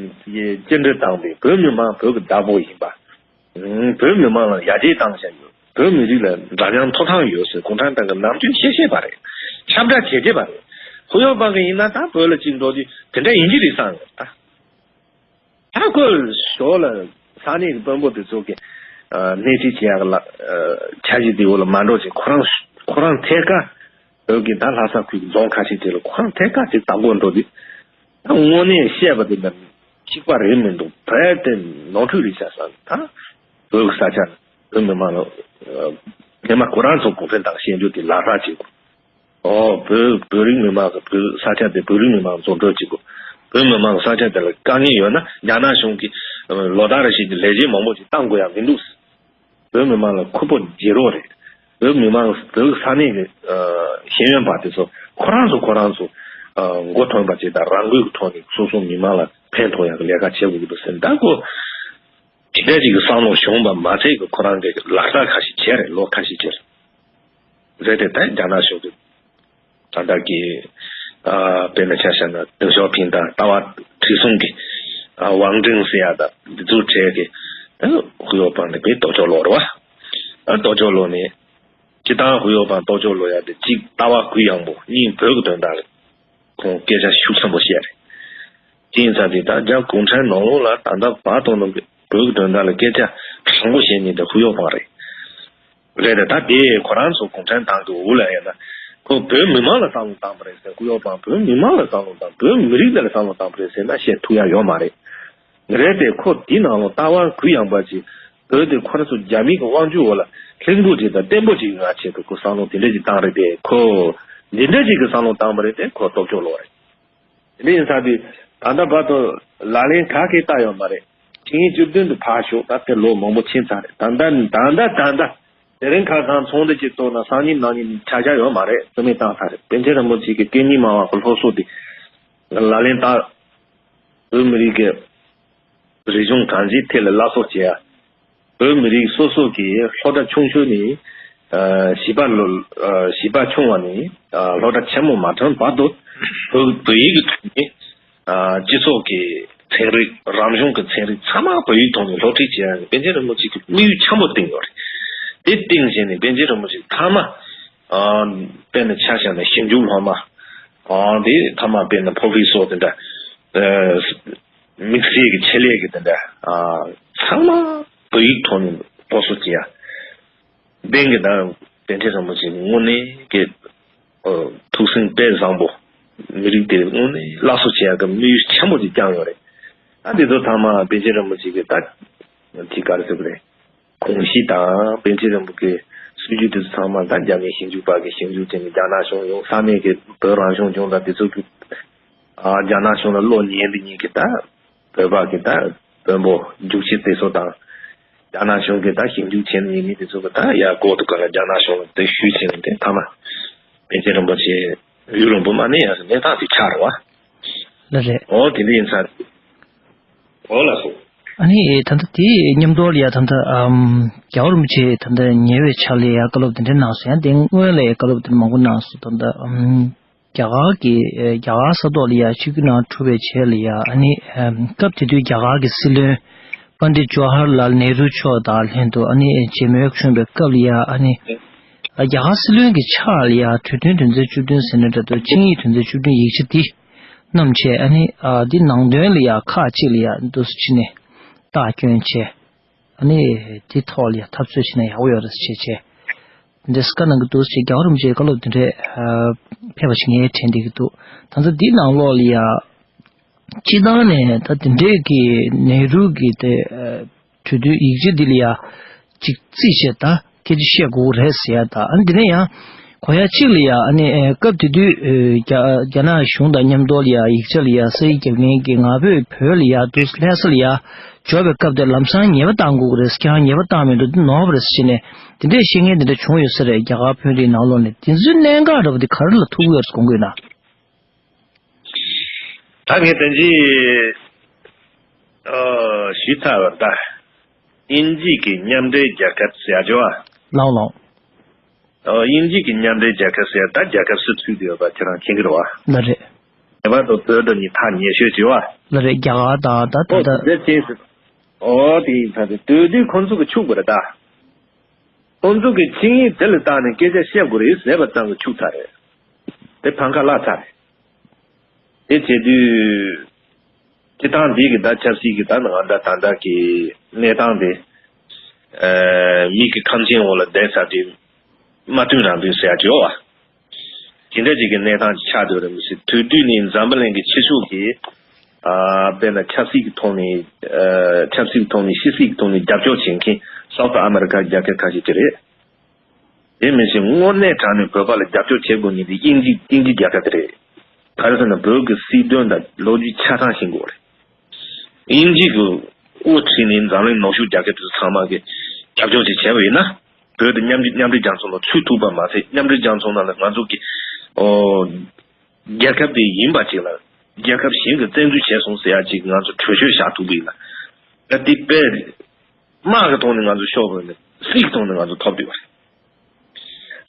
བཅིངས་འགྲོལ་བཏང་བས། བོད་མི་མང་བོད་ཀྱི་བདག་པོ་ཡིན་པ། བོད་མི་མང་ལ་ཡར་རྒྱས་བཏང་བཞག་ཡོད། བོད་མི་རིགས་ལ་འདྲ་མཉམ་ཐོབ་ཐང་ཡོད་ཟེར་གུང་ཁྲན་ཏང་གིས་ནམ་རྒྱུན་བཤད་བཤད་པ་རེད། ཁྱབ་བསྒྲགས་བྱེད་བྱེད་པ་རེད། ཧུའུ་ཡའོ་པང་གིས་ཡིན་ན་ད་བོད་ལ་བཅིངས་འགྲོལ་དུས་དེ་འདྲ་ཡིན་གྱི་རེད་བསམ་ཡོད་ད། ད་ཁོས་ཞོར་ལ་ས་གནས་ཀྱི་དཔོན་པོ་དེ་ཚོ་གི་ཨ། སྣེ་ཁྲིད་བྱེད་ཡག་ལ་ཨ། འཆར་གཞི་དེ་འོག་ལ་མ་འགྲོ་ཅིག་ཁོ་རང་། ཁོ་རང་ཐད་ཀར་བོད་ཀྱི་ད་ལྷ་ས་ཁུལ་གྱི་རྫོང་ཁ་ཤས་དེ་ལ་ཁོ་རང་ཐད་ཀར་ཅིག་བདག་པོ་འགྲོ་དུས། ད་དངོས་གནས་བཤད་པ་དེ་འདྲ་གཅིག་པ་རེད་མི་འདུག་བོད་དེ་ནོར་འཁྲུལ་རེད་ཤག་བསམ། ད་བོད་ཀྱི་ས་ཆ་ལ་བོད་མི་མང་ལ་ཨ། སྔོན་མ་ཁོ་རང་ཚོ་གུང་ཁྲན་ཏང་བཤད་རྒྱུ་དེ་ལག་བསྟར་བྱེད་དགོས། ཨོ། བོད། བོད་རིགས་མི་མང་གི་བོད་ས་ཆ་དེ་བོད་རིགས་མི་མང་འཛུགས་སྐྲུན་བྱེད་དགོས། བོད་མི་མང་གི་ས་ཆ་དེ་ལ་དཀའ་ངལ་ཡོད་ན་རྒྱ་ནག་གཞུང་གིས་ལོ་ལྟར་རེ་བཞིན་གྱི་ལས་བྱེད་མང་པོ་ཞིག་བཏང་དགོས་ཡ་མི་འདུག་བོད་མི་མང་ལ་ཁུར་པོ་བརྗེ་རོགས་རེད། བོད་མི་མང་། བོད་ས་གནས་ཀྱི་ཨ། ཤེས་ཡོན་པ་དེ་ཚོ་ཁོ་རང་ཚོ་ཁོ་རང་ཚོ་ཨ། མགོ་ཐོན་པ་བྱེད་དང་། རང་འགུལ་གྱི་ཐོག་ནས་སོ་སོ་མི་མང་ལ་ཕན་ཐོགས་ཡག་གི་ལས་ཀ་བྱེད་དགོས་ཀྱི་འདུག་ཟེར། ད་ཁོ་དེ་འདྲ་ཅིག་གི་བསམ་བློ་བྱུང་བ་མ་ཚད་ཀྱི་ཁོ་རང་གིས་ལག་བསྟར་ཁ་ཤས་བྱས་རེད། ལོ་ཁ་ཤས་བྱས་རེད། རེད་དེ། ད་རྒྱ་ནག་གཞུང་གིས་ད་ལྟ་གི་ཨ། དཔེར་ན་ཆ་བཞག་ན་ཏེང་ཞའོ་ཕིང་དང་ལྟ་བ་མཁྲེགས་བཟུང་གི་ཨ། ཝང་ཀྲིན་ཟེར་ཡ་དང་འདི་ཚོ་གྲས་ཀྱིས་ད་ཧུའུ་ཡའོ་པང་དེ་དཔེ་ལྟོ་ཅོག་ལོག་རེད་བ། ཨ། ལྟོ་ཅོག་ལོག་ནས་སྤྱིར་བཏང་ཧུའུ་ཡའོ་པང་ལྟོ་ཅོག་ལོག་ཡ་དེ། གཅིག་ལྟ་བ་གུ་ཡངས་པོ། གཉིས་བོད་ཀྱི་དོན་དག་ལ་ཁོང་སྐད་ཆ་ཤུགས་ཆེན་པོ་བཤད་རེད། དེ་ཡིན་ཙང་དེ་ད་རྒྱ་གུང་ཁྲན་ནང་ལོགས་ལ་ད་ལྟ་བར་དུ་ནང་གི་བོད་ཀྱི་དོན་དག་ལ་སྐད་ཆ་དྲང་པོ་བཤད་མཁན་དེ་ཧུའུ་ཡའོ་པང་རེད། རེད་དེ། ད་དེ་ཁོ་རང་ཚོ་གུང་ཁྲན་ཏང་གི་འོག་ལ་ཡིན་ན། ཁོ་བོད་མི་མང་ལ་བསམ་བློ་བཏང་པ་རེད་ཟེར། ཧུའུ་ཡའོ་པང་བོད་མི་མང་ལ་བསམ་བློ་བཏང་། བོད་མི་རིགས་དེ་ལ་བསམ་བློ་བཏང་པ་རེད་ཟེར་ན་བཤད་ཐུབ་ཡ་ཡོད་མ་རེད། རེད་དེ། ཁོ་དེའི་ནང་ལོགས་ལྟ་བ་གུ་ཡངས་པ་ཅིག་བོད་དེ་ཁོ་རང་ཚོ་རྒྱ་མི་གི་དབང་སྒྱུར་འོག་ལ་ལྷིང་པོ་ཅིག་དང་བརྟན་པོ་ཅིག་ཡོང་ཡ་ཆེད་དུ་ཁོ་བསམ་བློ་དེ་འདྲ་ཅིག་བཏང་རེད་དེ། ཁོ་འདི་འདྲ་ཅིག་གི་བསམ་བློ་བཏང་པ་རེད་དེ། ཁོ་ལྟོ་ཅོག་ལོག་རེད། དེ་འདྲ་ཡིན་ཙང་དེ་ད་ལྟ་བར་དུ་ལག་ལེན་ག་གེ་བསྟར་ཡོད་མ་རེད། ཆིངས་ཡིག་བཅུ་བདུན་དུ་ཕར་ཞོག་ད་དེ་ལོ་མང་པོ་ཕྱིན་ཚར་རེད། ད་ལྟ་ནི། ད་ལྟ་ད་ལྟ་དེ་རིང་ཁ་སང་ཚོགས་འདུ་ཅིག་ཚོགས་ན་སང་ཉིན་གནངས་ཉིན་ཆ་བཞག་ཡོད་མ་རེད། རྩིས་མེད་བཏང་ཚར་རེད། པཎ་ཆེན་རིན་པོ་ཆེ་གི་སྐད་གཉིས་སྨྲ་བ་གི་སློབ་གསོ་དེ་ལག་ལེན་བསྟར། བོད་མི་རིགས་ཀྱི་རིག་གཞུང་གང་ཅིའི་ཐད་ལ་སླར་གསོ་བྱེད་ཡ། བོད་མི་རིགས་སོ་སོ་གི་སློབ་གྲྭ་ཆུང་ཤོས་ནས་ཨ། བྱིས་པ་ལོ། ཨ། བྱིས་པ་ཆུང་བ་ནས་ཨ། སློབ་གྲྭ་ཆེན་མོ་མ་ཐོན་བར་དུ་བོད། བོད་ཡིག་གི་ཐོག་ནས་ཨ། སྤྱི་ཚོགས་ཀྱི་ཚན་རིག་རང་གཞུང་གི་ཚན་རིག་ཚང་མ་བོད་ཡིག་ཐོག་ནས་སློབ་ཁྲིད་བྱེད་ཡ་ནི་པཎ་ཆེན་རིན་པོ་ཆེ་གིས་དམིགས་ཡུལ་ཆེན་པོ་བཏིང་ཡོད་རེད། དེ་བཏིང་བྱས་ནས་པཎ་ཆེན་རིན་པོ་ཆེ་མཐའ་མ་ཨ། དཔེར་ན་ཆ་བཞག་ན་ཞིབ་འཇུག་སློབ་མ། ཨ། དེ་མཐའ་མ་དཔེར་ན་ཕོ་ཕི་སོ་དེ་འདྲ། ཨ། དམིགས་བསལ་གྱི་ཆེད་ལས་ཀྱི་དེ་འདྲ། ཨ། ཚང་མ་བོད་ཡིག་ཐོག་ནས་སློབ་གསོ་བྱེད་ཡ། དེང་གི་ད་པཎ་ཆེན་རིན་པོ་ཆེ་དངོས་གནས་ཀྱི་ཨ། ཐུགས་སེམས་དཔེ་བཟང་པོ། མི་རིགས་དེ་དངོས་གནས་སླར་གསོ་བྱེད་ཡ་གི་དམིགས་ཡུལ་ཆེན་པོ་ཅིག་བསྐྱངས་ཡོད་རེད། ད་དེ་ཚོ་ཚང་མ་པཎ་ཆེན་རིན་པོ་ཆེ་གི་ད་ཅིག་ག་རེ་ཟེར་དགོས་རེད། དགོངས་གཞི་དང་པཎ་ཆེན་རིན་པོ་ཆེའི་སྲིད་བྱུས་དེ་ཚོ་ཚང་མ་ད་རྒྱ་མིའི་ཞིབ་འཇུག་པ་གིས་ཞིབ་འཇུག་བྱས་ནས། རྒྱ་ནག་གཞུང་ཡོང་། ས་གནས་ཀྱི་བོད་རང་སྐྱོང་ལྗོངས་དང་དེ་ཚོ་གི། ཨ། རྒྱ་ནག་གཞུང་ལ་བློ་ཉན་པའི་མི་གི་ད་བོད་པ་གི་ད་དཔོན་པོ་རྒྱུག་ཁྱི་དེ་ཚོ་དང་། རྒྱ་ནག་གཞུང་གི་ད་ཞིབ་འཇུག་བྱེད་མཁན་མི་དེ་ཚོ་གི་ད་ཡར་སྐོར་དུ་ག་ལ་རྒྱ་ནག་གཞུང་ལ་དེ་ཞུས་བྱས་ནས། དེ་མཐའ་མ་པཎ་ཆེན་རིན་པོ་ཆེ་ཡུན་རིང་པོ་མ་གནས་ཡ་ཟེར་གནས་སྟངས་དེ་ཆགས་རེད་བ། ལགས་རེད། འོ། དེ་འདྲ་ཡིན་ཙང་། འོ་ལགས་སོ། ཨ་ནི་ད་ལྟ་དེ་མཉམ་དུ་ལ་ཡ་ད་ལྟ་ཨམ་རྒྱལ་བ་རིན་པོ་ཆེ་ད་ལྟ་ཉེ་བའི་ཆར་ལ་ཡ་བཀའ་སློབ་དེ་འདྲ་གནང་སོང་། ཡང་དེ་སྔོན་ལ་ཡ་བཀའ་སློབ་དེ་མང་པོ་གནང་སོང་། ད་ལྟ་ཨམ་རྒྱ་གར་གྱི་ཨེ་རྒྱ་གར་ས་ཐོག་ལ་ཡ་ཆིབས་བསྒྱུར་གནང་གྲུབ་པའི་རྗེས་ལ་ཡ། ཨ་ནི་ཨམ་སྐབས་དེ་དུས་རྒྱ་གར་གྱི་སྲིད་བློན་པཎ་ཌིད་ཇོ་ཧར་ལཱལ་ནེ་རུ་མཆོག་དང་ལྷན་དུ་ཨ་ནི་མཇལ་མོལ་བྱུང་བའི་སྐབས་ལ་ཡ། ཨ་ནི་རྒྱ་གར་སྲིད་བློན་གྱི་ཕྱག་ལ་ཡ་གྲོས་མཐུན་དོན་ཚན་བཅུ་བདུན་ཟེར་ན་འདྲ་འདུག་ཆིངས་ཡིག་དོན་ཚན་བཅུ་བདུན་ཡིག་ཆ་འདི་བསྣམས་བྱས། ཨ་ནི་ཨ་འདི་ནང་དོན་ལ་ཡ་ཁག་ཅིག་ལ་ཡ་འདུག་སེ་ཕྱི་ནས་རྟགས་བསྐྱོན་བྱས། ཨ་ནི་དེ་ཐོག་ལ་ཡ་འཐབ་རྩོད་བྱས་ན་ཡག་པོ་ཡོད་རེད་ཟེར་བྱས་བྱས། འདི་སྐད་ནང་གི་འདུག་སེ་རྒྱལ་བ་རིན་པོ་ཆེའི་བཀའ་སློབ་འདི་འདྲས་ཨ་ཕེབས་པ་ཞིག་ངས་དྲན་བསྡད་ཀྱི་འདུག་ད་ལྟ་འདི་ནང་ལོགས་ལ་ཡ། སྤྱིར་བཏང་ནས་ད་དེ་འདྲས་ཀྱི་ནེ་རུ་གི་དེ་ཨ་གྲོས་མཐུན་ཡིག་ཆ་འདི་ལ་ཡ་ཅིག་རྩིས་བྱས། ད་སྐད་ཆ་བཤད་དགོས་རེད་ཟེར་ཡ། ད་ཨ་ནི་དེ་ནས་ཡང་གོ་ཡ་གཅིག་ལ་ཡ། ཨ་ནི་ཨ་སྐབས་དེ་དུས་ཨ་རྒྱ་རྒྱ་ནག་གཞུང་དང་མཉམ་དུ་ལ་ཡ་ཡིག་ཆ་ལ་ཡ་ས་ཡིག་རྒྱབ་མཁན་གྱི་ང་ཕོད་བོད་ལ་ཡ་དུ་ལྷ་ས་ལ་ཡ་འབྱོར་བའི་སྐབས་དེ་ལམ་སང་ཉེས་པ་བཏང་དགོས་ཀྱི་རེད། ཁྱེད་རང་ཉེས་པ་བཏང་མི་འདུག་འདི་ནོར་བ་རེད་ཟེར་ནས་དེ་འདྲས་བཤད་མཁན་དེ་འདྲ་བྱུང་ཡོད་ས་རེད། རྒྱ་གར་ཕན་བདེའི་ནང་ལོགས་ནས། དེ་ཚོའི་གནད་འགག་འདྲ་པོ་དེ་ག་རེ་ལ་ཐུག་ཡོད་རེད་དགོངས་དགོས་ན། ད་ངས་དོན་གྱིས་ཨ་ཞུས་ཚར་བ། ད་དབྱིན་ཇི་གི་མཉམ་འབྲེལ་རྒྱལ་ཁབ་ཟེར་ཡ་ཅིག་བ། ལགས་ལགས། ཨ་དབྱིན་ཇི་གི་མཉམ་འབྲེལ་རྒྱལ་ཁབ་ཟེར་ཡ་ད་རྒྱལ་ཁབ་སུ་ཚུད་བསྡད་ཡོད་པ་ཁྱེད་རང་མཁྱེན་གྱི་རེད་བ། ལགས་རེད། ངེས་པར་དུ་བོད་དང་གཉིས་ཐག་ཉེ་ཤོས་ཅིག་བ། ལགས་རེད། རྒྱ་གར་དང་ད་ད་ཨོ་ད་དེ་ཅེས་ཟེར། ཨོ་དེ་ཡིན་ད། དེ་དུས་དུས་ཁོང་ཚོ་གི་ཕྱུག་པ་རེད་ད། ཁོང་ཚོ་གི་ཆིངས་ཡིག་དེ་ལ་བལྟས་ནས་སྐད་ཆ་བཤད་དགོས་རེད་ཟེར་བ་ཙམ་གྱིས་ཕྱུག་ཚར་རེད། དེ་ཕམ་ཁ་བརླག་ཚར་རེད། དེ་བྱེད་དུས་སྤྱི་བཏང་འདི་གི་ད་ཆབ་སྲིད་ཀྱི་ད་ང་འདྲ་ད་ལྟ་གི་གནས་སྟངས་དེ་ཨ་མིག་གི་ཁམས་ཆེན་འོག་ལ་བསྡད་ཚར་དུས་མ་བསྟུན་རང་བསྟུན་ཟེར་ཡ་ཅིག་ཡོད་བ། དེ་འདྲ་ཅིག་གི་གནས་སྟངས་ཅིག་ཆགས་སྡོད་རེད་མི་སྲིད། དེ་དུས་ནི་འཛམ་བུ་གླིང་གི་ཕྱི་ཕྱོགས་ཀྱི་ཨ་དཔེར་ན་ཆབ་སྲིད་ཀྱི་ཐོག་ནས་ཨ་ཆབ་སྲིད་ཀྱི་ཐོག་ནས་ཕྱི་སྲིད་ཀྱི་ཐོག་ནས་རྒྱབ་སྐྱོར་བྱེད་མཁན་སའུ་ཐི་ཨ་མེ་རི་ཁ་རྒྱལ་ཁབ་ཁ་ཤས་ཅིག་རེད། དེ་མིན་ཞིག་དངོས་གནས་དྲང་ནས་བོད་པ་ལ་རྒྱབ་སྐྱོར་བྱེད་དགོས་མཁན་དེ་དབྱིན་ཇི་དབྱིན་ཇི་རྒྱལ་ཁབ་དེ་རེད། ག་རེ་ཟེར་ན་བོད་ཀྱི་སྲིད་དོན་དང་ལོ་རྒྱུས་ཆ་ཚང་ཤེས་དགོས་རེད། དབྱིན་ཇི་གི་དབུ་ཁྲིད་ནས་འཛམ་གླིང་ནུབ་ཕྱོགས་རྒྱལ་ཁབ་དེ་ཚོ་ཚང་མ་གིས་རྒྱབ་སྐྱོར་ཅིག་བྱས་པ་ཡིན་ན། བོད་དེ་མཉམ་འབྲེལ་མཉམ་འབྲེལ་རྒྱལ་ཚོགས་ནང་ཚུད་ཐུབ་པ་མ་ཟད། མཉམ་འབྲེལ་རྒྱལ་ཚོགས་ནང་ལ་ང་ཚོ་གི་ཨོ་རྒྱལ་ཁབ་དེ་ཡིན་པ་ཅིག་ལ་རྒྱལ་ཁབ་གཞན་གྱིས་བཙན་འཛུལ་བྱས་སོང་ཟེར་ཡ་ཅིག་ང་ཚོ་གྲོས་ཆོད་བཞག་ཐུབ་པ་ཡིན་ན། ད་དེ་དཔེ་དམག་གི་ཐོག་ནས་ང་ཚོ་ཤོར་དགོས་ནས་སྲིད་ཀྱི་ཐོག་ནས་ང་ཚོ་ཐོབ་བསྡད་པ་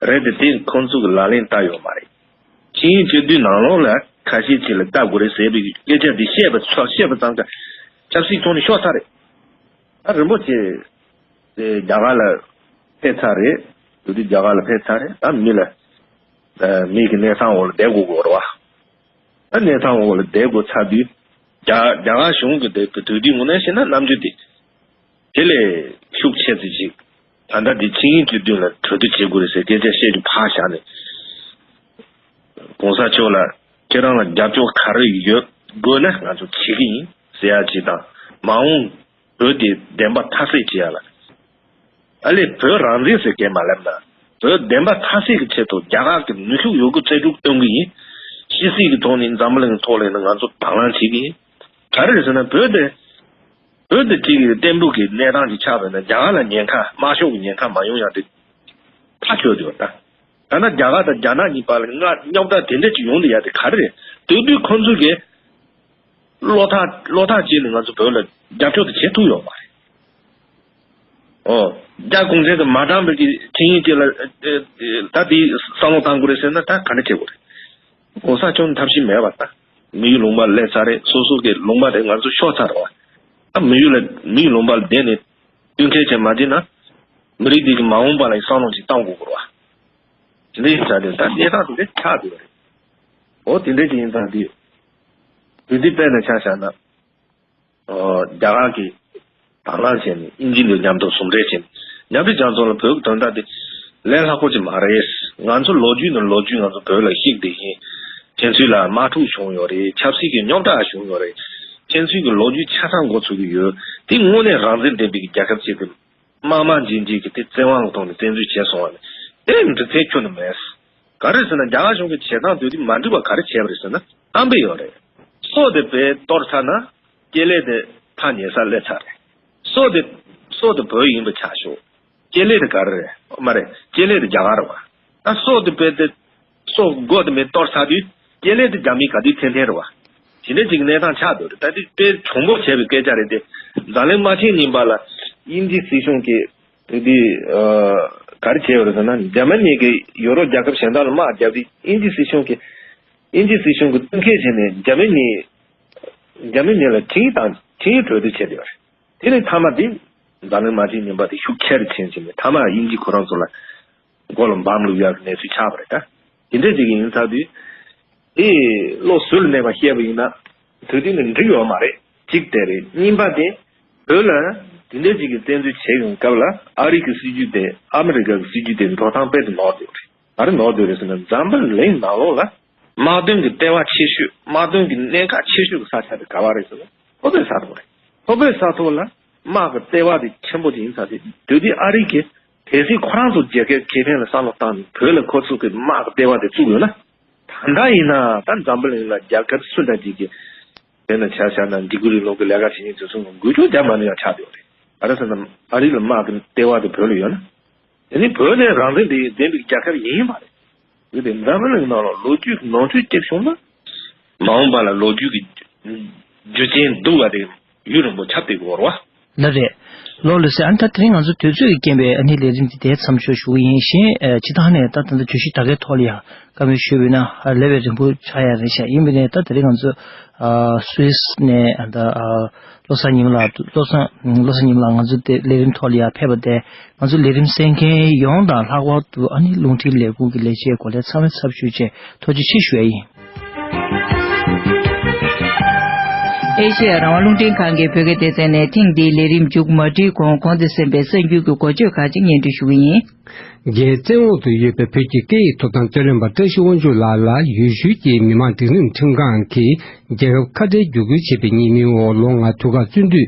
རེད། རེད་དེ་དེ་ཁོང་ཚོ་གི་ལག་ལེན་བསྟར་ཡོད་མ་རེད། ཆིངས་ཡིག་བཅུ་བདུན་ནང་ལོགས་ལ་ཁ་ཤས་ཅིག་ལ་བལྟ་དགོས་རེད་ཟེར་བའི་སྐད་ཆ་འདི་བཤད་པ་ཚོ་བཤད་པ་ཙམ་ཀ་ཆབ་སྲིད་ཐོག་ནས་ཤོར་ཚར་རེད། ད་རིན་པོ་ཆེ་དེ་རྒྱ་གར་ལ་ཕེབས་ཚར་རེད། དེ་དུས་རྒྱ་གར་ལ་ཕེབས་ཚར་རེད། ད་མི་ལ་མི་གི་གནས་སྟངས་འོག་ལ་བསྡད་དགོས་དགོས་རེད་བ། ད་གནས་སྟངས་འོག་ལ་བསྡད་དགོས་ཚར་དུས་རྒྱ་རྒྱ་གར་གཞུང་གི་དེ་དེ་དུས་དངོས་གནས་བཤད་ན་རྣམ་འགྱུར་དེ་དེ་ལས་ཤུགས་ཆེ་ཙམ་ཅིག་ད་ལྟ་འདི་ཆིངས་ཡིག་བཅུ་བདུན་ལ་གྲོས་བསྡུར་བྱེད་དགོས་རེད་ཟེར་སྐད་ཆ་བཤད་རྒྱུ་ཕར་བཞག་ནས། གོང་ས་མཆོག་ལ་ཁྱེད་རང་ལ་རྒྱབ་སྐྱོར་ག་རེ་ཡོད་དགོས་ན་ང་ཚོ་བྱེད་ཀྱི་ཡིན་ཟེར་ཡ་ཅིག་དང་། མ་འོངས་བོད་དེ་བདེན་པ་མཐའ་གསལ་བྱེད་ཡ་ལ། ཨ་ལས་བོད་རང་བཙན་ཟེར་སྐད་མ་ལབ་ན། བོད་བདེན་པ་མཐའ་གསལ་གྱི་ཆེད་དུ་རྒྱ་གར་གྱི་ནུས་ཤུགས་ཡོད་རྒུ་རྩལ་སྤྲུགས་སྟོན་གྱི་ཡིན། ཕྱི་སྲིད་ཀྱི་ཐོག་ནས་འཛམ་བུ་གླིང་གི་ཐོག་ལ་ཡིན་ན་ང་ཚོ་དང་བླངས་བྱེད་ཀྱི་ཡིན། ག་རེ་རེད་ཟེར་ན་བོད་དེ། བོད་དེ་གཅིག་གི་བརྟན་པོ་གི་གནས་སྟངས་ཅིག་ཆགས་པ་ཡིན་ན་རྒྱ་གར་ལ་ཉེན་ཁ་དམར་ཤོག་གི་ཉེན་ཁ་མ་ཡོང་ཡ་དེ་ཐག་ཆོད་ཡོད་ད། ད་ནི་རྒྱ་གར་དང་རྒྱ་ནག་གཉིས་བར་ལ་སྔར་རྙོག་དྲ་དེ་འདྲ་ཅིག་ཡོང་བསྡད་ཡ་དེ་ག་རེ་རེད། དེ་དུས་ཁོང་ཚོ་གིས་བློ་ཐག་བློ་ཐག་བཅད་ནས་ང་ཚོ་བོད་ལ་རྒྱབ་སྐྱོར་དེ་བྱེད་ཐུབ་ཡོད་མ་རེད། ཨོ། རྒྱ་གུང་ཁྲན་གྱིས་མ་དྲངས་པའི་གི་ཆིངས་ཡིག་དེ་ལ་ཨེ་ཨེ་ད་དེ་བསམ་བློ་བཏང་དགོས་རེད་ཟེར་ན་ད་ག་འདྲ་བྱེད་དགོས་རེད། གོང་ས་མཆོག་ནས་ཐབས་ཤེས་མེད་པ་ད། མི་ཡུལ་ལུང་པ་སླེབས་ཚར་རེད། སོ་སོ་གི་ལུང་པ་དེ་ང་ཚོ་ཤོར་ཚར་རེད་བ། ད་མི་ཡུལ་ལ་མི་ཡུལ་ལུང་པ་ལ་བསྡད་ནས་བསྟུན་མཁས་བྱས་མ་བསྡད་ན། མི་རིགས་འདི་གི་མ་འོངས་པ་ལ་བསམ་བློ་ཞིག་བཏང་དགོས་དགོས་རེད་བ། དེ་འདྲ་ཡིན་ཙང་དེ་ད་གནས་སྟངས་དེ་འདྲ་ཆགས་བསྡད་པ་རེད། འོ་དེ་འདྲ་ཅིག་ཡིན་ཙང་དེ། དུས་དེ་དཔེར་ན་ཆ་བཞག་ན། ཨོ། རྒྱ་གར་གྱིས་དང་བླངས་བྱས་ནས་དབྱིན་ཇི་དང་མཉམ་དུ་ཟུང་འབྲེལ་བྱས་ནས་མཉམ་འབྲེལ་རྒྱལ་ཚོགས་ལ་བོད་ཀྱི་དོན་དག་དེ་ལས་སླ་པོ་ཅིག་མ་རེད། ང་ཚོ་ལོ་རྒྱུས་ནས་ལོ་རྒྱུས་ང་ཚོ་བོད་ལ་གཤེགས་བསྡད་ཡིན། ཁྱེད་ཚོའི་ལ་དམག་འཁྲུག་བྱུང་ཡོད་རེད། ཆབ་སྲིད་ཀྱི་རྙོག་དྲ་བྱུང་ཡོད་རེད། ཁྱེད་ཚོའི་གི་ལོ་རྒྱུས་ཆ་ཚང་མགོ་ཚོད་ཀྱི་ཡོད། དེ་དངོས་གནས་རང་བཙན་ལྡན་པའི་གི་རྒྱལ་ཁབ་ཅིག་དེ། དམག་དམག་འཇིགས་འཇིགས་ཀྱི་དེ་བཙན་དབང་གི་ཐོག་ནས་བཙན་འཛུལ་བྱས་སོང་བ་ནི་དེ་འགྲིག་མཐུན་ཁྱོན་ནས་མེད། ག་རེ་ཟེར་ན་རྒྱ་གར་གཞུང་གི་བྱེད་སྟངས་དེ་དུས་མ་འགྲིག་པ་ག་རེ་བྱས་པ་རེད་ཟེར་ན་ཨམ་པེ་ཡོད་རེད། སོ་དེ་བོད་གཏོར་ཚར་ན་སྐྱེ་ལས་དེ་ཐག་ཉེ་སར་སླེབས་ཚར་རེད། སོ་དེ་སོ་དེ་བོད་ཡིན་པ་ཆགས་ཤོག་སྐྱེ་ལས་དེ་ག་རེ་རེད་མ་རེད། སྐྱེ་ལས་དེ་རྒྱ་གར་རེད་བ། ད་སོ་དེ་བོད་དེ་སོ་མགོ་དེ་མེད་གཏོར་ཚར་དུས་སྐྱེ་ལས་དེ་རྒྱ་མི་ག་དུས་འཐེན་འཐེན་རེད་བ། ཇི་འདྲ་ཅིག་གི་གནས་སྟངས་ཆགས་འདུག་རེད། ད་དེ་དཔེ་གྱོང་པོ་བྱས་པའི་སྐད་ཆ་རེད་དེ། འཛམ་གླིང་དམག་ཆེན་གཉིས་པ་ལ་དབྱིན་ཇི་སྲིད་གཞུང་གིས་དེ་དེ་ག་རེ་བྱས་ཡོད་རེད་ཟེར་ན། འཇར་མ་ནི་གིས་ཡུ་རོབ་རྒྱལ་ཁབ་གཞན་དག་ལ་དམག་བརྒྱབ་དུས། དབྱིན་ཇི་སྲིད་གཞུང་གིས་དབྱིན་ཇི་སྲིད་གཞུང་གིས་བསྟུན་མཁས་བྱས་ནས་འཇར་མ་ནི་འཇར་མ་ནི་ལ་ཁྲིམས་ཡིག་དང་ཁྲིམས་ཡིག་གྲོས་བསྡུར་བྱས་བསྡད་པ་རེད། དེ་ནས་མཐའ་མ་དེ་འཛམ་གླིང་དམག་ཆེན་གཉིས་པ་དེ་ཤུགས་ཆེ་རུ་ཕྱིན་བྱས་ནས། མཐའ་མ་དབྱིན་ཇི་ཁོ་རང་ཚོ་ལ་མགོ་ལ་འབམ་བླུགས་ཡག་གི་གནས་ཚུལ་ཆགས་པ་རེད་ད། དེ་འདྲ་ཅིག་ཡིན་ཚར་དུས། དེ་བློ་གཟུ་ལ་གནས་པ་བཤད་པ་ཡིན་ན། དུས་དེ་ནི་འགྲིག་ཡོད་མ་རེད། གཅིག་དེ་རེད། གཉིས་པ་དེ། བོད་ལ་དེ་འདྲ་ཅིག་གི་བཙན་འཛུལ་བྱེད་ཡོང་སྐབས་ལ། ཨ་རི་གི་སྲིད་ཇུས་དེ། ཨ་མི་རི་ཀ་གི་སྲིད་ཇུས་དེ་འགྲོ་སྟངས་དཔེ་དེ་ནོར་བསྡད་ཡོད་རེད། ག་རེ་ནོར་བསྡད་ཡོད་རེད་ཟེར་ན། འཛམ་བུ་གླིང་ནང་ལོགས་ལ་དམག་དོན་གྱི་ལྟེ་བ་ཆེ་ཤོས། དམག་དོན་གྱི་གནད་འགག་ཆེ་ཤོས་ཀྱི་ས་ཆ་དེ་ག་བ་རེད་ཟེར་ན། ལྷོ་པའི་ས་ཐོག་རེད། ལྷོ་པའི་ས་ཐོག་ལ་དམག་གི་ལྟེ་བ་དེ་ཆེན་པོ་དེ་ཡིན་ཙང་། དེ་དུས་དེ་ཨ་རི་གིས་གལ་སྲིད་ཁོ་རང་ཚོ་རྒྱལ་ཁབ་ཁེ་ཕན་ལ་བསམ་བློ་བཏང་ནས་བོད་ལ་ཁོ་ཚོ་གི་དམག་གི་ལྟེ་བ་དེ་བཙུགས་ཡོད་ན། ད་ལྟ་ཡིན་ན་ད་འཛམ་བུ་གླིང་ལ་རྒྱལ་ཁབ་སུ་འདྲ་ཅིག་གིས་དེ་ན་ཆ་བཞག་ན་འཇིགས་སྐུལ་རིང་ལུགས་ཀྱི་ལས་ཀ་བྱེད་མཁན་དེ་ཚོ་འགུལ་སྐྱོད་རྒྱག་མ་ནུས་ཡ་ཆགས་བསྡད་ཡོད་རེད། ག་རེ་ཟེར་ན། ཨ་རི་ལ་དམག་གི་ལྟེ་བ་དེ་བོད་ལ་ཡོད་ན། དེ་ནི་བོད་ནི་རང་བཙན་དེ་ལྡན་པའི་རྒྱལ་ཁབ་ཡིན་ཡིན་པ་རེད། འོན་ཏེ་འཛམ་བུ་གླིང་ནང་ལ་ལོ་རྒྱུས་ཀྱི་ནོར་འཁྲུལ་ཅིག་བྱུང་ན། མ་འོངས་པ་ལ་ལོ་རྒྱུས་ཀྱི་རྒྱུ་རྐྱེན་སྡུག་པ་དེ་ཡུན་རིང་པོ་ཁྱབ་བསྡད་ཀྱི་ཡོད་རེད་བ། ལགས་རེད། ལགས་ལགས་སེ། ཨ་ནི་ད་དེ་རིང་ང་ཚོ་དུས་ཚོད་ཀྱི་རྐྱེན་པས་ཨ་ནི་ལས་རིམ་འདི་དེར་མཚམས་འཇོག་ཞུ་གི་ཡིན། གཞན་ཨ་སྤྱིར་བཏང་ནས་ད་ད་ལྟ་བརྗོད་གཞི་ད་གའི་ཐོག་ལ་ཡང་བཀའ་མོལ་ཞུས་པ་ཡིན་ན་ཧ་ལས་པའི་རིང་པོ་ཆགས་ཡ་རེད་ཤག་ཡིན་པ་ནས་ད་དེ་རིང་ང་ཚོ་ཨ་སུད་སི་ནས་ཨ་ད་ཨ་བློ་བཟང་ཉི་མ་ལགས། བློ་བཟང་བློ་བཟང་ཉི་མ་ལགས་ང་ཚོ་དེ་ལས་རིམ་ཐོག་ལ་ཡར་ཕེབས་པ་དེ། ང་ཚོ་ལས་རིམ་གསན་མཁན་ཡོངས་དང་། ལྷག་པར་དུ་ཨ་ནི་རླུང་འཕྲིན་ལས་ཁུངས་ཀྱི་ལས་བྱེད་འགོ་ལས་ཚང་མའི་ཚབ་ཞུས་བྱས་ཐུགས་རྗེ་ཆེ་ཞུ་ཡ་ཡིན། ཨེ་ཤེ་ཡ་རང་དབང་རླུང་འཕྲིན་ཁང་གི་བོད་སྐད་སྡེ་ཚན་ནས་ཐེངས་འདིའི་ལས་རིམ་མཇུག་མ་སྒྲིལ་གོང་གོང་དུ་གསན་པའི་གསར་འགྱུར་གྱི་འགོ་བརྗོད་ཁག་ཅིག་སྙན་སྒྲོན་ཞུ་གི་ཡིན། རྒྱའི་བཙན་འོག་ཏུ་ཡོད་པའི་བོད་ཀྱི་སྐད་ཡིག་ཐོབ་ཐང་རྩོད་ལེན་པ་བཀྲ་ཤིས་དབང་ཕྱུག་ལགས་ལ་ཡུལ་ཤུལ་གྱི་མི་དམངས་སྒྲིག་རིམ་ཁྲིམས་ཁང་གིས་རྒྱལ་ཁབ་ཁ་བྲལ་བརྒྱུད་སྐུལ་བྱས་པའི་ཉེས་མིང་འོག་ལོ་ལྔ་དུས་བཀག་བཙོན་འདུས་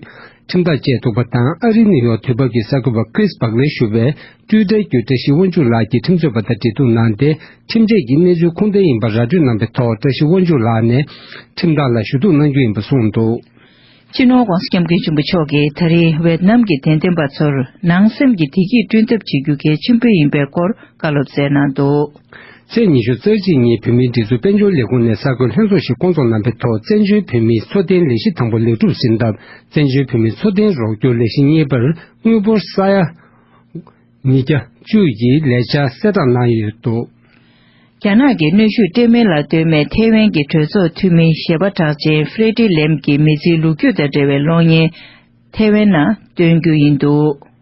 ཁྲིམས་ཐག་བཅད་འདུག་པ་དང་། ཨ་རིའི་ནིའུ་ཡོག་དུས་བབ་ཀྱི་གསར་འགོད་པ་ཁི་རིས་བྷག་ལེ་ཞུ་བས་ཊུའི་ཊར་བརྒྱུད་བཀྲ་ཤིས་དབང་ཕྱུག་ལགས་ཀྱིས་ཁྲིམས་རྩོད་པ་དང་འབྲེལ་གཏུག་གནང་སྟེ། ཁྲིམས་འཆར་གྱི་གནས་ཚུལ་ཁུངས་ལྡན་ཡིན་པ་ར་སྤྲོད་གནང་པའི་ཐོག་བཀྲ་ཤིས་དབང་ཕྱུག་ལགས་ནས་ཁྲིམས་ཐག་ལ་ཞུ་གཏུག་གནང་རྒྱུ་ཡིན་པ་གསུངས་འདུག། སྤྱི་ནོར་༧གོང་ས་༧སྐྱབས་མགོན་ཆེན་པོ་མཆོག་གིས་ད་རེས་ཝེད་ནམ་གྱི་དད་ལྡན་པ་ཚོར་ནང་སེམས་ཀྱི་བདེ་སྐྱིད་བསྐྲུན་ཐབས་བྱེད་རྒྱུ་གལ་ཆེན་པོ་ཡིན་པའི་སྐོར་བཀའ་སློབ་སྩལ་གནང་འདུག། ཚེས་ཉི་ཤུ་རྩ་གཅིག་ཉིན་བོད་མིའི་སྒྲིག་འཛུགས་དཔལ་འབྱོར་ལས་ཁུངས་ནས་གསར་འགོད་ལྷན་ཚོགས་ཤིག་བསྐོང་ཚོགས་གནང་པའི་ཐོག་བཙན་བྱོལ་བོད་མིའི་འཚོ་རྟེན་ལས་གཞི་དང་པོ་ལེགས་གྲུབ་ཟིན་སྟབས། བཙན་བྱོལ་བོད་མིའི་འཚོ་རྟེན་རོགས་སྐྱོར་ལས་གཞི་གཉིས་པར་དངུལ་འབོར་ས་ཡ་ཉིས་བརྒྱ་བཅུ་ཡི་ལས་འཆར་གསལ་བསྒྲགས་གནང་ཡོད་འདུག། རྒྱ་ནག་གི་གནོན་ཤུགས་སྤྲོད་མིན་ལ་ལྟོས་མེད་ཐའེ་ཝན་གྱི་གྲོས་ཚོགས་འཐུས་མི་ཞལ་པར་གྲགས་ཅན་ཧྥེ་ཌི་ལེམ་གྱི་མི་ཚེའི་ལོ་རྒྱུས་དང་འབྲེལ་བའི་གློག་བརྙན་ཐའེ་ཝན་ནང་སྟོན་རྒྱུ་ཡིན་འདུག།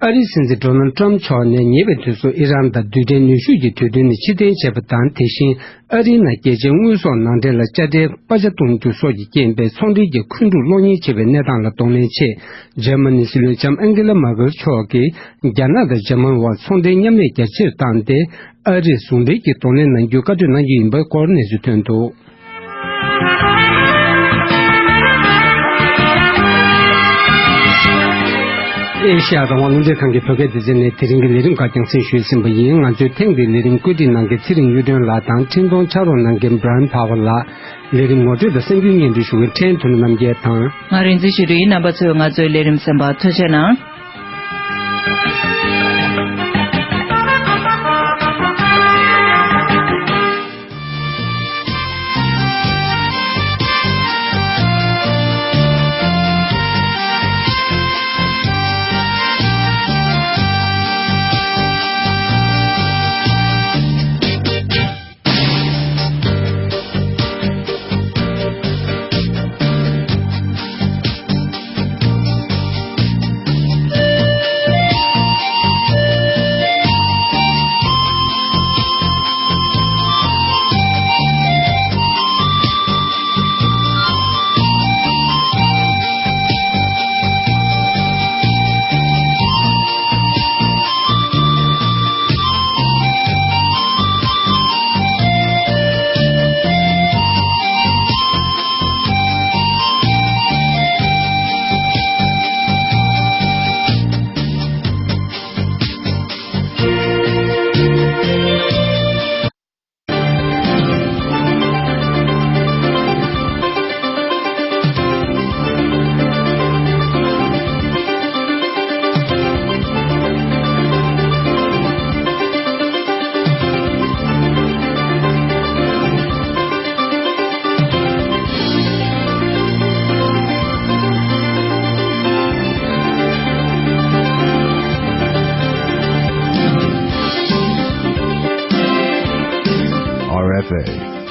ཨ་རིའི་སྲིད་འཛིན་ཌོ་ནལ་ཊམ་མཆོག་ནས་ཉེ་བའི་དུས་སུ་ཨི་རན་དང་རྡུལ་ཕྲན་ནུས་ཤུགས་ཀྱི་གྲོས་མཐུན་ནས་ཕྱིར་འཐེན་བྱས་པ་དང་། དེ་བཞིན་ཨ་རིའི་ནང་རྒྱལ་སྤྱིའི་དངུལ་གསོག་ནང་འདྲེན་ལ་དཔྱ་ཁྲལ་སྤར་ཆ་གཏོང་རྒྱུ་སོགས་ཀྱི་རྐྱེན་པས་ཚོང་འབྲེལ་གྱི་འཁོན་འཁྲུག་གློག་བརྙན་ཆེ་བའི་གནས་སྟངས་ལ་གདོང་ལེན་ཆེད། འཇར་མ་ནིའི་སྲིད་བློན་ལྕམ་ཨན་ཀེ་ལ་མར་ཀེལ་མཆོག་གིས་རྒྱ་ནག་དང་འཇར་མན་དབར་ཚོང་འབྲེལ་མཉམ་ལས་རྒྱ་ཆེར་བཏང་སྟེ། ཨ་རིར་ཟུང་འབྲེལ་གྱིས་གདོང་ལེན་གནང་རྒྱུའི་བཀའ་གྲོས་གནང་རྒྱུ་ཡིན་པའི་སྐོར་གནས་ཚུལ་ཐོན་འདུག། ཨེ་ཤ་ཡ་རང་དབང་རླུང་འཕྲིན་ཁང་གི་བོད་སྐད་སྡེ་ཚན་ནས་དེ་རིང་གི་ལས་རིམ་ཁག་རྒྱང་སྲིང་ཞུས་ཟིན་པ་ཡིན། ང་ཚོའི་ཐེངས་འདིའི་ལས་རིམ་བཀོད་སྒྲིག་གནང་མཁན་ཚེ་རིང་གཡུ་སྒྲོན་ལགས་དང་འཕྲིན་གཏོང་ཕྱག་རོགས་གནང་མཁན་Brian Power་ལགས། ལས་རིམ་ངོ་སྤྲོད་དང་གསར་འགྱུར་སྙན་སྒྲོན་ཞུ་མཁན་ཕྲན་དོན་རྣམ་རྒྱལ་དང་། ང་རིག་འཛིན་ཆོས་སྒྲོན་ཡིན། རྣམ་པ་ཚོས་ང་ཚོའི་ལས་རིམ་གསན་པར་ཐུགས་རྗེ་གནང་།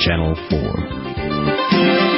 Channel four.